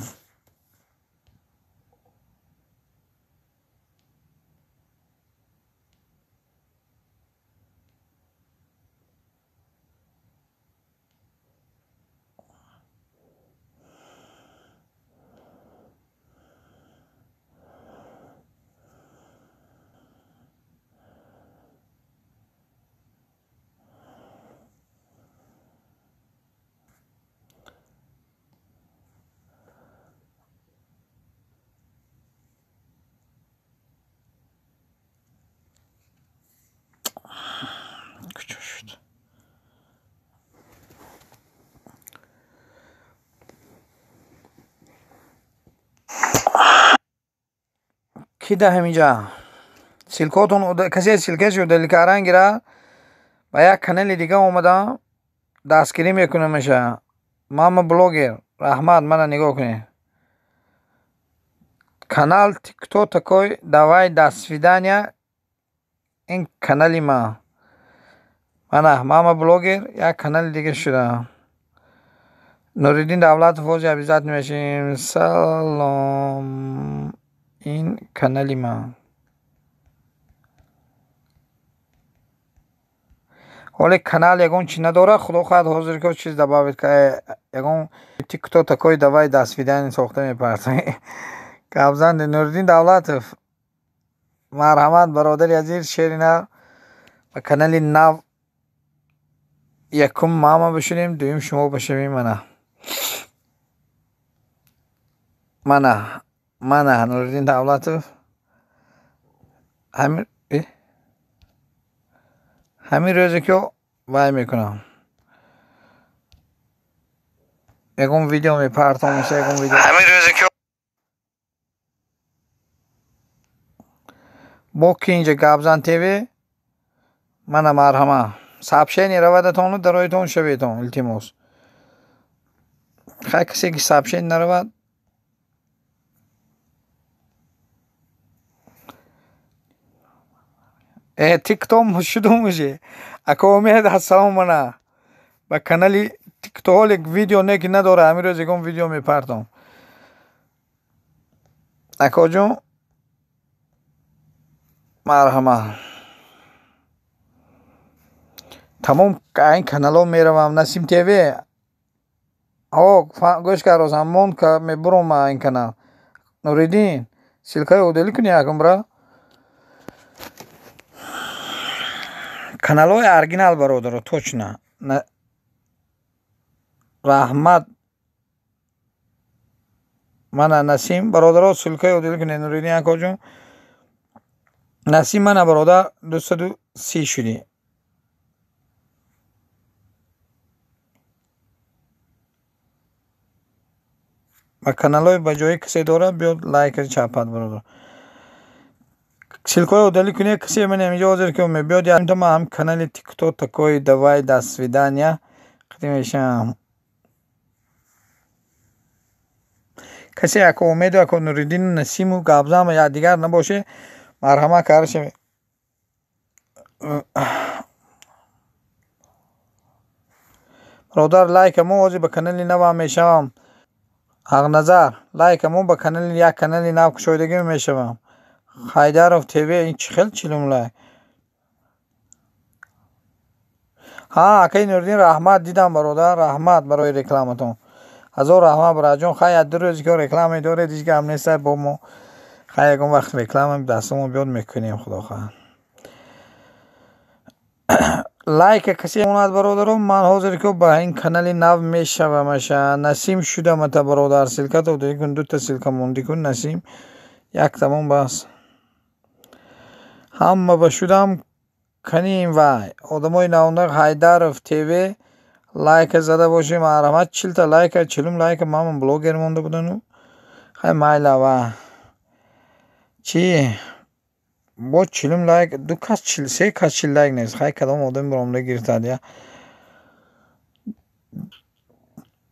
Ки да ҳаминҷа ссылкотон касе ссылкашо удалить кардан гирад, ба як канали дига омадам, дастгирӣ мекунамаша. Мама блогер, раҳмат, мана нигоҳ кунед. Канал «Ты кто такой? Давай до свидания». Ин канали ман. Мана мама блогер як канали дига шуда. Нуриддин Давлатов ҳозир обязательно мешавем. Салом. Ин канали ман. Ҳоле канал ягон чӣ надорад, худо хоҳад ҳозир ки чиз добавить ягон «Ты кто такой? Давай до свидания» сохта мепартам. Гапзан Нуриддин Давлатов. Марҳамат, бародари азиз, шери нав ба канали нав якум мама бишудем, дуюм шумо бишавем. Мана. Мана. Мана Нуриддин Давлатов. Ҳамин рӯзе ки вай мекунам. Ягон видео мепартом, ягон видео. Ҳамин рӯзе ки бо ки инҷа Гапзан ТВ, мана марҳама. Сообщение равадатону дароитон шаветон, илтимос. Хай, касе ки сообщение наравад, ты кто шудум уже? Ака Умед, ассалом, мана. Ба канали тиктоҳолик видео не ки надора, ҳамин рӯз ягон видео мепартом. Акоҷон, марҳама. Тамом ин каналҳо меравам. Насим ТВ. О, гӯш кар, розам мон ка мебурам ин канал. Нуриддин, ссылкаи удалить куни якум бра. Каналҳои оригинал, бародаро, точно. Раҳмат. Мана Насим, бародаро, ссылкаи удалить кунед, Нуриддин акоҷон. Насим, мана бародар, 230 шудӣ. Ба каналҳои ба ҷои касе дорад, биёд лайка чапад, бародар. Ссылкаи удалить кунед, касе ман инҷо ҳозир ки мебиёд, ман ҳам канали «Ты кто такой? Давай до свидания» қадим мешавам. Касе ака Умеду, ака Нуриддину, Насиму, Гапзан я дигар набоше, марҳама кар шавед. Бародар, лайка мо ҳозир ба канали навам мешавам. Ҳақназар, лайка мо ба канали як канали нав кушодагӣ мешавам. Хайдаров ТВ, ин чӣ хел чилум лайк? Ҳа, акаи Нуриддин, раҳмат, дидам, бародар, раҳмат барои рекламатон. Ҳазор раҳмат, бародарҷон. Хай, як ду рӯзе ки реклама доред, ҳеҷ гап нест, бо мо. Хай, ягон вақт реклама дастамон биёд мекунем, худо хоҳад. Лайка касе монад, бародаро, ман ҳозир ки ба ин канали нав мешавамаша. Насим шудам ата, бародар, ссылкато удалить кун, дута ссылка монди кун, Насим. Як тамом бас. Ҳама ба шудам каним вай. Одамои навонда Хайдаров ТВ лайка зада бошем, марҳамат, 40та лайка, чилум лайка ман блогер монда будану. Хай, майла ва. Чӣ? Бо чилум лайк, ду кас чил, се кас 40 лайк нест. Хай, кадом одам баромада гирифтад я.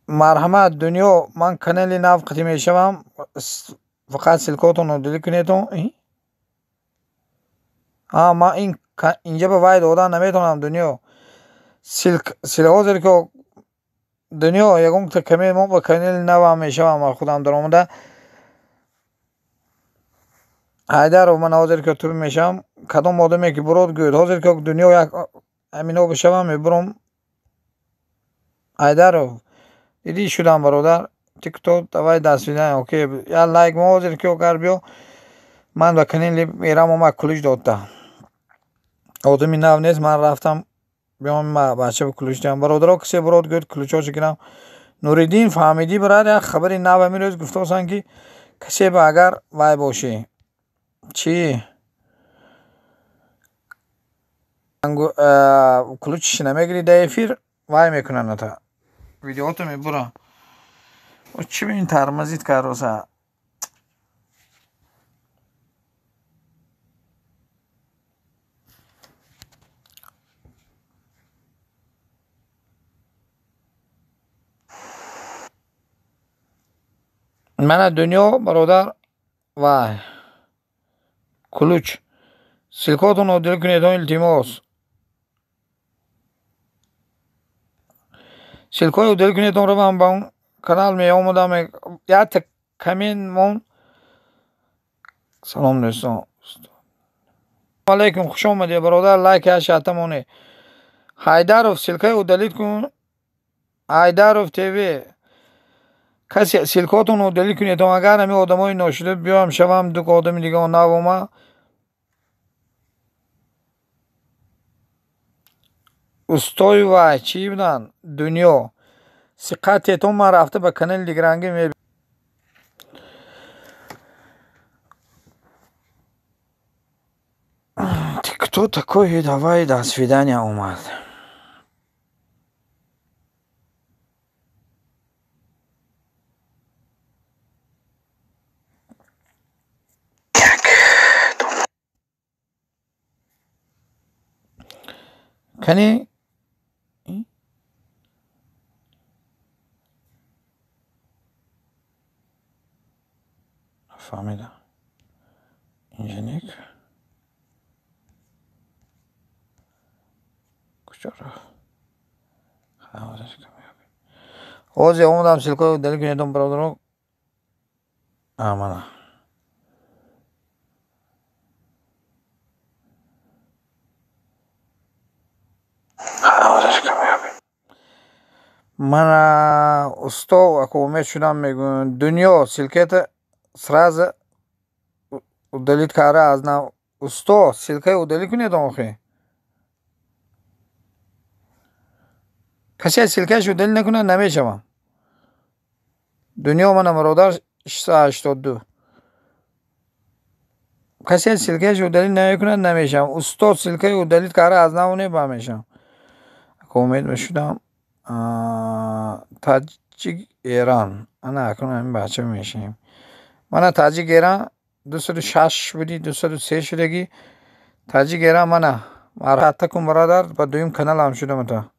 Марҳамат, дунё, ман канали нав қатӣ мешавам. Фақат ссылкотонро удалить кунедон. А, ман ин инҷа ба вай додан наметавонам, дунё. Ҳозир ки дунё ягон каме мо ба канали навам мешавам, ман худам даромада. Ҳайдаров, ман ҳозир ки тур мешавам, кадом одаме ки бурод гӯяд, ҳозир ки дунё як ҳамино бишавам, мебурам. Ҳайдаров, дидӣ шудам, бародар. Ты кто? Давай до свидания. Окей. Я лайк мо ҳозир ки агар биё, ман ба канали мерам, омад ключ додта. Одами нав нест, ман рафтам, биём бача ба ключ диҳам. Бародаро, касе бурод гӯяд, ключҳошо гирам. Нуриддин, фаҳмидӣ, брат, як хабари нав ҳамин рӯз гуфтосанд, ки касе ба агар вай бошӣ. Чӣ? Ключши намегирӣ дар эфир, вай мекунанд ата. Видеото мебурам. Чӣ ин тормозить кароса? Мана дунё бародар вай ключ. Ссылкотон удалить кунед, илтимос. Ссылкои удалить кунед, равам ба он канал меомадам. Якта коммент мон. Салом дӯстон. Алейкум, хуш омадед бародар, лайк ҳашата моне. Ҳайдаров ссылкаи удалить кун. Ҳайдаров ТВ. Касе ссылкотон удалить кунед, агар ҳамин одамои ношуда биёям шавам, ду одами дига нав ома. Устои вай чӣ буданд? Дунё. Сиқатетон ман рафта ба канали дигарангӣ мебинам. Ты кто такой? Давай, до свидания, омад. Кани фаҳмидам. Инженер куҷо рафт? Ҳозир омадам, ссылкаи удалить кунедон бародарон. Мана. Мана усто ако умед шудам мегӯям дунё ссылката сразу удалить карда аз нав. Усто ссылкаи удалить кунед охи. Касе ссылкааш удалить накунад намешавам. Дунё мана бародар 682. Касе ссылкааш удалить намекунад намешавам. Усто ссылкаи удалить карда аз нав неба мешавам. Ако умед мешудам. Таҷик Эрон. Ана акнун ҳамин бача мешавем. Мана Таҷик Эрон 206 буди, 203 шудагӣ. Таҷик Эрон мана марҳата кун бародар, ба дуюм каналам шудам та.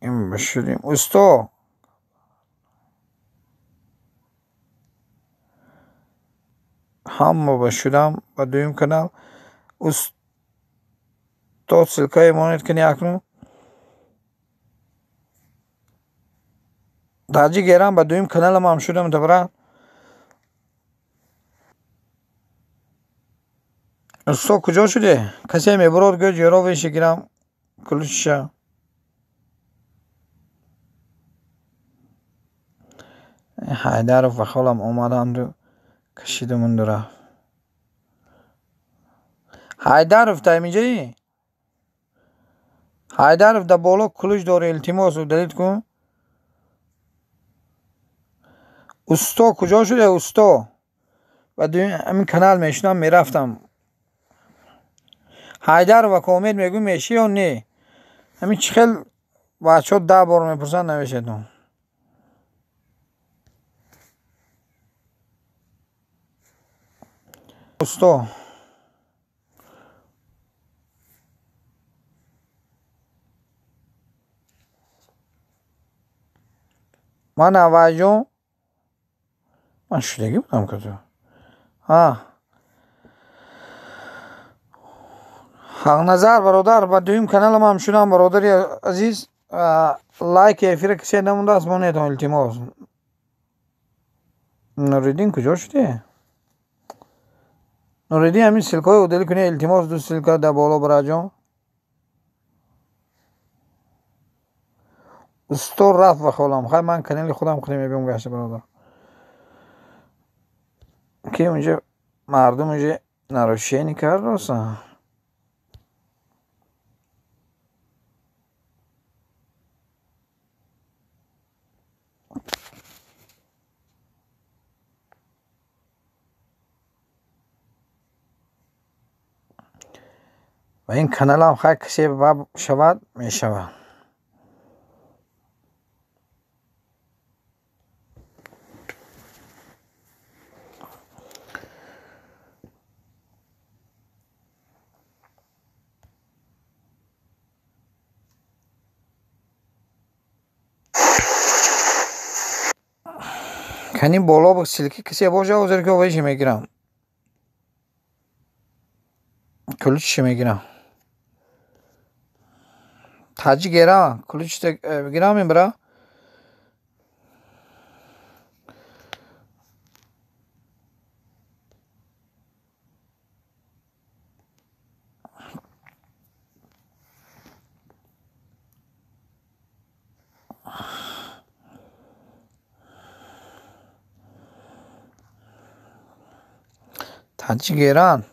Ин шудем. Усто ҳама ба шудам ба дуюм канал. Усто ссылкаи монед кини акнун. Таҷик Эрон ба дуюм каналам ҳам шудам та брат. Усто куҷо шуде? Касе мебурод гӯ ҷӯро веши гирам ключша. Ҳайдаров ба холам омадамду кашидамунду рафт. Ҳайдаров та инҷаи? Ҳайдаров да боло ключ дори, илтимос удалить кун. Усто куҷо шуде усто? Ба ҳамин канал мешудам мерафтам. Ҳайдаров ако умед мегӯ мешӣ ё не? Ҳамин чӣ хел бачаҳо 10 бор мепурсанд намешедам. Усто ман аввалҷон ман шудагӣ будам куҷо? Ҳақназар бародар, ба дуюм каналам ҳам шудам бародари азиз. Лайки эфира касе намондааст, монедон илтимос. Нуриддин куҷо шуде? Нуриддин ҳамин ссылкаҳои удалить кунед илтимос, ду ссылка дар боло бараҷон. Усто рафт ба холам. Хай ман канали худам худам мебиём гашта бародар. Ки унҷа мардум унҷа нарушение кардоса. Ва ин каналам хай касе шавад мешавад. Кани боло ссылки касе боша, ҳозир ки овайша мегирам. Ключша мегирам. Таҷик Эран ключта гирам ин бра. Таҷик Эран.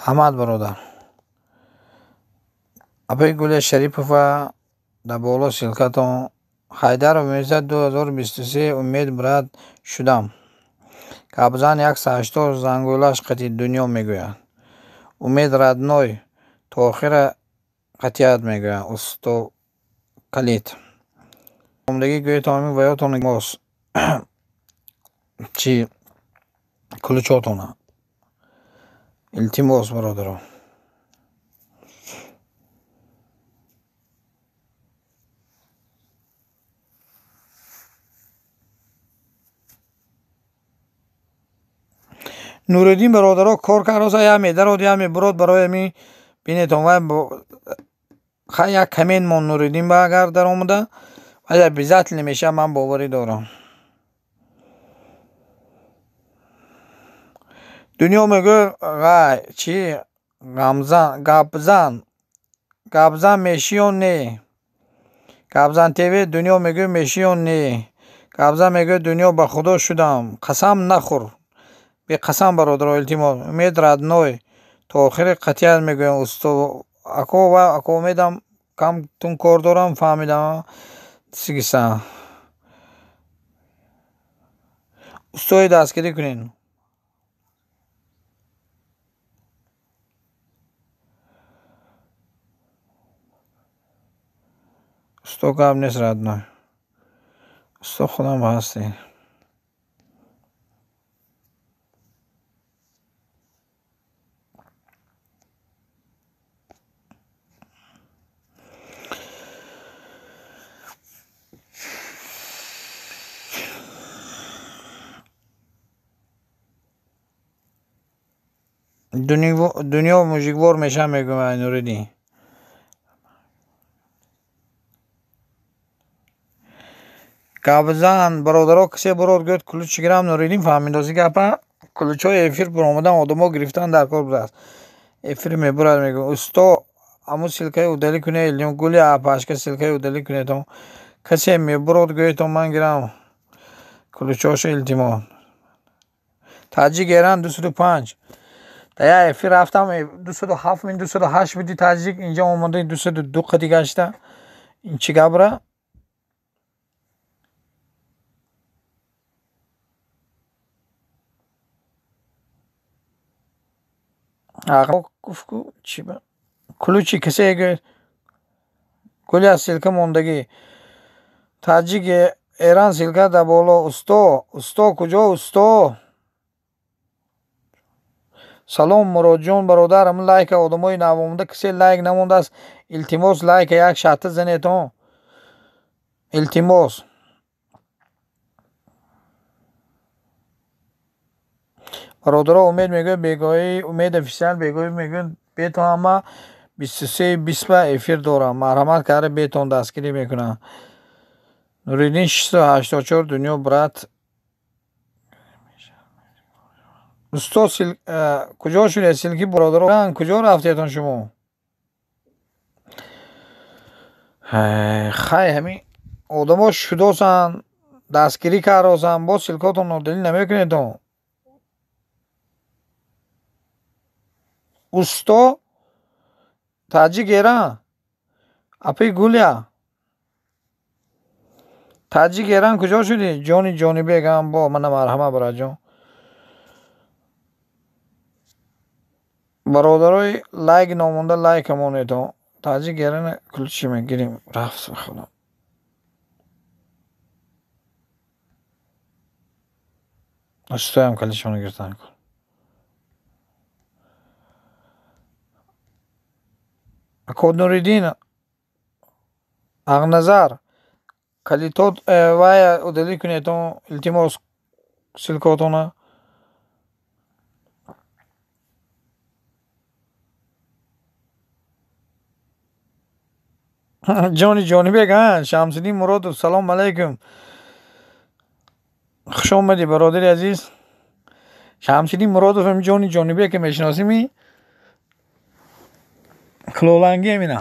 Раҳмат, бародар. Апаи Гулия Шарипова, дар боло ссылкатон. Ҳайдаров мегӯяд: 2023 умед брат шудам. Гапзан 180 зангӯлаш қатъи дунё мегӯяд. Умед родной то охира қатъият мегӯяд. Усто калид. Омдагӣ гӯетон ҳамин ваётон мос чи ключотона. Илтимос, бародаро. Нуриддин, бародаро, кор кард, я медарод, я мебурод. Барои ҳамин бинетон вай хай як камен мон. Нуриддин ба агар даромада, вай обязательно мешавад, ман боварӣ дорам. Дунё мегӯяд ғай чи ғамзан гапзан гапзан мешӣ ё не? Гапзан ТВ, дунё мегӯяд, мешӣ ё не? Гапзан мегӯяд: дунё, ба худо шудам, қасам нахӯр, беқасам. Бародаро, илтимос. Умед родной то охири қатъият мегӯям. Усто ако ва ако Умедам кам тун кор дорам, фаҳмидам сигиса. Устои дастгирӣ кунед. Усто, гап нест, родной. Усто, худам ҳастед. Дунё мужиквор мешавад, мегӯям, Нуриддин. Гапзан, бародаро, касе бурод, гӯяд, ключ гирам. Нуриддин фаҳмидози гапа. Ключҳои эфир буромадан, одамо гирифтан дар кор будааст. Эфир мебурад, мегӯям. Усто, ҳамун ссылкаи удалӣ кунед. Гули апашка, ссылкаи удалӣ кунед. Касе мебурод, гӯетон, ман гирам ключҳошо, илтимос. Таҷик Эран 205. Дар як эфир рафтам, 207 мин, 208 буди таҷик, инҷа омада 202 қади гашта. Ин чӣ гапра? Гуфтку чи ключи касе гӯяд. Гули ссылка мондагӣ. Таҷик Эран, ссылка дар боло. Усто, усто куҷо, усто? Салом, Муродҷон, бародар. Ҳамн лайка, одамои навомада, касе лайк намондааст. Илтимос, лайка як шарта занетон, илтимос. Бародаро, Умед мегӯяд бегоҳӣ, Умед официал бегоҳӣ мегӯяд, бетон ҳама 23:20 ба эфир дорам, марҳамат карда бетон, дастгирӣ мекунам. Нуриддин 684, дунё брат. Усто, куҷо шудед? Ссылки, бародаро, куҷо рафтетон шумо? Хай, ҳамин одамо шудосанд, дастгирӣ кардосанд, боз ссылкотон удалӣ намекунедон. Усто, таҷик Эран, апи Гулия, таҷик Эран, куҷо шудӣ? Ҷони Ҷонибек ам бо мана, марҳама, бараҷон. Бародарои лайк номонда, лайка монедон. Таҷик Эрана ключи мегирем, рафт, ба худо. Устоям калишона гирифтан кун. Ако Нуриддин. Ҳақназар, калитот вая удалить кунед, илтимос, ссылкаотона. Ҷони Ҷонибек, Шамсиддин Муродов, салом алайкум. Хуш омадӣ, бародари азиз. Шамсиддин Муродов ҳам Ҷони Ҷонибек мешиносӣ? Кулолангӣ амина.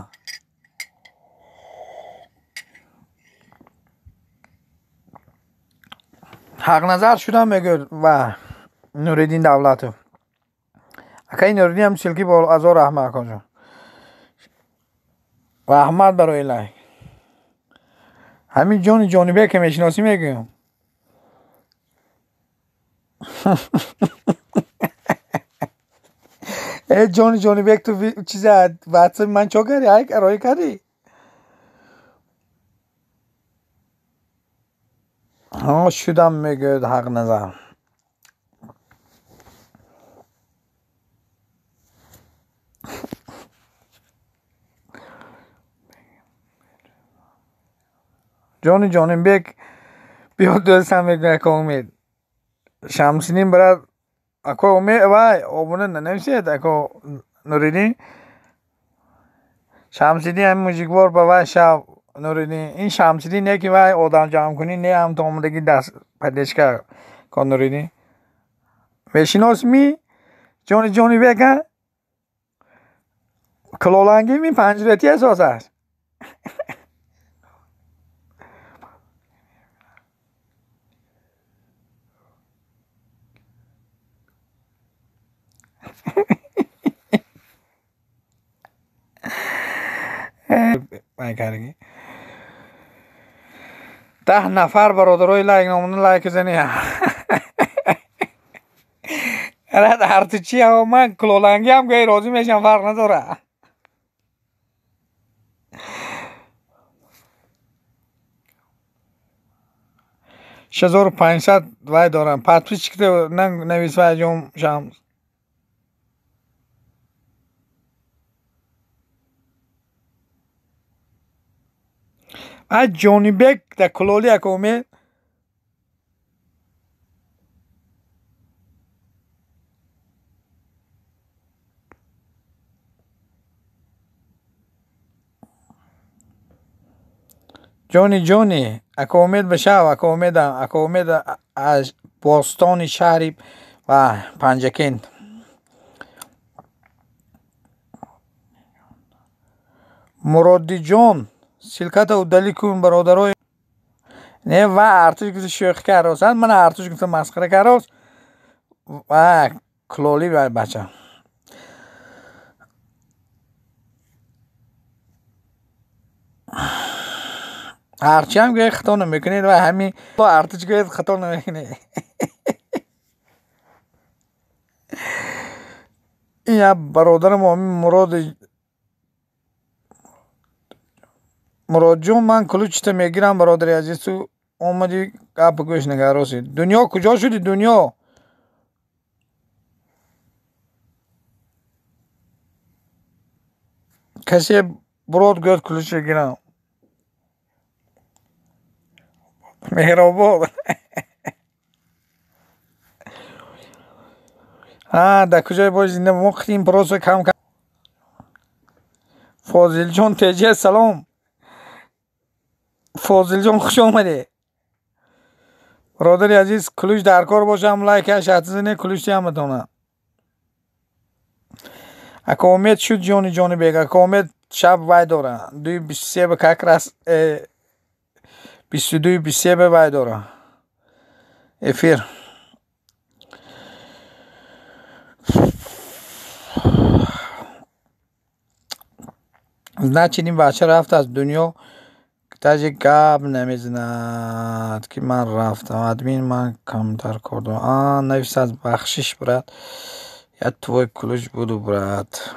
Ҳақназар шудам, мегӯяд ва Нуриддин Давлатов. Акаи Нуриддин ҳам ссылки бо азор раҳмат, акоҷон. Раҳмат барои лайк. Ҳамин Ҷони Ҷонибек ки мешиносӣ, мегӯям. Э, Ҷони Ҷонибек, ту чиза ватсапи ман чо кардӣ? Ай роӣ кардӣ? Ҳо, шудам, мегӯяд Ҳақназар. Ҷони Ҷонибек, биё дӯстам, мегӯяд ака Умед. Шамсиддин брат, ако Умед, вай обуна нанависед, ако Нуриддин. Шамсиддин ҳамин мужиквор ба вай шав Нуриддин. Ин Шамсиддин не ки вай одам ҷамъкунӣ не, ҳам то омадагӣ даст поддержка ко Нуриддин. Мешиносӣ Ҷони Ҷонибек, а? Кулолангӣ ми панҷрати асосаш. 10 нафар бародарои лайк номуна лайк зани. Рад ҳарту чи ман кулолангӣ ҳам гӯяй розӣ мешам, фарқ надора. 6500 вай дорам. Подписчик навис вай ҷон Шамс. Ай Ҷонибек дар кулолӣ, ака Умед. Ҷони Ҷони, ака Умед бишав, ака Умедам, ака Умед аз бостони шаҳри ва Панҷакент. Муродиҷон, ссылката удалить кун, бародарои. Не, ва артуш гуфта шӯхӣ каррост. Ман артуш гуфта масхара каррост. Ва кулолӣ ва бача. Ҳарчиам гӯяд хато намекунед ва ҳамин артуш гӯяд хато намекунед. Ин як бародарам ҳамин Мурод Муродҷон, ман ключта мегирам, бародари азиз, ту омадӣ гапа гӯш нагароси. Дунё куҷо шуди, дунё? Касе бурод гӯяд ключа гирам. Меҳробод. А, дар куҷое бош зинда мо қитим просто кам кам. Фозилҷон теҷе, салом. Фозилҷон, хуш омадӣ. Бародари азиз, ключ дар кор бошам, лайкаш ҳатзане ключ ҳаматона. Ака Умед шуд Ҷони Ҷонибек, ака Умед шаб вай дора. 2:23 ба как раз 22:23 ба вай дора. Эфир. Значит, ин бача рафт аз дунё, даже гап намезанад ки ман рафтам. Админ, ман камтар кор дорам. А, нависад бахшиш, брат. Я твой ключ буду, брат.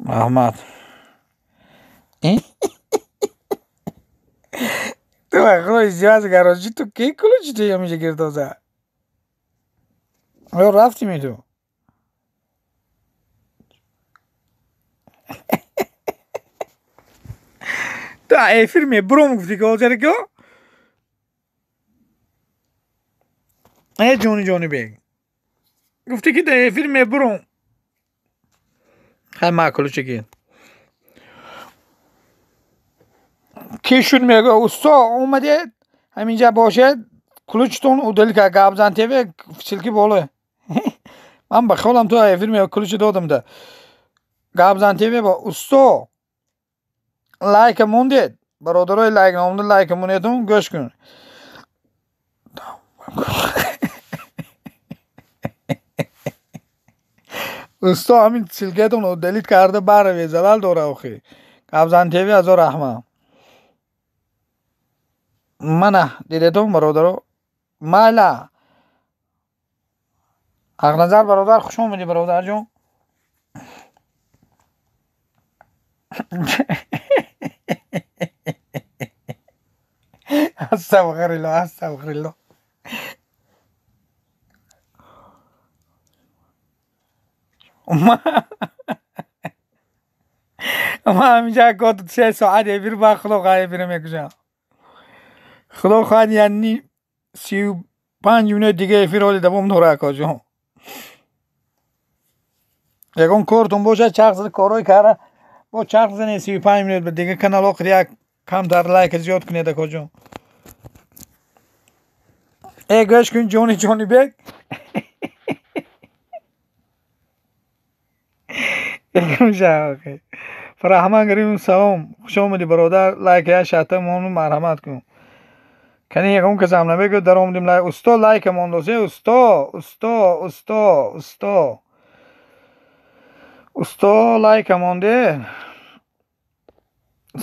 Раҳмат. Ту ахро издеваться, короче, ту ки ключ ти ҳамиша гирдоза? Ё рафтими ту? Ту эфир мебуром гуфтӣ ки ҳозир ко? Э ҷони Ҷонибек. Гуфтӣ ки дар эфир мебуром. Хай ма ключа гир. Ки шуд мегӯ усто омадед ҳаминҷа бошед ключтон удалить кард Гапзан ТВ ссылки боло. Ман ба хаёлам ту эфир ключ додам да. Гапзан ТВ бо усто лайка мондед. Бародарои лайк намонда лайка монедум гӯш кун. Усто ҳамин ссылкаятон удалить карда баравед залал дора охи. Гапзан ТВ азор раҳма. Мана дидетон бародаро майла. Ҳақназар бародар хуш омадӣ бародарҷон. Астағфируллоҳ, астағфируллоҳ. Ма ҳаминҷа год 3 соат эфир ба худо хоҳад эфира мекушам. Худо хоҳад яъни 35 минут дига эфир ҳоли давом дора акоҷон. Ягон кортон бошад чарх зада корҳои кара бо чарх занед 35 минут ба дига каналҳо як камтар лайк зиёд кунед акоҷон. Э гӯш кун ҷони Ҷонибек. Фарҳаман гарим салом хуш омадӣ бародар лайк як шата мону марҳамат кун. Кани ягон касам намегӯяд даромадим лайк усто лайка мондосе усто усто усто усто усто лайка монде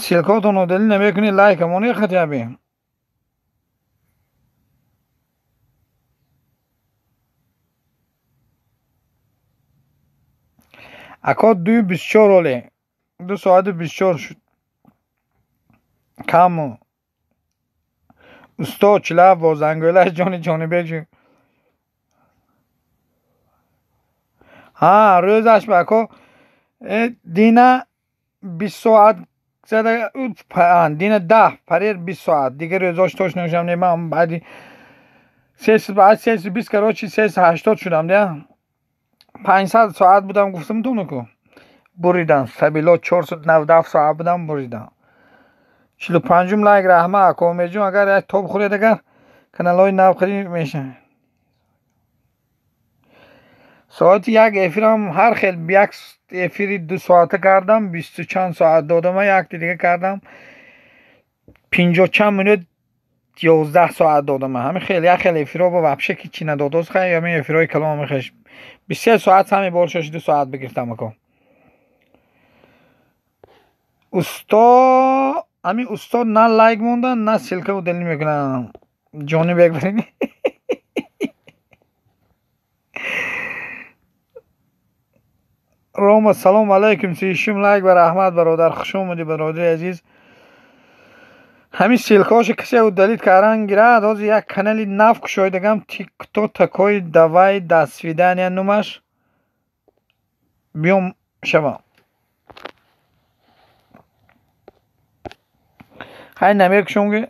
ссылкаотон удалить намекунӣ лайка монӣ хотя бы. Ако 2:24 оле 2 соату 24 шуд каму усто 47 бо зангӯлаш ҷони Ҷонибек ҷун. Ҳа рӯзаш ба ако дина 20 соат зада дина 10 парер 20 соат дигар рӯзош точно шудам не ман баъди 320 короче 380 шудам да 500 соат будам гуфтам туну буридан сабило 497 соат будам буридан. 45 лайк раҳма ако Умедҷон агар як топ хӯред агар каналҳои нав хӯрӣ мешавад. Соати як эфирам ҳар хел як эфири 2 соата кардам 20 чанд соат додам якти дига кардам 50 чанд минут 11 соат додам. Ҳамин хел як хел эфирҳо ба вообще ки чӣ надодоз хай ҳамин эфирҳои калом ҳамин хел 23 соат ҳамин бор 62 соат бигирифтам ако. Усто ҳамин усто на лайк мондан на ссылка удалить мекунам. Ҷонибек барин. Рома салом алайкум 36 лайк ва раҳмат бародар хуш омадӣ бародари азиз. Ҳамин ссылкаҳошо касе удалить кардан гирад ҳозир як канали нав кушоидагам кто такой давай до свидания нумаш биём шавам. Хай намекушом ки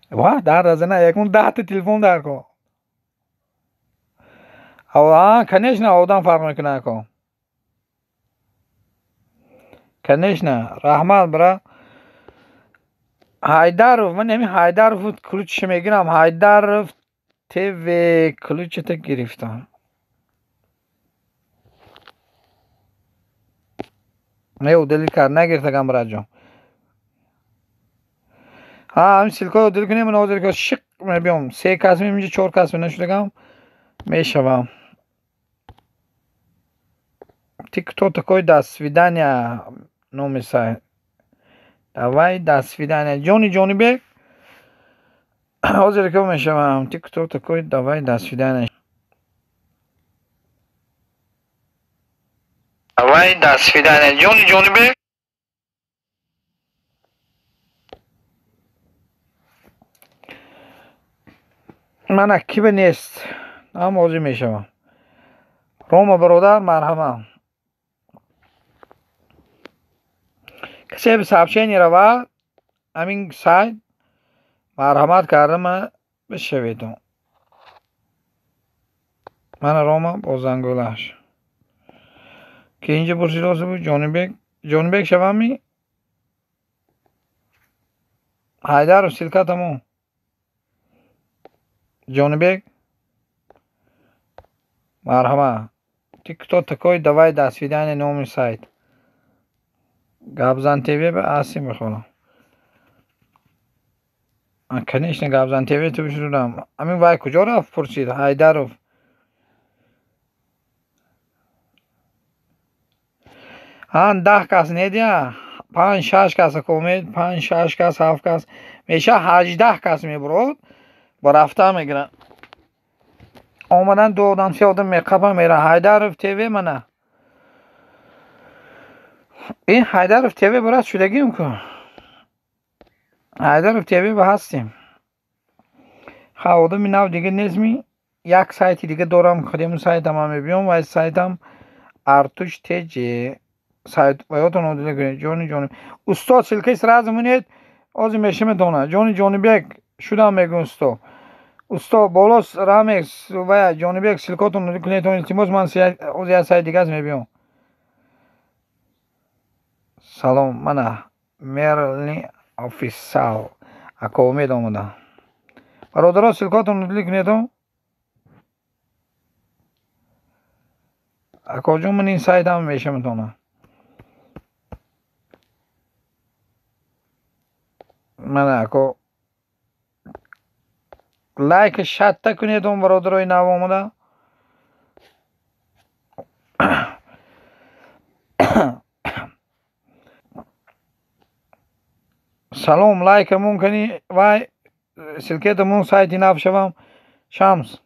ва дар азана якун 10 та телефон дар ко. А конечно одам фарқ мекунад ако. Конечно раҳмат бра. Ҳайдаров ман ҳамин Ҳайдаров ключша мегирам Ҳайдаров ТВ ключата гирифтам. Не удалить кард нагирифтагам браҷон. Ҳа ҳамин ссылкаро удалить кунем ман ҳозир шиқ мебиём 3 кас меминҷа 4 кас нашудагам мешавам. Ты кто такой до свидания номи сайт. Давай до свидания ҷони Ҷонибек. Ҳозир ки мешавам. Ты кто такой давай до свидания. Давай до свидания ҷони Ҷонибек. Мана киба нест. Ҳам ҳозир мешавам. Рома бародар, марҳама. Касе сообщение рава ҳамин сайт марҳамат кардама бишаведон. Мана Рома бо зангулаш. Ки инҷа пурсидоса буд Ҷонибек. Ҷонибек шавамми? Ҳайдаров ссылка тамом. Ҷонибек марҳама. Ты кто такой? Давай до свидания, номи сайт. Гапзан ТВ ба аси мехонам. Конечно, Гапзан ТВ ту бишудам. Амин вай куҷо рафт пурсид Ҳайдаров. Ҳан 10 кас недия, 5-6 кас комед, 5-6 кас, 7 кас, меша 18 кас мебурод, ба рафта мегиранд. Омадан 2 одам, 3 одам меқапа мера. Ҳайдаров ТВ мана. Ин Ҳайдаров ТВ брат шудагим ку. Ҳайдаров ТВ ба ҳастем. Ха одами нав дига нестми. Як сайти дига дорам, худем сайтам ҳам мебиём ва сайтам Артуш ТЖ. Сайт ваётон одила кунед. Ҷони ҷони. Устод ссылкаи сразу монед, ҳозир мешиметона. Ҷони Ҷонибек шудам мегӯ усто. Усто болос Рамекс ва Ҷонибек ссылкотон одила кунед, илтимос ман ҳозир як сайт дигас мебиём. Салом, мана Мерли офисал. Ако умед омада. Бародаро ссылкотон одила кунед. Акоҷон ман ин сайтам мешиметона. Мана ако лайк шатта кунед он бародарои нав омада. Салом, лайкамон кани вай ссылкетамон сайти нав шавам. Шамс.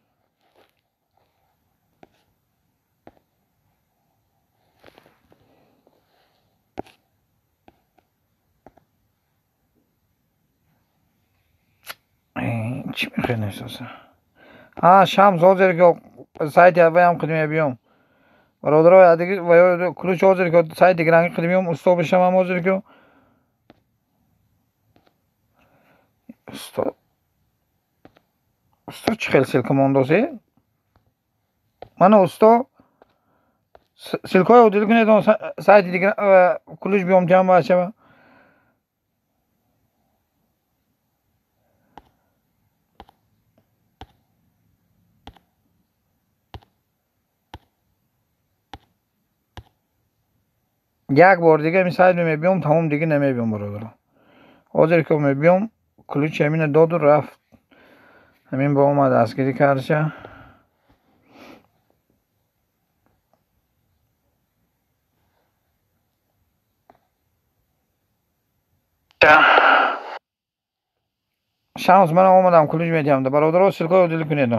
Чӣ мехоҳед эҳсоса? А Шамс ҳозир ки сайти ваям қидим мебиём. Бародаро ключ ҳозир ки сайти гранги қидим меём, усто бишавам ҳозир ки. Усто усто чӣ хел ссылка мондосе? Мана усто ссылкаҳои одил кунед он сайти дигар ключ биём ҷамъ башава. Як бор дига ин сайт мебиём, тамом дига намебиём бародаро. Ҳозир ки мебиём, ключ ҳамина доду рафт. Ҳамин ба омад дастгирӣ кардша. Шамс ман омадам, ключ медиҳам. Бародаро ссылкаро дил кунед.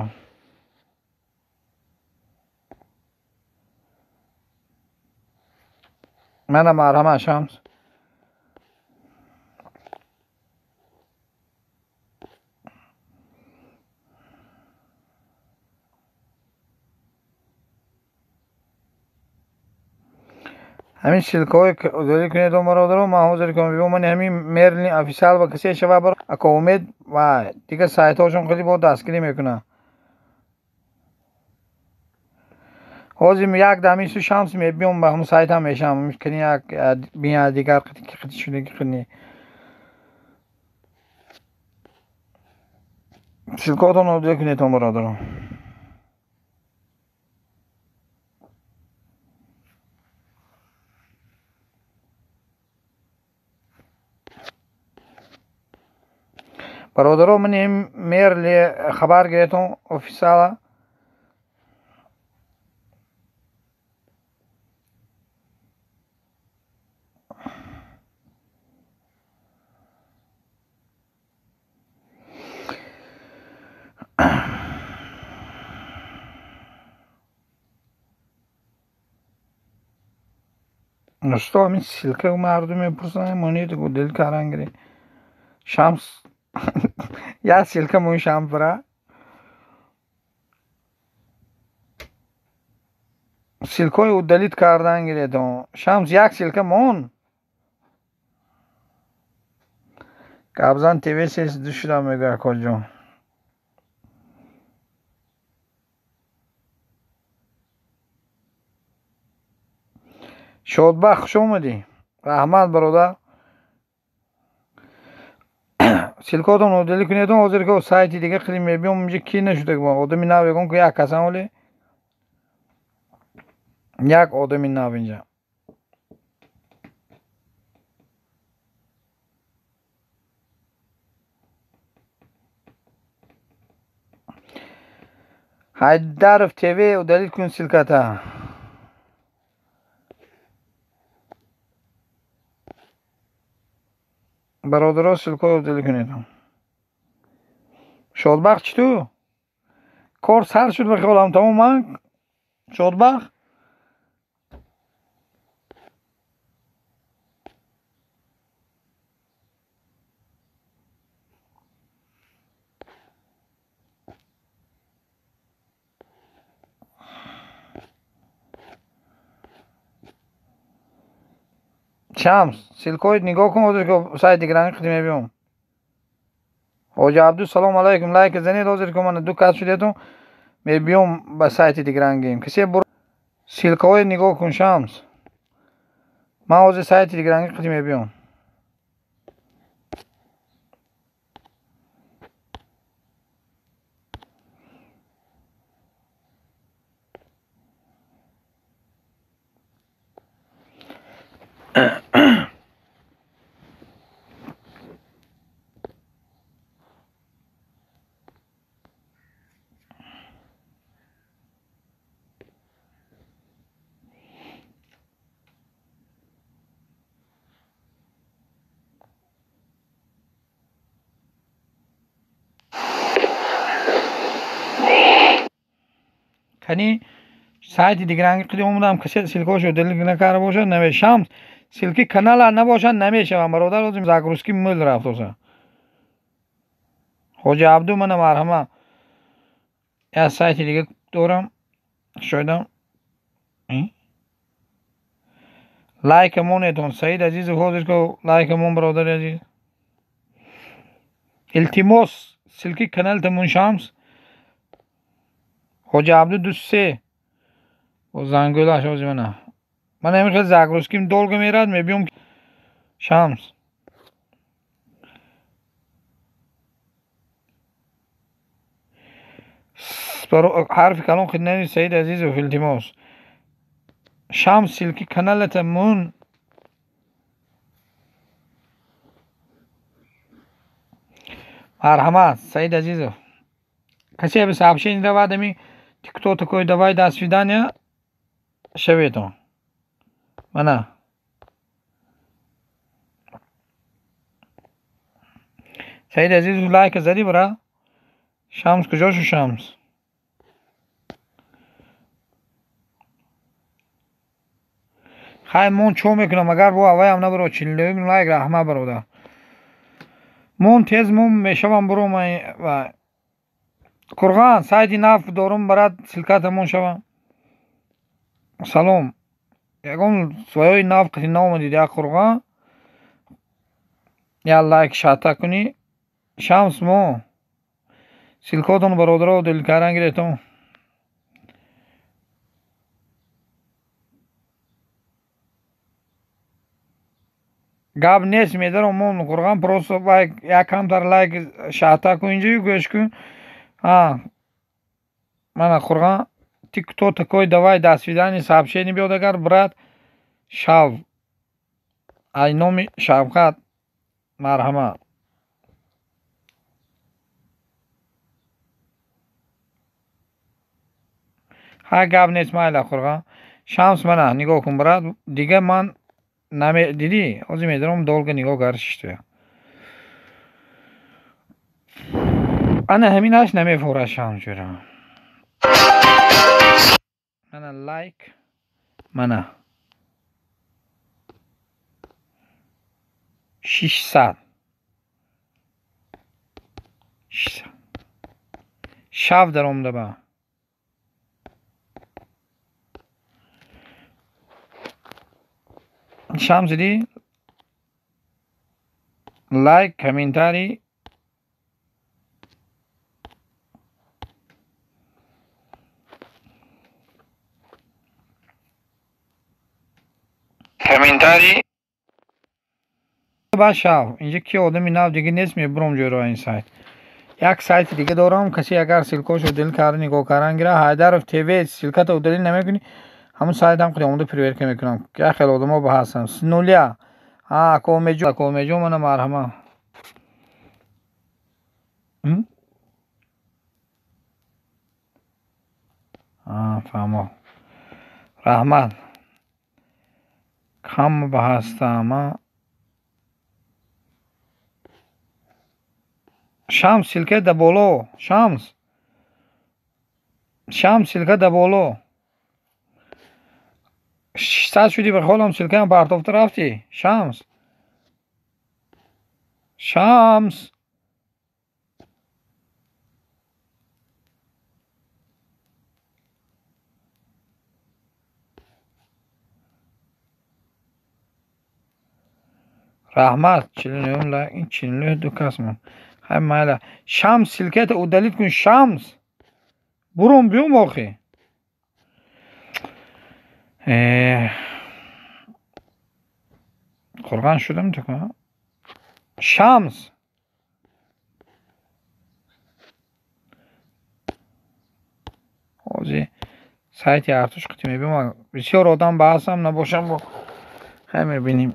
Мана марҳама Шамс. Ҳамин ссылкаҳои дилӣ кунед бародаро, ман ҳозир ки мебиём, ман ҳамин Мерли офисиал ба касе шава бар ако умед ва дигар сайтҳошон хеле бо дастгирӣ мекунад. Ҳозир як дами су Шамс мебиём ба ҳамун сайтам мешавам, кани як бина дигар қити шудаги қини. Ссылкаҳотон одила кунед бародаро. Бародаро ман ин Мерли хабар гиретон офисиала. Усто ҳамин ссылка мардум мепурсанд, монед дил каран гире. Шамс як ссылка мон Шамс бира. Ссылкаи удалить кардан гиретон. Шамс як ссылка мон. Гапзан ТВ 32 шуда мегӯяд акоҷон. Шодбахт, хуш омадӣ. Раҳмат, бародар. Ссылкаотон удалить кунедон, ҳозир ки сайти дига қилим мебиём, инҷа ки нашуда одами нав ягон ку як касам оле. Як одами нав инҷа. Ҳайдаров ТВ удалить кун ссылката. Бародаро, ссылкаро удалить кунед. Шодбахт, чӣ ту? Кор сар шуд ба хиёлам тамоман. Шодбахт? Шамс, ссылкаҳои нигоҳ кун, ҳозир ки сайти дигаранги қити мебиём. Ҳоҷи Абду, салом алайкум, лайк занед, ҳозир ки мана ду кас шудетон, мебиём ба сайти дигарангим. Касе ссылкаҳои нигоҳ кун, Шамс. Ман ҳозир сайти дигаранги қити мебиём. Кани сайти дигаранги қиди омадам, касе ссылкаҳошо удалить накарда бошад, намешам. Ссылки канала набошад, намешавам, бародар, ҳозир загрузки мил рафтоса. Ҳоҷи Абду, мана марҳама. Як сайти дига дорам, шоядам. Лайка монетон, Саид Азизов, ҳозир ко лайка мон, бародари азиз. Илтимос, ссылки каналтамон, Шамс. Ҳоҷи Абду 23. О зангӯлаш ҳозир мана. Ман ҳамин хел загрузким долго мерад, мебиём. Шамс. Ҳарфи калон хиднани Саид Азизов, илтимос. Шамс, ссылки каналата мун. Марҳамат, Саид Азизов. Касе ба сообщение равад, ами ты кто такой, давай до свидания, шаветон. Мана. Саид Азизов лайка зади, бра. Шамс куҷо шу, Шамс? Хай, мон чо мекунам, агар бо аваям набаро, 49 лайк, раҳмат, бародар. Мон тез мон мешавам, буро ва Қурғон, сайти нав дорум, барат, ссылката мон шавам. Салом. Ягон своёи нав қити наомадид, як Қурғон. Я лайк шата кунӣ. Шамс мо. Ссылкаотон, бародаро, удалить кардан гиретон. Гап нест, медарам мон Қурғон, просто лайк, як камтар лайк шата кун инҷо, гӯш кун. Мана Қурғон, ты кто такой, давай до свидания, сообщение биёд агар, брат, шав. Ай номи Шавқат, марҳамат. Ҳа, гап нест, майла, Қурғон. Шамс, мана нигоҳ кун, брат, дига ман наме дидӣ, ҳозир медарам, долго нигоҳ кард шиштуя. Ана ҳаминаш намефорад, Шамс ҷӯра. Мана лайк, мана 600. 600. Шав даромада ба. Шамс дидӣ? Лайк, комментарий. Комментарий. Ба шав. Инҷа ки одами нав дига нест, мебурам ҷойро ин сайт. Як сайти дига дорам, касе агар ссылкаошо удалить карда нигоҳ кардан гира, Ҳайдаров ТВ ссылката удалить намекунӣ, ҳамун сайтам худи омода проверка мекунам. Як хел одамо ба ҳастам. С нуля. А, Акомеҷо, Акомеҷо мана марҳама. А, фаҳмо. Раҳмат. Кам ба ҳастам, а? Шамс ссылка да боло. Шамс. Шамс ссылка да боло. Сад шудӣ ба холам ссылкаам партофта рафтӣ. Шамс. Шамс. Раҳмат. 49 лайк, ин 49 ду кас мон. Хай майла. Шамс ссылката удалить кун, Шамс. Буром биём охи. Қурған шудам ту ка? Шамс. Ҳозир сайти Артуш қити мебинам. Бисёр одам ба ҳастам, набошам бо. Хай мебинем.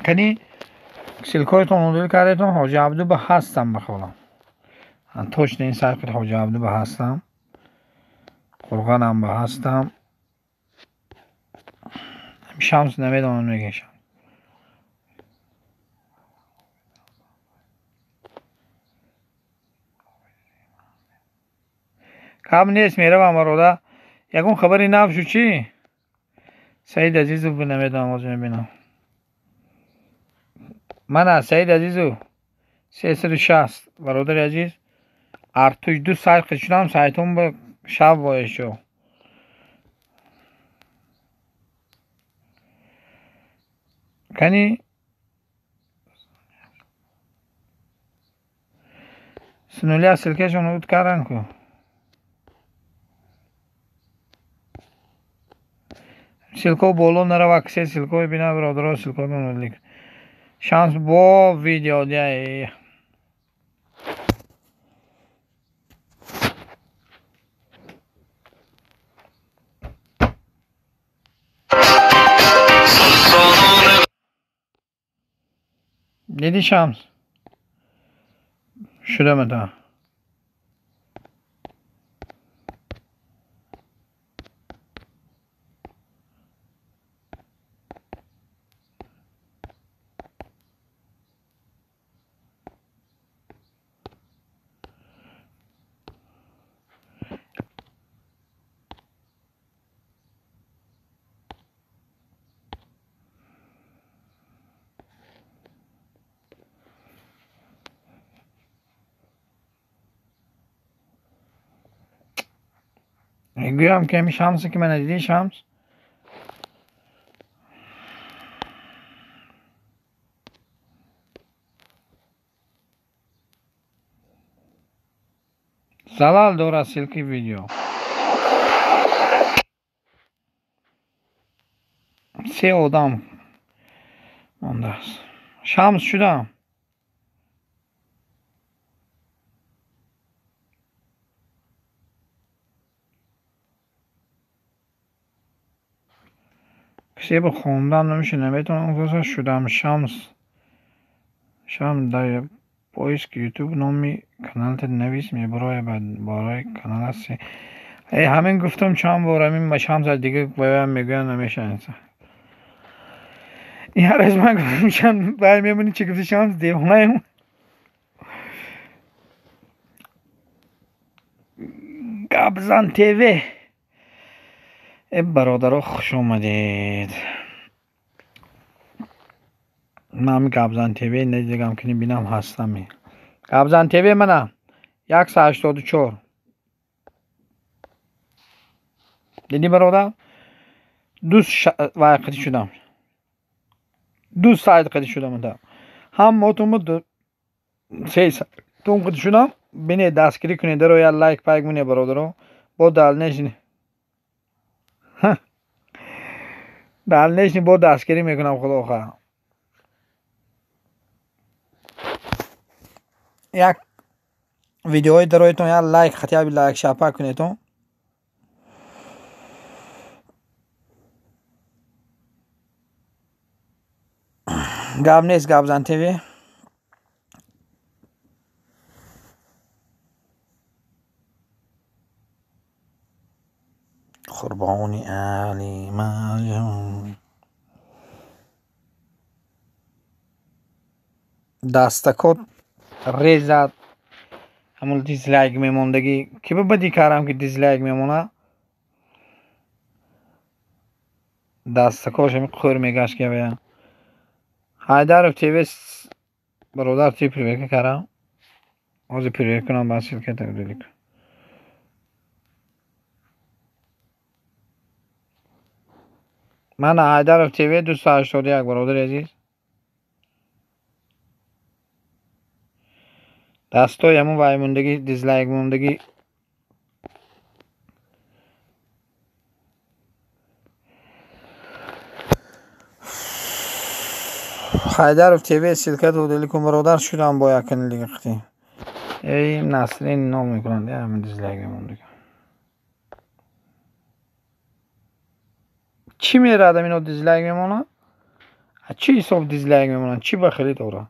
Кани ссылкаҳоятон удалить кардетон, Ҳоҷи Абду ба ҳастам бихолам. Точно ин сайт Ҳоҷи Абду ба ҳастам. Қурғанам ба ҳастам. Шамс намедонам мегӯям Шамс. Кам нест меравам барода. Ягон хабари нав шуд чӣ? Саид Азизов намедонам, ҳозир мебинам. Мана Саид Азизов 360 бародари азиз. Артуш ду сайт қичунам, сайтон ба шав бояшо. Кани с нуля ссылкашон уд кардан ку. Ссылко боло нарава, ксе ссылко бина бародаро, ссылко удалить. Шанс бо видео дяй. Диди Шамс? Шудам та. Гӯям ки ҳамин Шамсе ки мана дидӣ Шамс? Залал дорад ссылки видео. Се одам мондааст. Шамс шудам. Касе ба хондан намеша, наметавонам гузошта шудам. Шамс. Шамс дар поиск YouTube номи каналта навис, мебарояд барои канал аст. Э ҳамин гуфтам чанд бор, ҳамин Шамс аз дига баям мегӯям намешавад. Ин ҳар аз ман гуфтам чанд бай мемонӣ чӣ гуфти Шамс девонаем. Гапзан ТВ. Э бародаро, хуш омадед. Ман ҳами Гапзан ТВ надидагам, ки бинам ҳастами. Гапзан ТВ мана 184. Дидӣ бародар? Ду вай қадӣ шудам. Ду сайт қадӣ шудам. Ҳам мотуму се тум қадӣ шудам. Бине, дастгирӣ кунед, даро я лайк пайк муне бародаро. Бо дальнейший бо дастгирӣ мекунам, худо хоҳад. Як видеои дароитон як лайк, хотя бы лайк шапа кунедон. Гап нест, Гапзан ТВ. Қурбони Али Марҷон. Дастакот резад. Ҳамон дизлайк мемондагӣ. Ки ба бадӣ кардам, ки дизлайк мемонад? Дастакош ҳами қӯр мегашт ки бая. Ҳайдаров ТВ бародар, ти проверка кардам. Ҳозир проверка кунам, баъд ссылка удалить кунам. Мана Ҳайдаров ТВ 281, бародари азиз. Дастои ҳамон вай мондагӣ, дизлайк мондагӣ. Ҳайдаров ТВ, ссылка удалить кун, бародар, шудам бо якани лига қити. Эй Насрин ном мекунанд, ҳамин дизлайк мемондагӣ. Чӣ мерадам, ино дизлайк мемонад? Чӣ ҳисоб дизлайк мемонанд? Чӣ ба хеле дорад?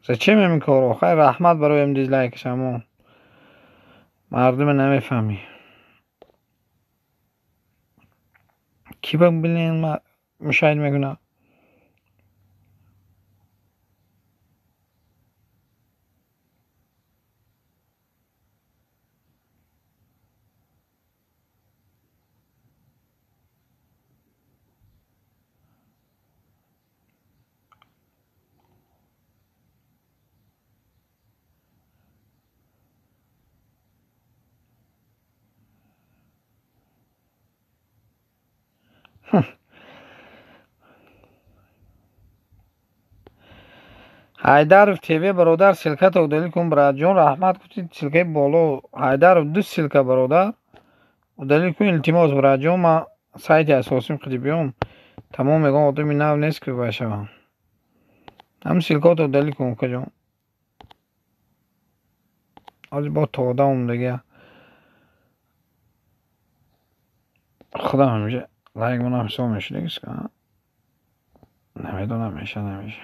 Зачем ҳамин корро? Хайр, раҳмат барои ҳам дизлайкаш, аммо мардуме намефаҳмӣ. Кӣ ба блин мушоҳид мекунад? Ҳайдаров ТВ, бародар, ссылка удалить кун, братҷон, раҳмат гуфти, ссылка и боло. Ҳайдаров, ду ссылка, бародар, удалить кун, илтимос, братҷон. Ман сайти асосим қиди биём, тамом мегӯям, одами нав нест ки вай шавам. Ҳам ссылка ото удалить кун, укаҷон. Ҳозир бо тода омдагия. Худам ҳамеша лайк монам, ҳисоб мешудагист, намедонам, меша намеша.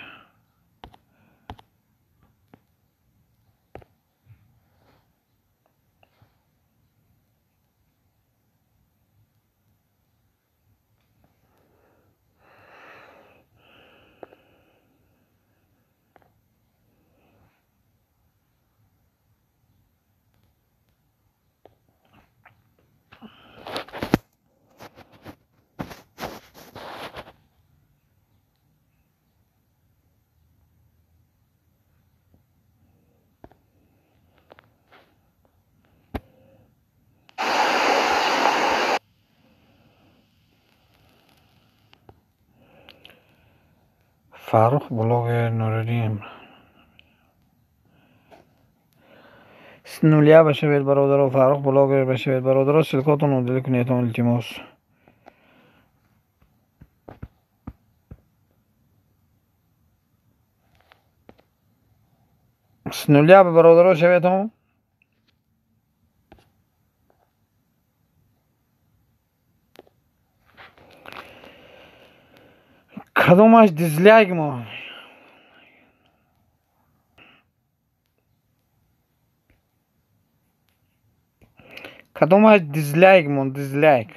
Фаррух блогер Нуриддин. С нуля башавед, бародаро, Фаррух блогер башавед, бародаро, ссылка отон удалить кунедон, илтимос. С нуля бародаро шаветон. Кадомаш дизлайк мо? Кадомаш дизлайк мон, дизлайк.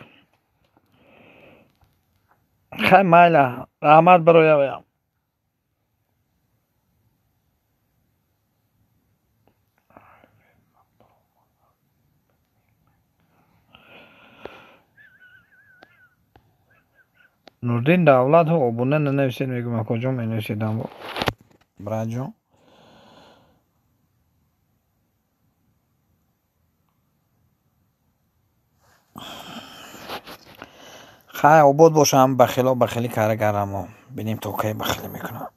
Хай, майла, раҳмат барои. Нурдин Давлатов обуна нанависед, мегӯям акоҷон менависедам братҷон. Хай обод бошам, бахило бахилӣ кара гарамо. Бинем то кай бахилӣ мекунам.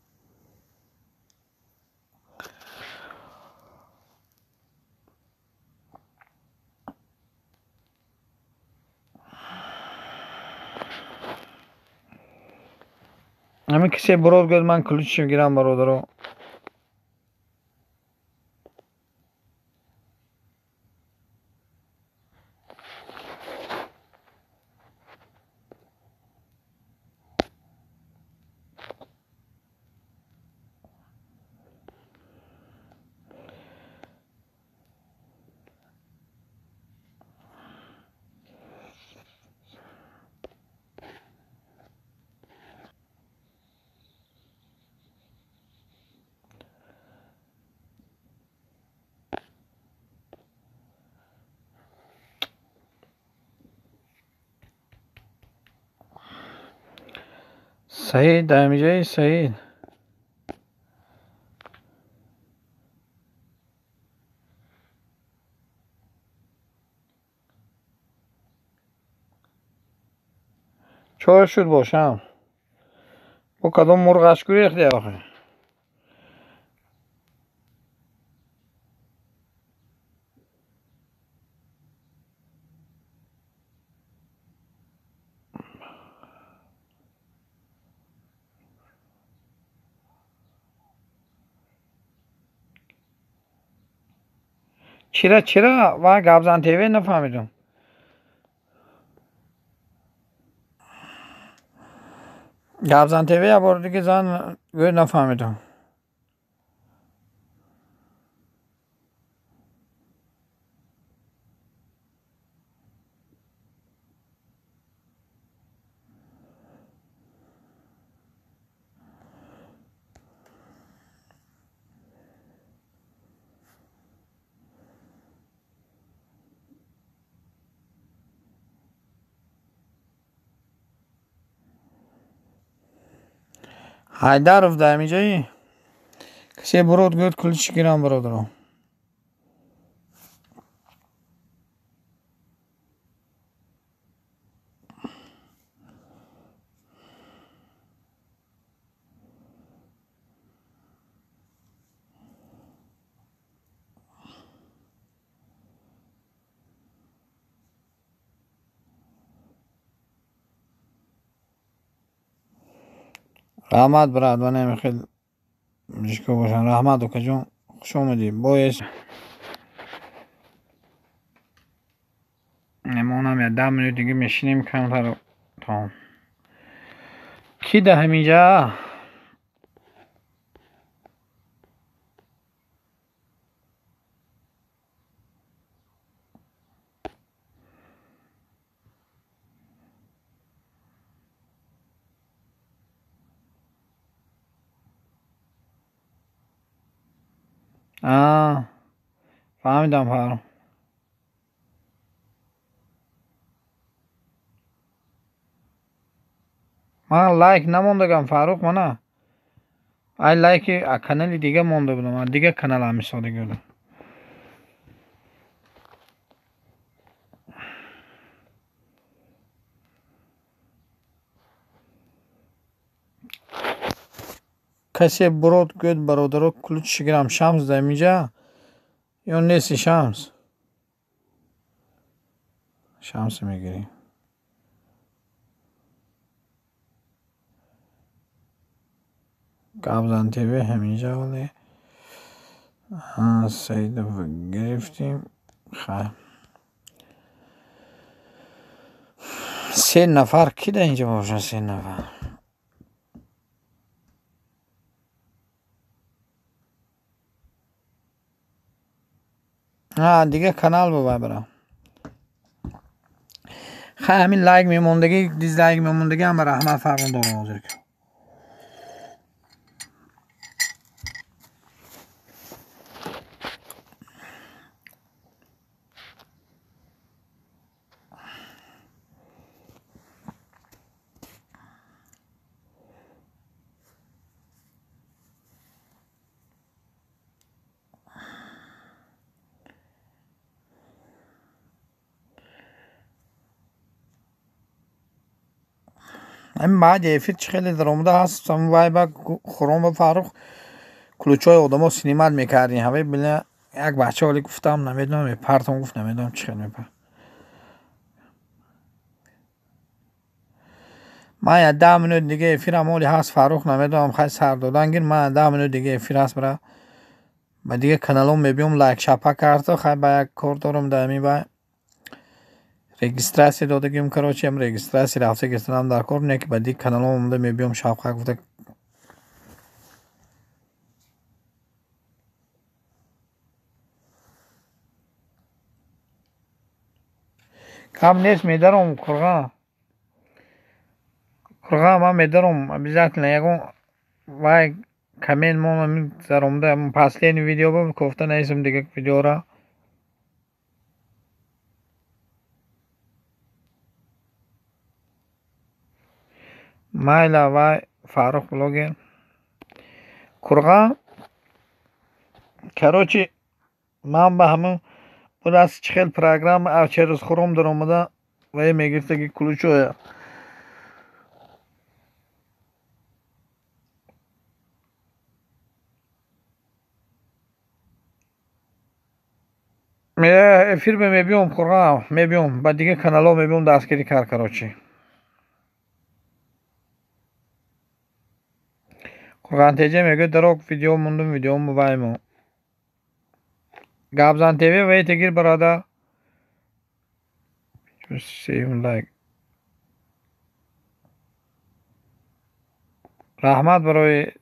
Ҳамин кисе бурод гӯяд ман ключ гирам бародаро. Саид дар ҳамиҷои Саид. Чор шуд бошам. Бо кадом мурғаш гурехти охи? Чира чира ва Гапзан ТВ нафаҳмидум. Гапзан ТВ я бор диге зан гӯй нафаҳмидум. Ҳайдаров дар ҳамиҷои касе бурод гӯяд ключ гирам бародаро. Раҳмат брат, манам хел мужико бошам. Раҳмат окаҷон, хуш омадӣ. Бояс мемонам я 10 минут дига мешинем камтар тамом. Ки дар ҳаминҷа? Фаҳмидам Фаррух. Ман лайк намондагам Фаррух, мана. Ай лайки канали дига монда будам, дига канал ҳамисодагӣ будам. Касе бурод гӯяд бародаро ключ гирам. Шамс дар ҳаминҷа ё нести Шамс? Шамс мегирем. Гапзан ТВ ҳаминҷа вале Саидов гирифтем. Хай. 3 нафар ки дар инҷа бошад? 3 нафар. Дига канал бувай барам. Хай ҳамин лайк мемондагӣ, дизлайк мемондагӣ ҳама раҳмат фарқ надорад ҳозир. Ҳамин баъди эфир чӣ хеле даромада ҳаст, ҳамин вай ба Хуром ба Фаррух ключҳои одамо снимать мекардем. Ҳавай била як бача оли гуфтам, намедонам мепартам гуфт, намедонам чӣ хел мепарт. Ман я 10 минут дига эфирам оли ҳаст, Фаррух намедонам хай сар додан гир, ман 10 минут дига эфир ҳаст бира. Ба дига каналом мебиём лайк шапа карда, хай ба як кор дорам дар ҳамин вай. Регистрация додагим, короче, ам регистрация рафта гирифтанам дар кор, не ки ба дига каналом омада мебиём шавқа гуфта. Кам нест медаром Қурғон. Қурғон ман медаром обязательно ягон вай коммент мон даромда последний видео ба кофта наисм дига видеора. Майла вай Фаррух блогер. Қурғон короче ман ба ҳамон будаст чӣ хел программа через Хуром даромада вай мегирифтаги ключҳоя. Эфир ба мебиём Қурғон, мебиём ба дига каналҳо мебиём дастгирӣ кард короче. Қурғон ТЖ мегӯяд дарок видео мондум, видео ваймо. Гапзан ТВ вай тегир бародар. Сеюм лайк. Раҳмат барои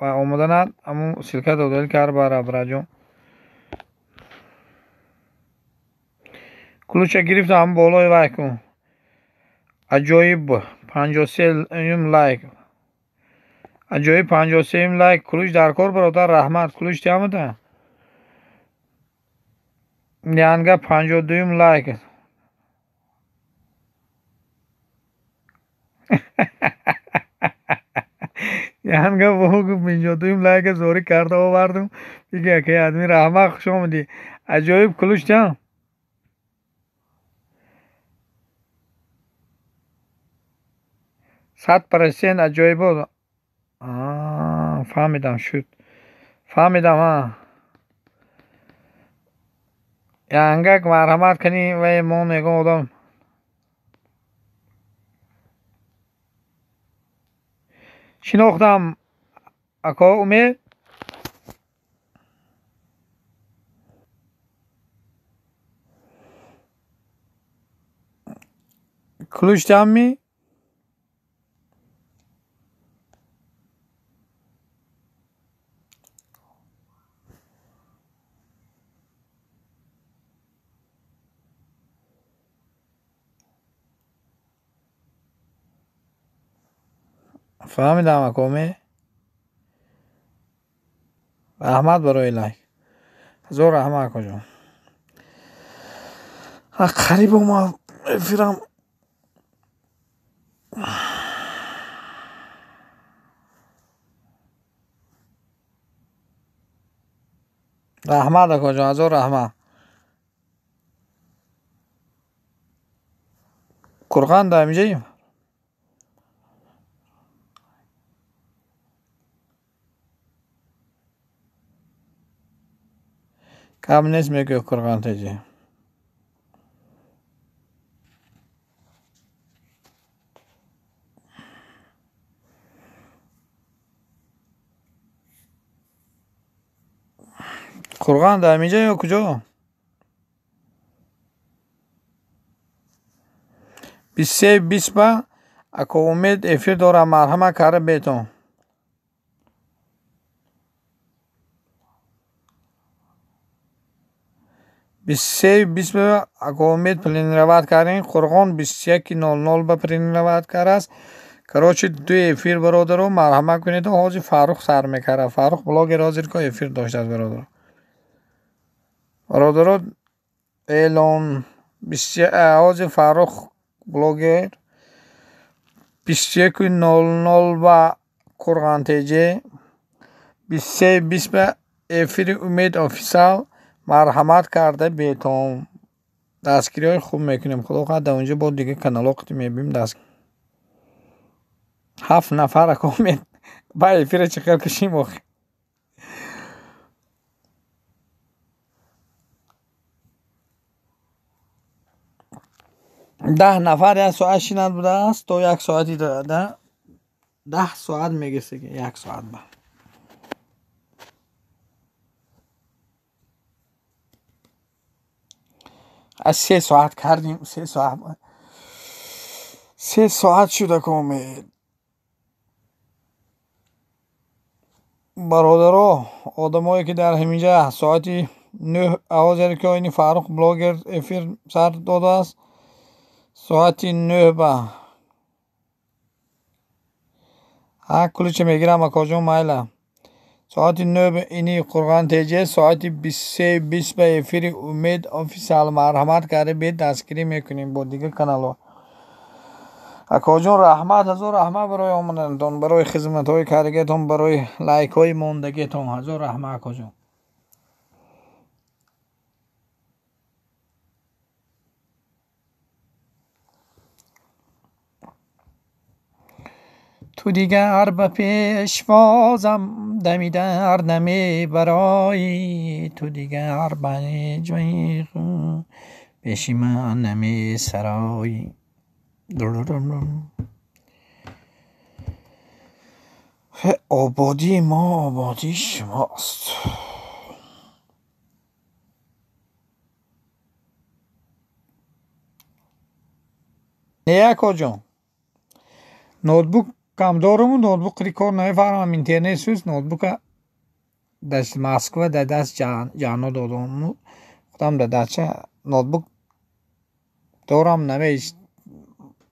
омаданат, ҳамун ссылка додали кар бара бираҷон. Ключа гирифта ҳам болои вай кун. Аҷоиб 53 лайк. Аҷоиб 53 лайк. Ключ дар кор бародар, раҳмат. Ключ тиамада. Янга 52 лайк. Янга богу 52 лайк зори карда овардум. Дига ки адми раҳмат, хуш омадӣ. Аҷоиб ключ тиам. 100% аҷоибот. Фаҳмидам шуд. Фаҳмидам ҳа. Янгак марҳамат кунӣ вай мон ягон одам. Шинохтам ако Умед. Ключ тиамми? Фаҳмидам ако Умед. Раҳмат барои лайк. Ҳазор раҳмат акоҷон. Қариб омад эфирам. Раҳмат акоҷон, ҳазор раҳмат. Қурғон дар инҷаем? Кам нест мегӯяд Қурғон ТЖ. Қурғон дар инҷа ё куҷо? 23:20 ба ако Умед эфир дорам, марҳамат карда бетон. 23:20 ба ако Умед пленировать кардем, Қурғон 21:00 ба пленировать кардааст. Короче, ду эфир бародаро, марҳамат кунед. Ҳозир Фаррух сар мекард. Фаррух блогер ҳозир ко эфир доштааст бародаро. Бародаро эълон ҳозир Фаррух блогер 21:00 ба Қурғон ТЖ, 23:20 ба эфири Умед офисал. Марҳамат карда бетон. Дастгириҳои хуб мекунем. Худо хоҳад дар онҷо бо дига каналҳо қити мебинем даст. 7 нафар акомед ба эфира чӣ хел кашим охи. 10 нафар як соат шинад будааст то як соати 10 соат мегирсе ки як соат ба. Аз 3 соат кардим, 3 соат. 3 соат шуда комед. Бародаро, одамое ки дар ҳаминҷа соати 9 ҳозир ки оини Фаррух блогер эфир сар додааст, соати 9 ба ҳа кулича мегирам акоҷон майла. Соати 9 ини Қурғон ТЖ, соати 23:20 ба эфири Умед офисиал марҳамат карда бед дастгирӣ мекунем бо дигар каналҳо. Акоҷон раҳмат, ҳазор раҳмат барои омаданатон, барои хизматҳои кардагиатон, барои лайкҳои мондагиатон. Ҳазор раҳмат акоҷон. Ту дигар ба пешвозам дами дар намебароӣ, ту дигар ба ҷои худ пеши ман намесароӣ. Ободии мо ободии шумост. Не акоҷон, ноутбук кам доруму ноутбук кор намефаҳмам, интернет суст, ноутбука дар Москва дар даст ҷаҳно додаму худам дар дача ноутбук дорам, наме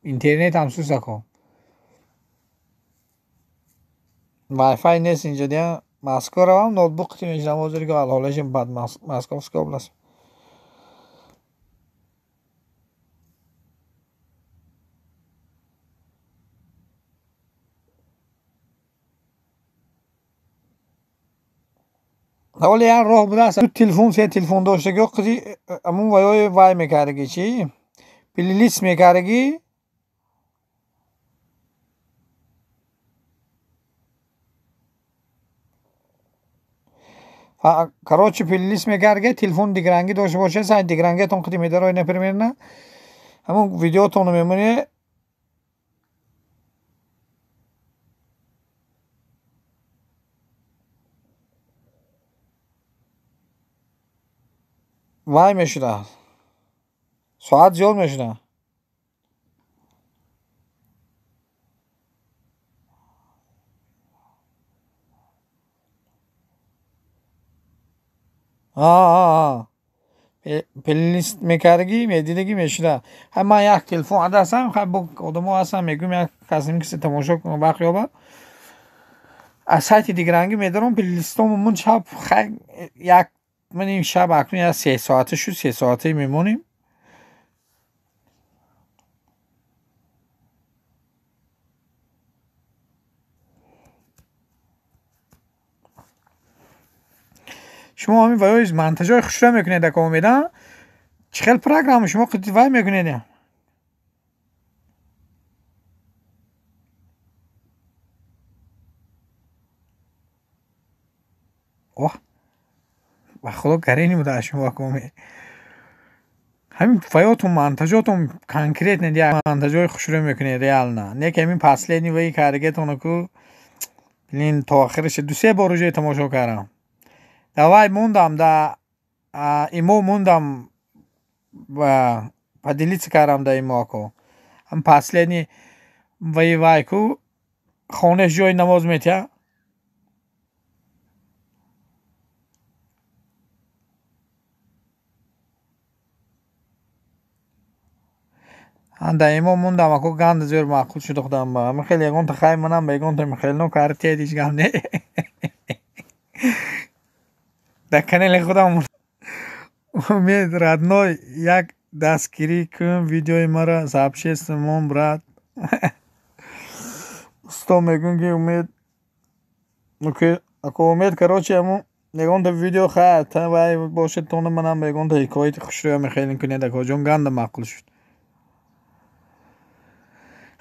интернетам суст ако. Вайфай нест инҷа дия. Москва равам ноутбук мешинам ҳозир ки ҳолашим бад Московская область. Ҳоле як роҳ будааст, ду телефон се телефон доштагиҳо қизи ҳамун ваёи вай мекардагӣ чӣ? Плейлист мекардагӣ. Короче, плейлист мекардагӣ, телефон дигарангӣ дошта бошад, сай дигарангиатон қиди медарои например ҳамун видеотонро мемонед. Вай мешуда, соат зиёд мешуда. Плейлист мекардагӣ, медидагӣ мешуда. Ҳа ман як телефон ҳастам, хай бо одамо ҳастам, мегӯям як касем кисе тамошо кунам вақт ёбад. Аз сайти дигарангӣ медаром плейлистомон шаб хай як ман ин шаб акнун як 3 соата шуд, 3 соата мемонем. Шумо ҳамин ваёи монтажҳои хушро мекунед ака Умеда? Чӣ хел программа шумо вай мекунед? Оҳ, ба худо гарени буда шумо ака Умед. Ҳамин ваётон монтажотон конкретно як монтажҳои хушро мекунед реально. Не ки ҳамин последний ваи кардагиатон ку блин то охираш 2-3 бор уже тамошо кардам. Давай мондам да имо мондам поделиться кардам да имо ако. Ҳам последний ваи вай ку хонаш ҷои намоз метия. Да имо мондам ако ганда зӯр маъқул шуд худам ба. Ами хеле ягонта хай манам ба ягонта михелно картия ҳеҷ гап не. Дар канали худам Умед родной як дастгирӣ кун видеои маро сообщество мон брат. Усто мегӯм ки Умед ако Умед короче ҳамун ягонта видео хай вай бошад тона манам ба ягонта ҳикояти хушрӯя мехелем кунед акоҷон ганда маъқул шуд.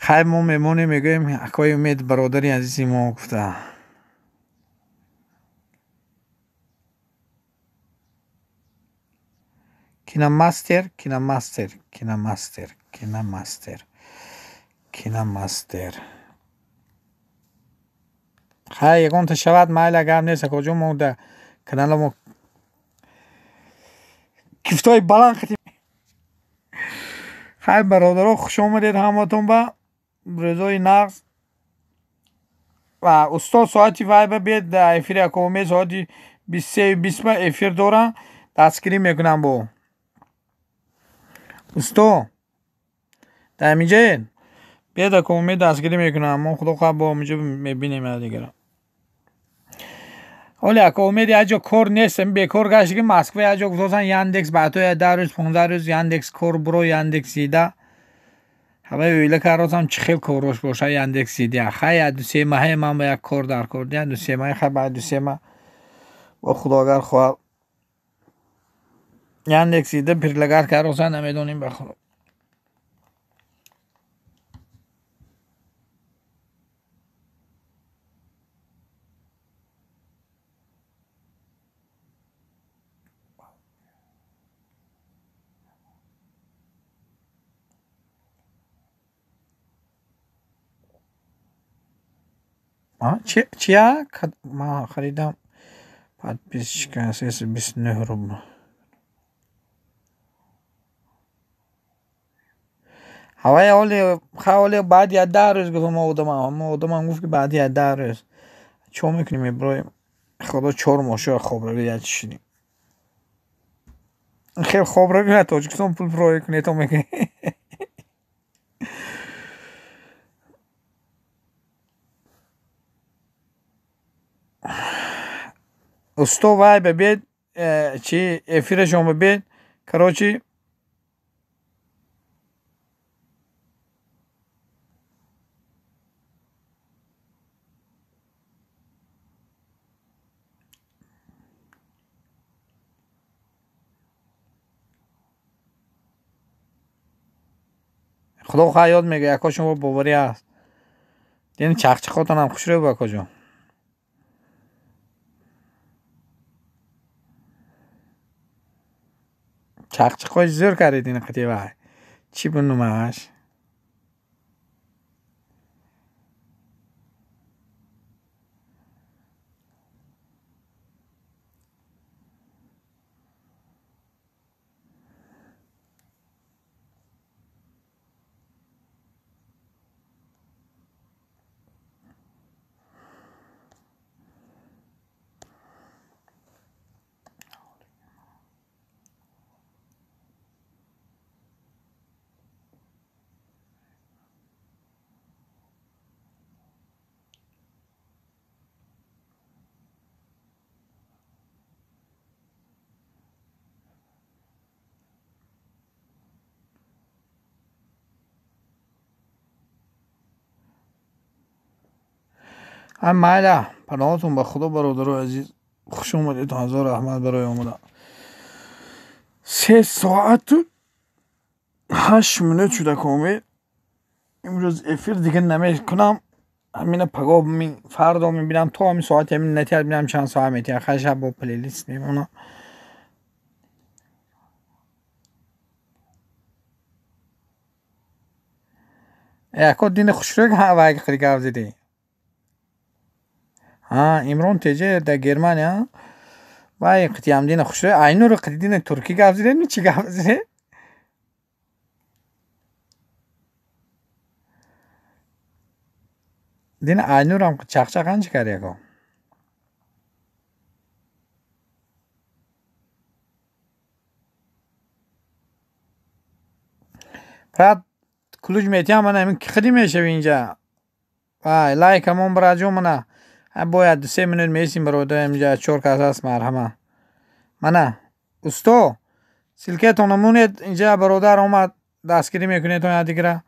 Хайр, мо мемонем, мегӯем акои Умед, бародари азизи мо гуфта. Киномастер, киномастер, киномастер, киномастер, киномастер. Хай, ягонта шавад, майли, агар нест, акоҷон, мо да каналамо кифтои баланд хатим. Хай, бародаро, хуш омадед ҳаматон ба рӯзои нағз. Ва устод соати вайба биед дар эфири ако Умед, соати 23:20 ба эфир дорам, дастгирӣ мекунам бо усто. Дар ҳаминҷаед? Биед, ако Умед, дастгирӣ мекунам. Мо худо хоҳад бо ҳаминҷо мебинем якдигара. Ҳоле ако Умед як ҷо кор нест, бекор гашт ки Москва як ҷо гуфтасан Яндекс ба то 10 рӯз, 15 рӯз Яндекс кор буро, Яндекс ида. Ҳамаи оила каросам чӣ хел корош боша Яндекс ида. Хай, як ду се маҳе ман ба як кор дар кор, як ду се маҳе, хай, ба ду се маҳ бо худо агар хоҳад Яндекс ида предлагать кароса, намедонем, ба худо. Чия? Ман харидам подписчика 329 рубл. Ҳавай ҳоле, хай, ҳоле баъди як 10 рӯз гуфтам одамам, мо одамам гуфт ки баъди як 10 рӯз. Чо мекунем, иброҳим? Худо, 4 моҳ шояд хобравӣ як чӣ шудем. Хел хобравӣ аз Тоҷикистон пул роя кунед, то мекунед. Усто, вай ба биед, чи эфирашон ба биед, короче. Худо хоҳад ёд мегӯяд, ако, шумо боварӣ ҳаст. Дини чахчахотонам хушрӯ бу, акоҷон. Чахчахои зӯр кардед ин қити вай. Чӣ бу номаш? Майла, паноҳатон ба худо, бародарои азиз, хуш омадед, ҳазор раҳмат барои омада. 3 соату 8 минут шуда комил. Имрӯз эфир дига намекунам, ҳамина пагоҳ, фардо мебинам, то ҳамин соати ҳамин натиҳад, бинам чанд соат метиҳад. Хай, шаб бо плейлист мемонам. Яко дини хушрӯ вай гап зидӣ. Ҳа, Имрон теҷа дар Германия вай қитиам дини хушрӯ, Айнур қити дини туркӣ гап зидем, чӣ гап зидем? Дини Айнурам чақчақ анча кард яко. Брат, ключ метиҳам, мана ҳамин ки мешави инҷа. Вай, лайкамон, браҷон, мана. Бояд 2-3 минут месим, бародар, инҷа чор кас аст, марҳама. Мана, усто, ссылка тонро монед, инҷа бародар омад, дастгирӣ мекунед то якдигара.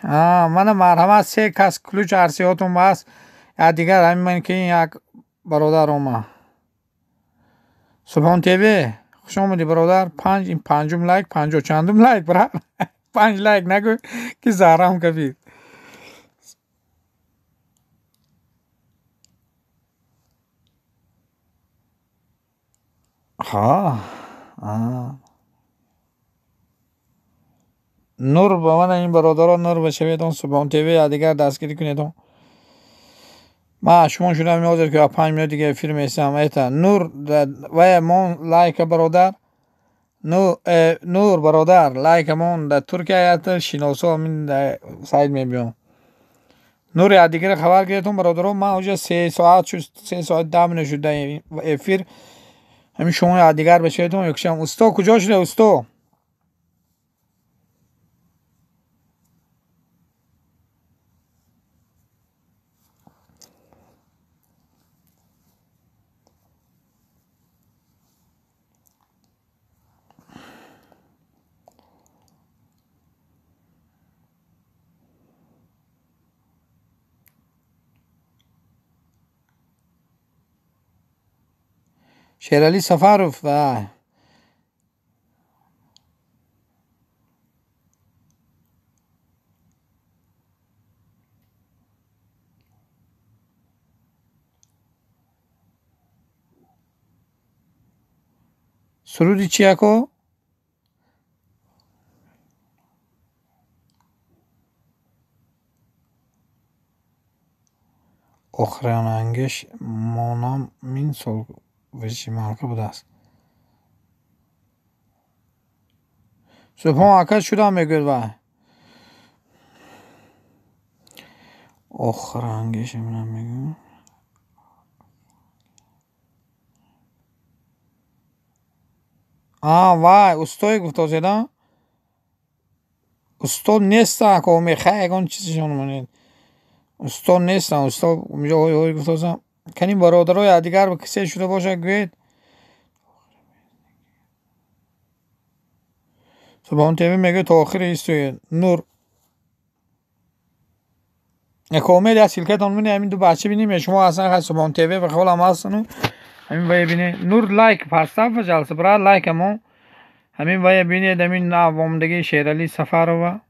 Мана, марҳамат, се кас ключ арсиҳотон ҳаст, якдигар ҳамин ки як бародар омад. Субҳон ТВ, хуш омадӣ, бародар. Панҷ, ин панҷум лайк, панҷоҳ чандум лайк, брат. Панҷ лайк нагӯ, ки заҳрам кафид. Ҳа, нур ба ман ин бародарон, нур башаведон. Субҳон ТВ, дигар дастгирӣ кунедон. Ман шумо шудам ҳозир, ки 5 минут дига эфир месам. Это нур вая мон лайка, бародар. Нур, бародар, лайка мон. Дар Туркия ята шиносо мин сайт мебиём. Нур, якдигара хабар гиретон, бародарон. Ман уже 3 соат шуд, 3 соат 10 минут шуд эфир. Ҳамин шумо якдигар башаведон. Ёкшам усто куҷо шуда, усто? Шералӣ Сафаров ва суруди чи, ако? Охиранангеш монам мин сол вижималка будааст. Субҳон ака шудам, мегӯяд вай. Охирангеш мегӯям. А, вай, устое гуфтозеда? Устод нестан, ако мехай ягон чизшон монед. Устод нестан, устод унҷо ҳой ҳой гуфтозам. Канин, бародарои, дигар касе шуда бошад, гӯед. Субҳон ТВ мегӯяд, то охири истоед. Нур. Яко умед, як ссылка тон бинед, ҳамин ду бача бинем, шумо ҳастан, хай, Субҳон ТВ ба хаёлам ҳастану. Ҳамин вая бинед. Нур, лайк поставь, пожалуйста, брат, лайк амо. Ҳамин вая бинед, ҳамин навомдагии Шералӣ Сафарова.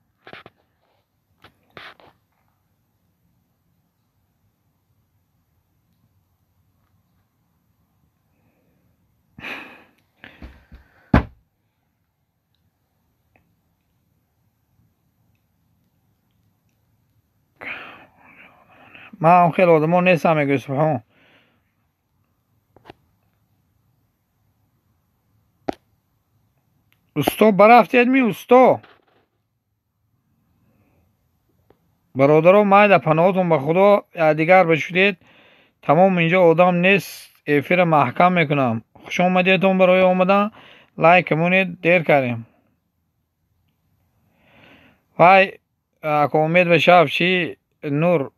Ман хеле одамо нестам, мегӯяд Субҳон. Усто барафтед ми, усто? Бародаро, майда, паноҳотон ба Худо, якдигар бишудед. Тамом, инҷо одам нест, эфира маҳкам мекунам. Хуш омадедтон барои омадан. Лайк монед, дер кардем. Вай, ако умед ба шаб чӣ, Нур?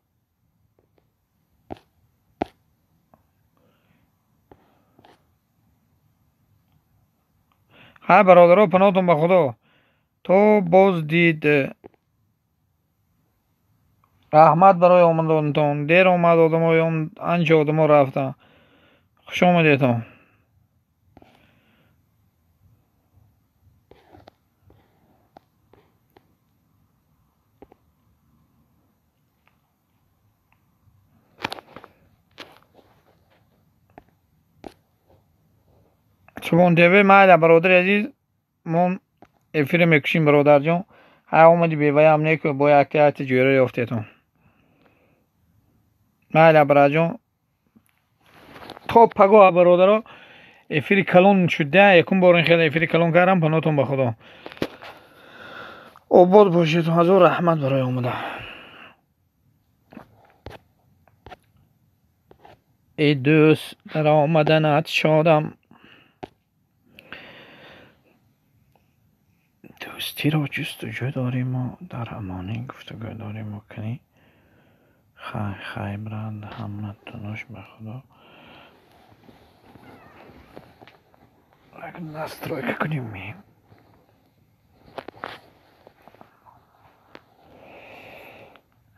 Хай, бародаро, паноҳтон ба Худо, то боздид. Раҳмат барои омадонтон. Дер омад одамои, анча одамо рафтанд. Хуш омадедтон. Субҳон ТВ, майла, бародари азиз, мо эфира мекушем, бародарҷон. Ҳай, омади, беваям неку, бо якта якта ҷӯра ёфтетон. Майла, бародарҷон, то пагоҳ, бародаро. Эфири калон шуда, якум бор ин хеле эфири калон кардам. Паноҳтон ба Худо, обод бошед. Ҳазор раҳмат барои омада. Эй дӯст, дар омаданат шодам. Дӯстиро ҷустуҷӯ дорем мо, дар амонӣ гуфтугӯ дорем мо. Кани, хай, хай, брат, ҳама тунуш, ба Худо. Настройка кунем.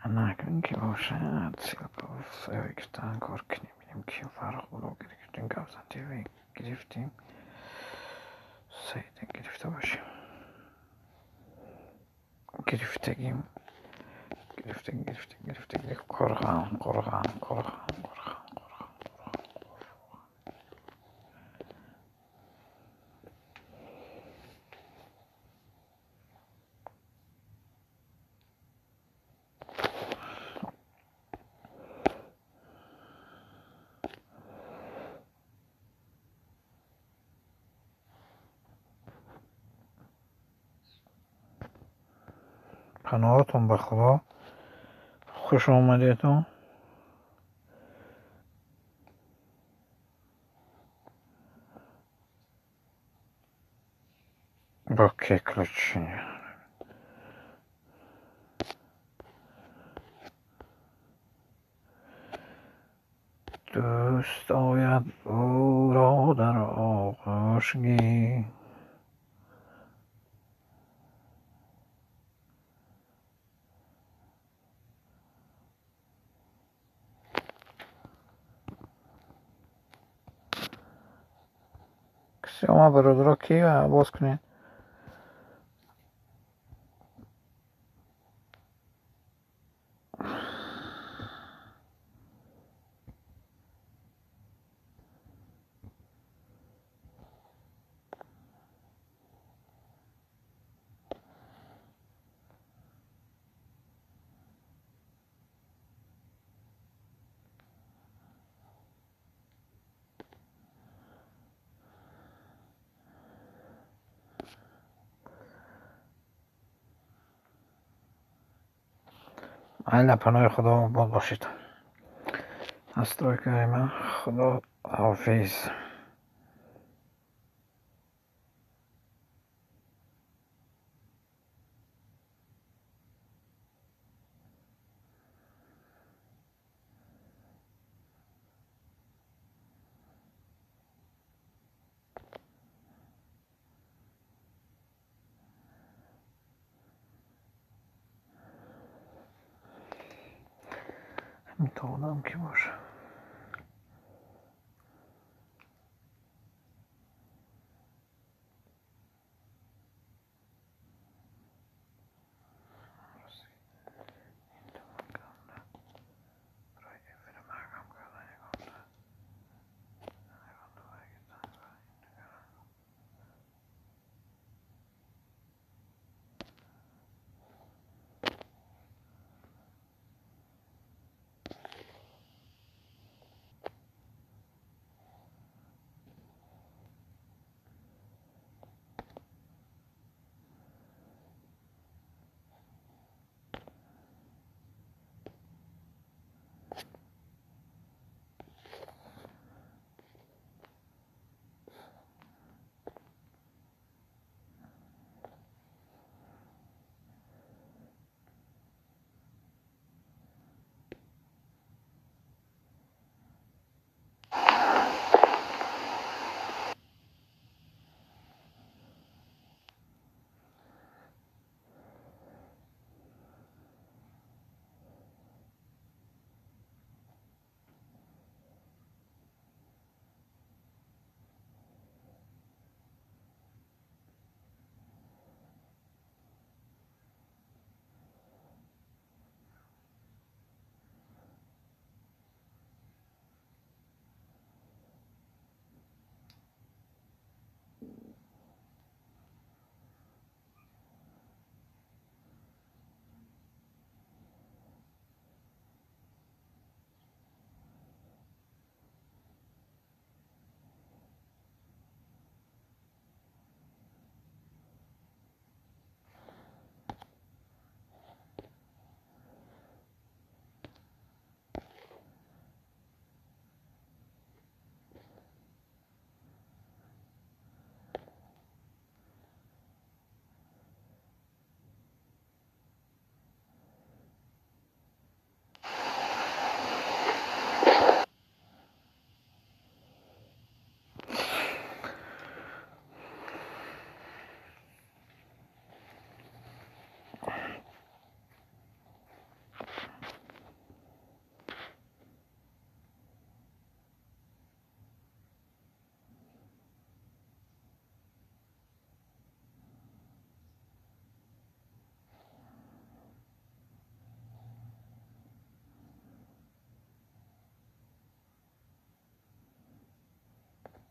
Накун ки бошад, ссылка гуфтан кор кунем, бинем ки Фаррух блогер гуфтем, гапзан ТВ. Гирифтем. Саида гирифта бошем. Гирифтагим. Гирифта, гирифта, гирифта, гирифта. Қурғон, Қурғон, Қурғон, Қурғон, Қурғон. Паноҳатон ба Худо. Хуш омадедон. Бо ке ключи? Дӯст ояд, ӯро дар оғӯш гир. Касе омад, бародаро, ки боз кунед. Айна, паноҳи Худо обод бошед. Настройкаи ман. Худо ҳофиз. Метавонам ки боша.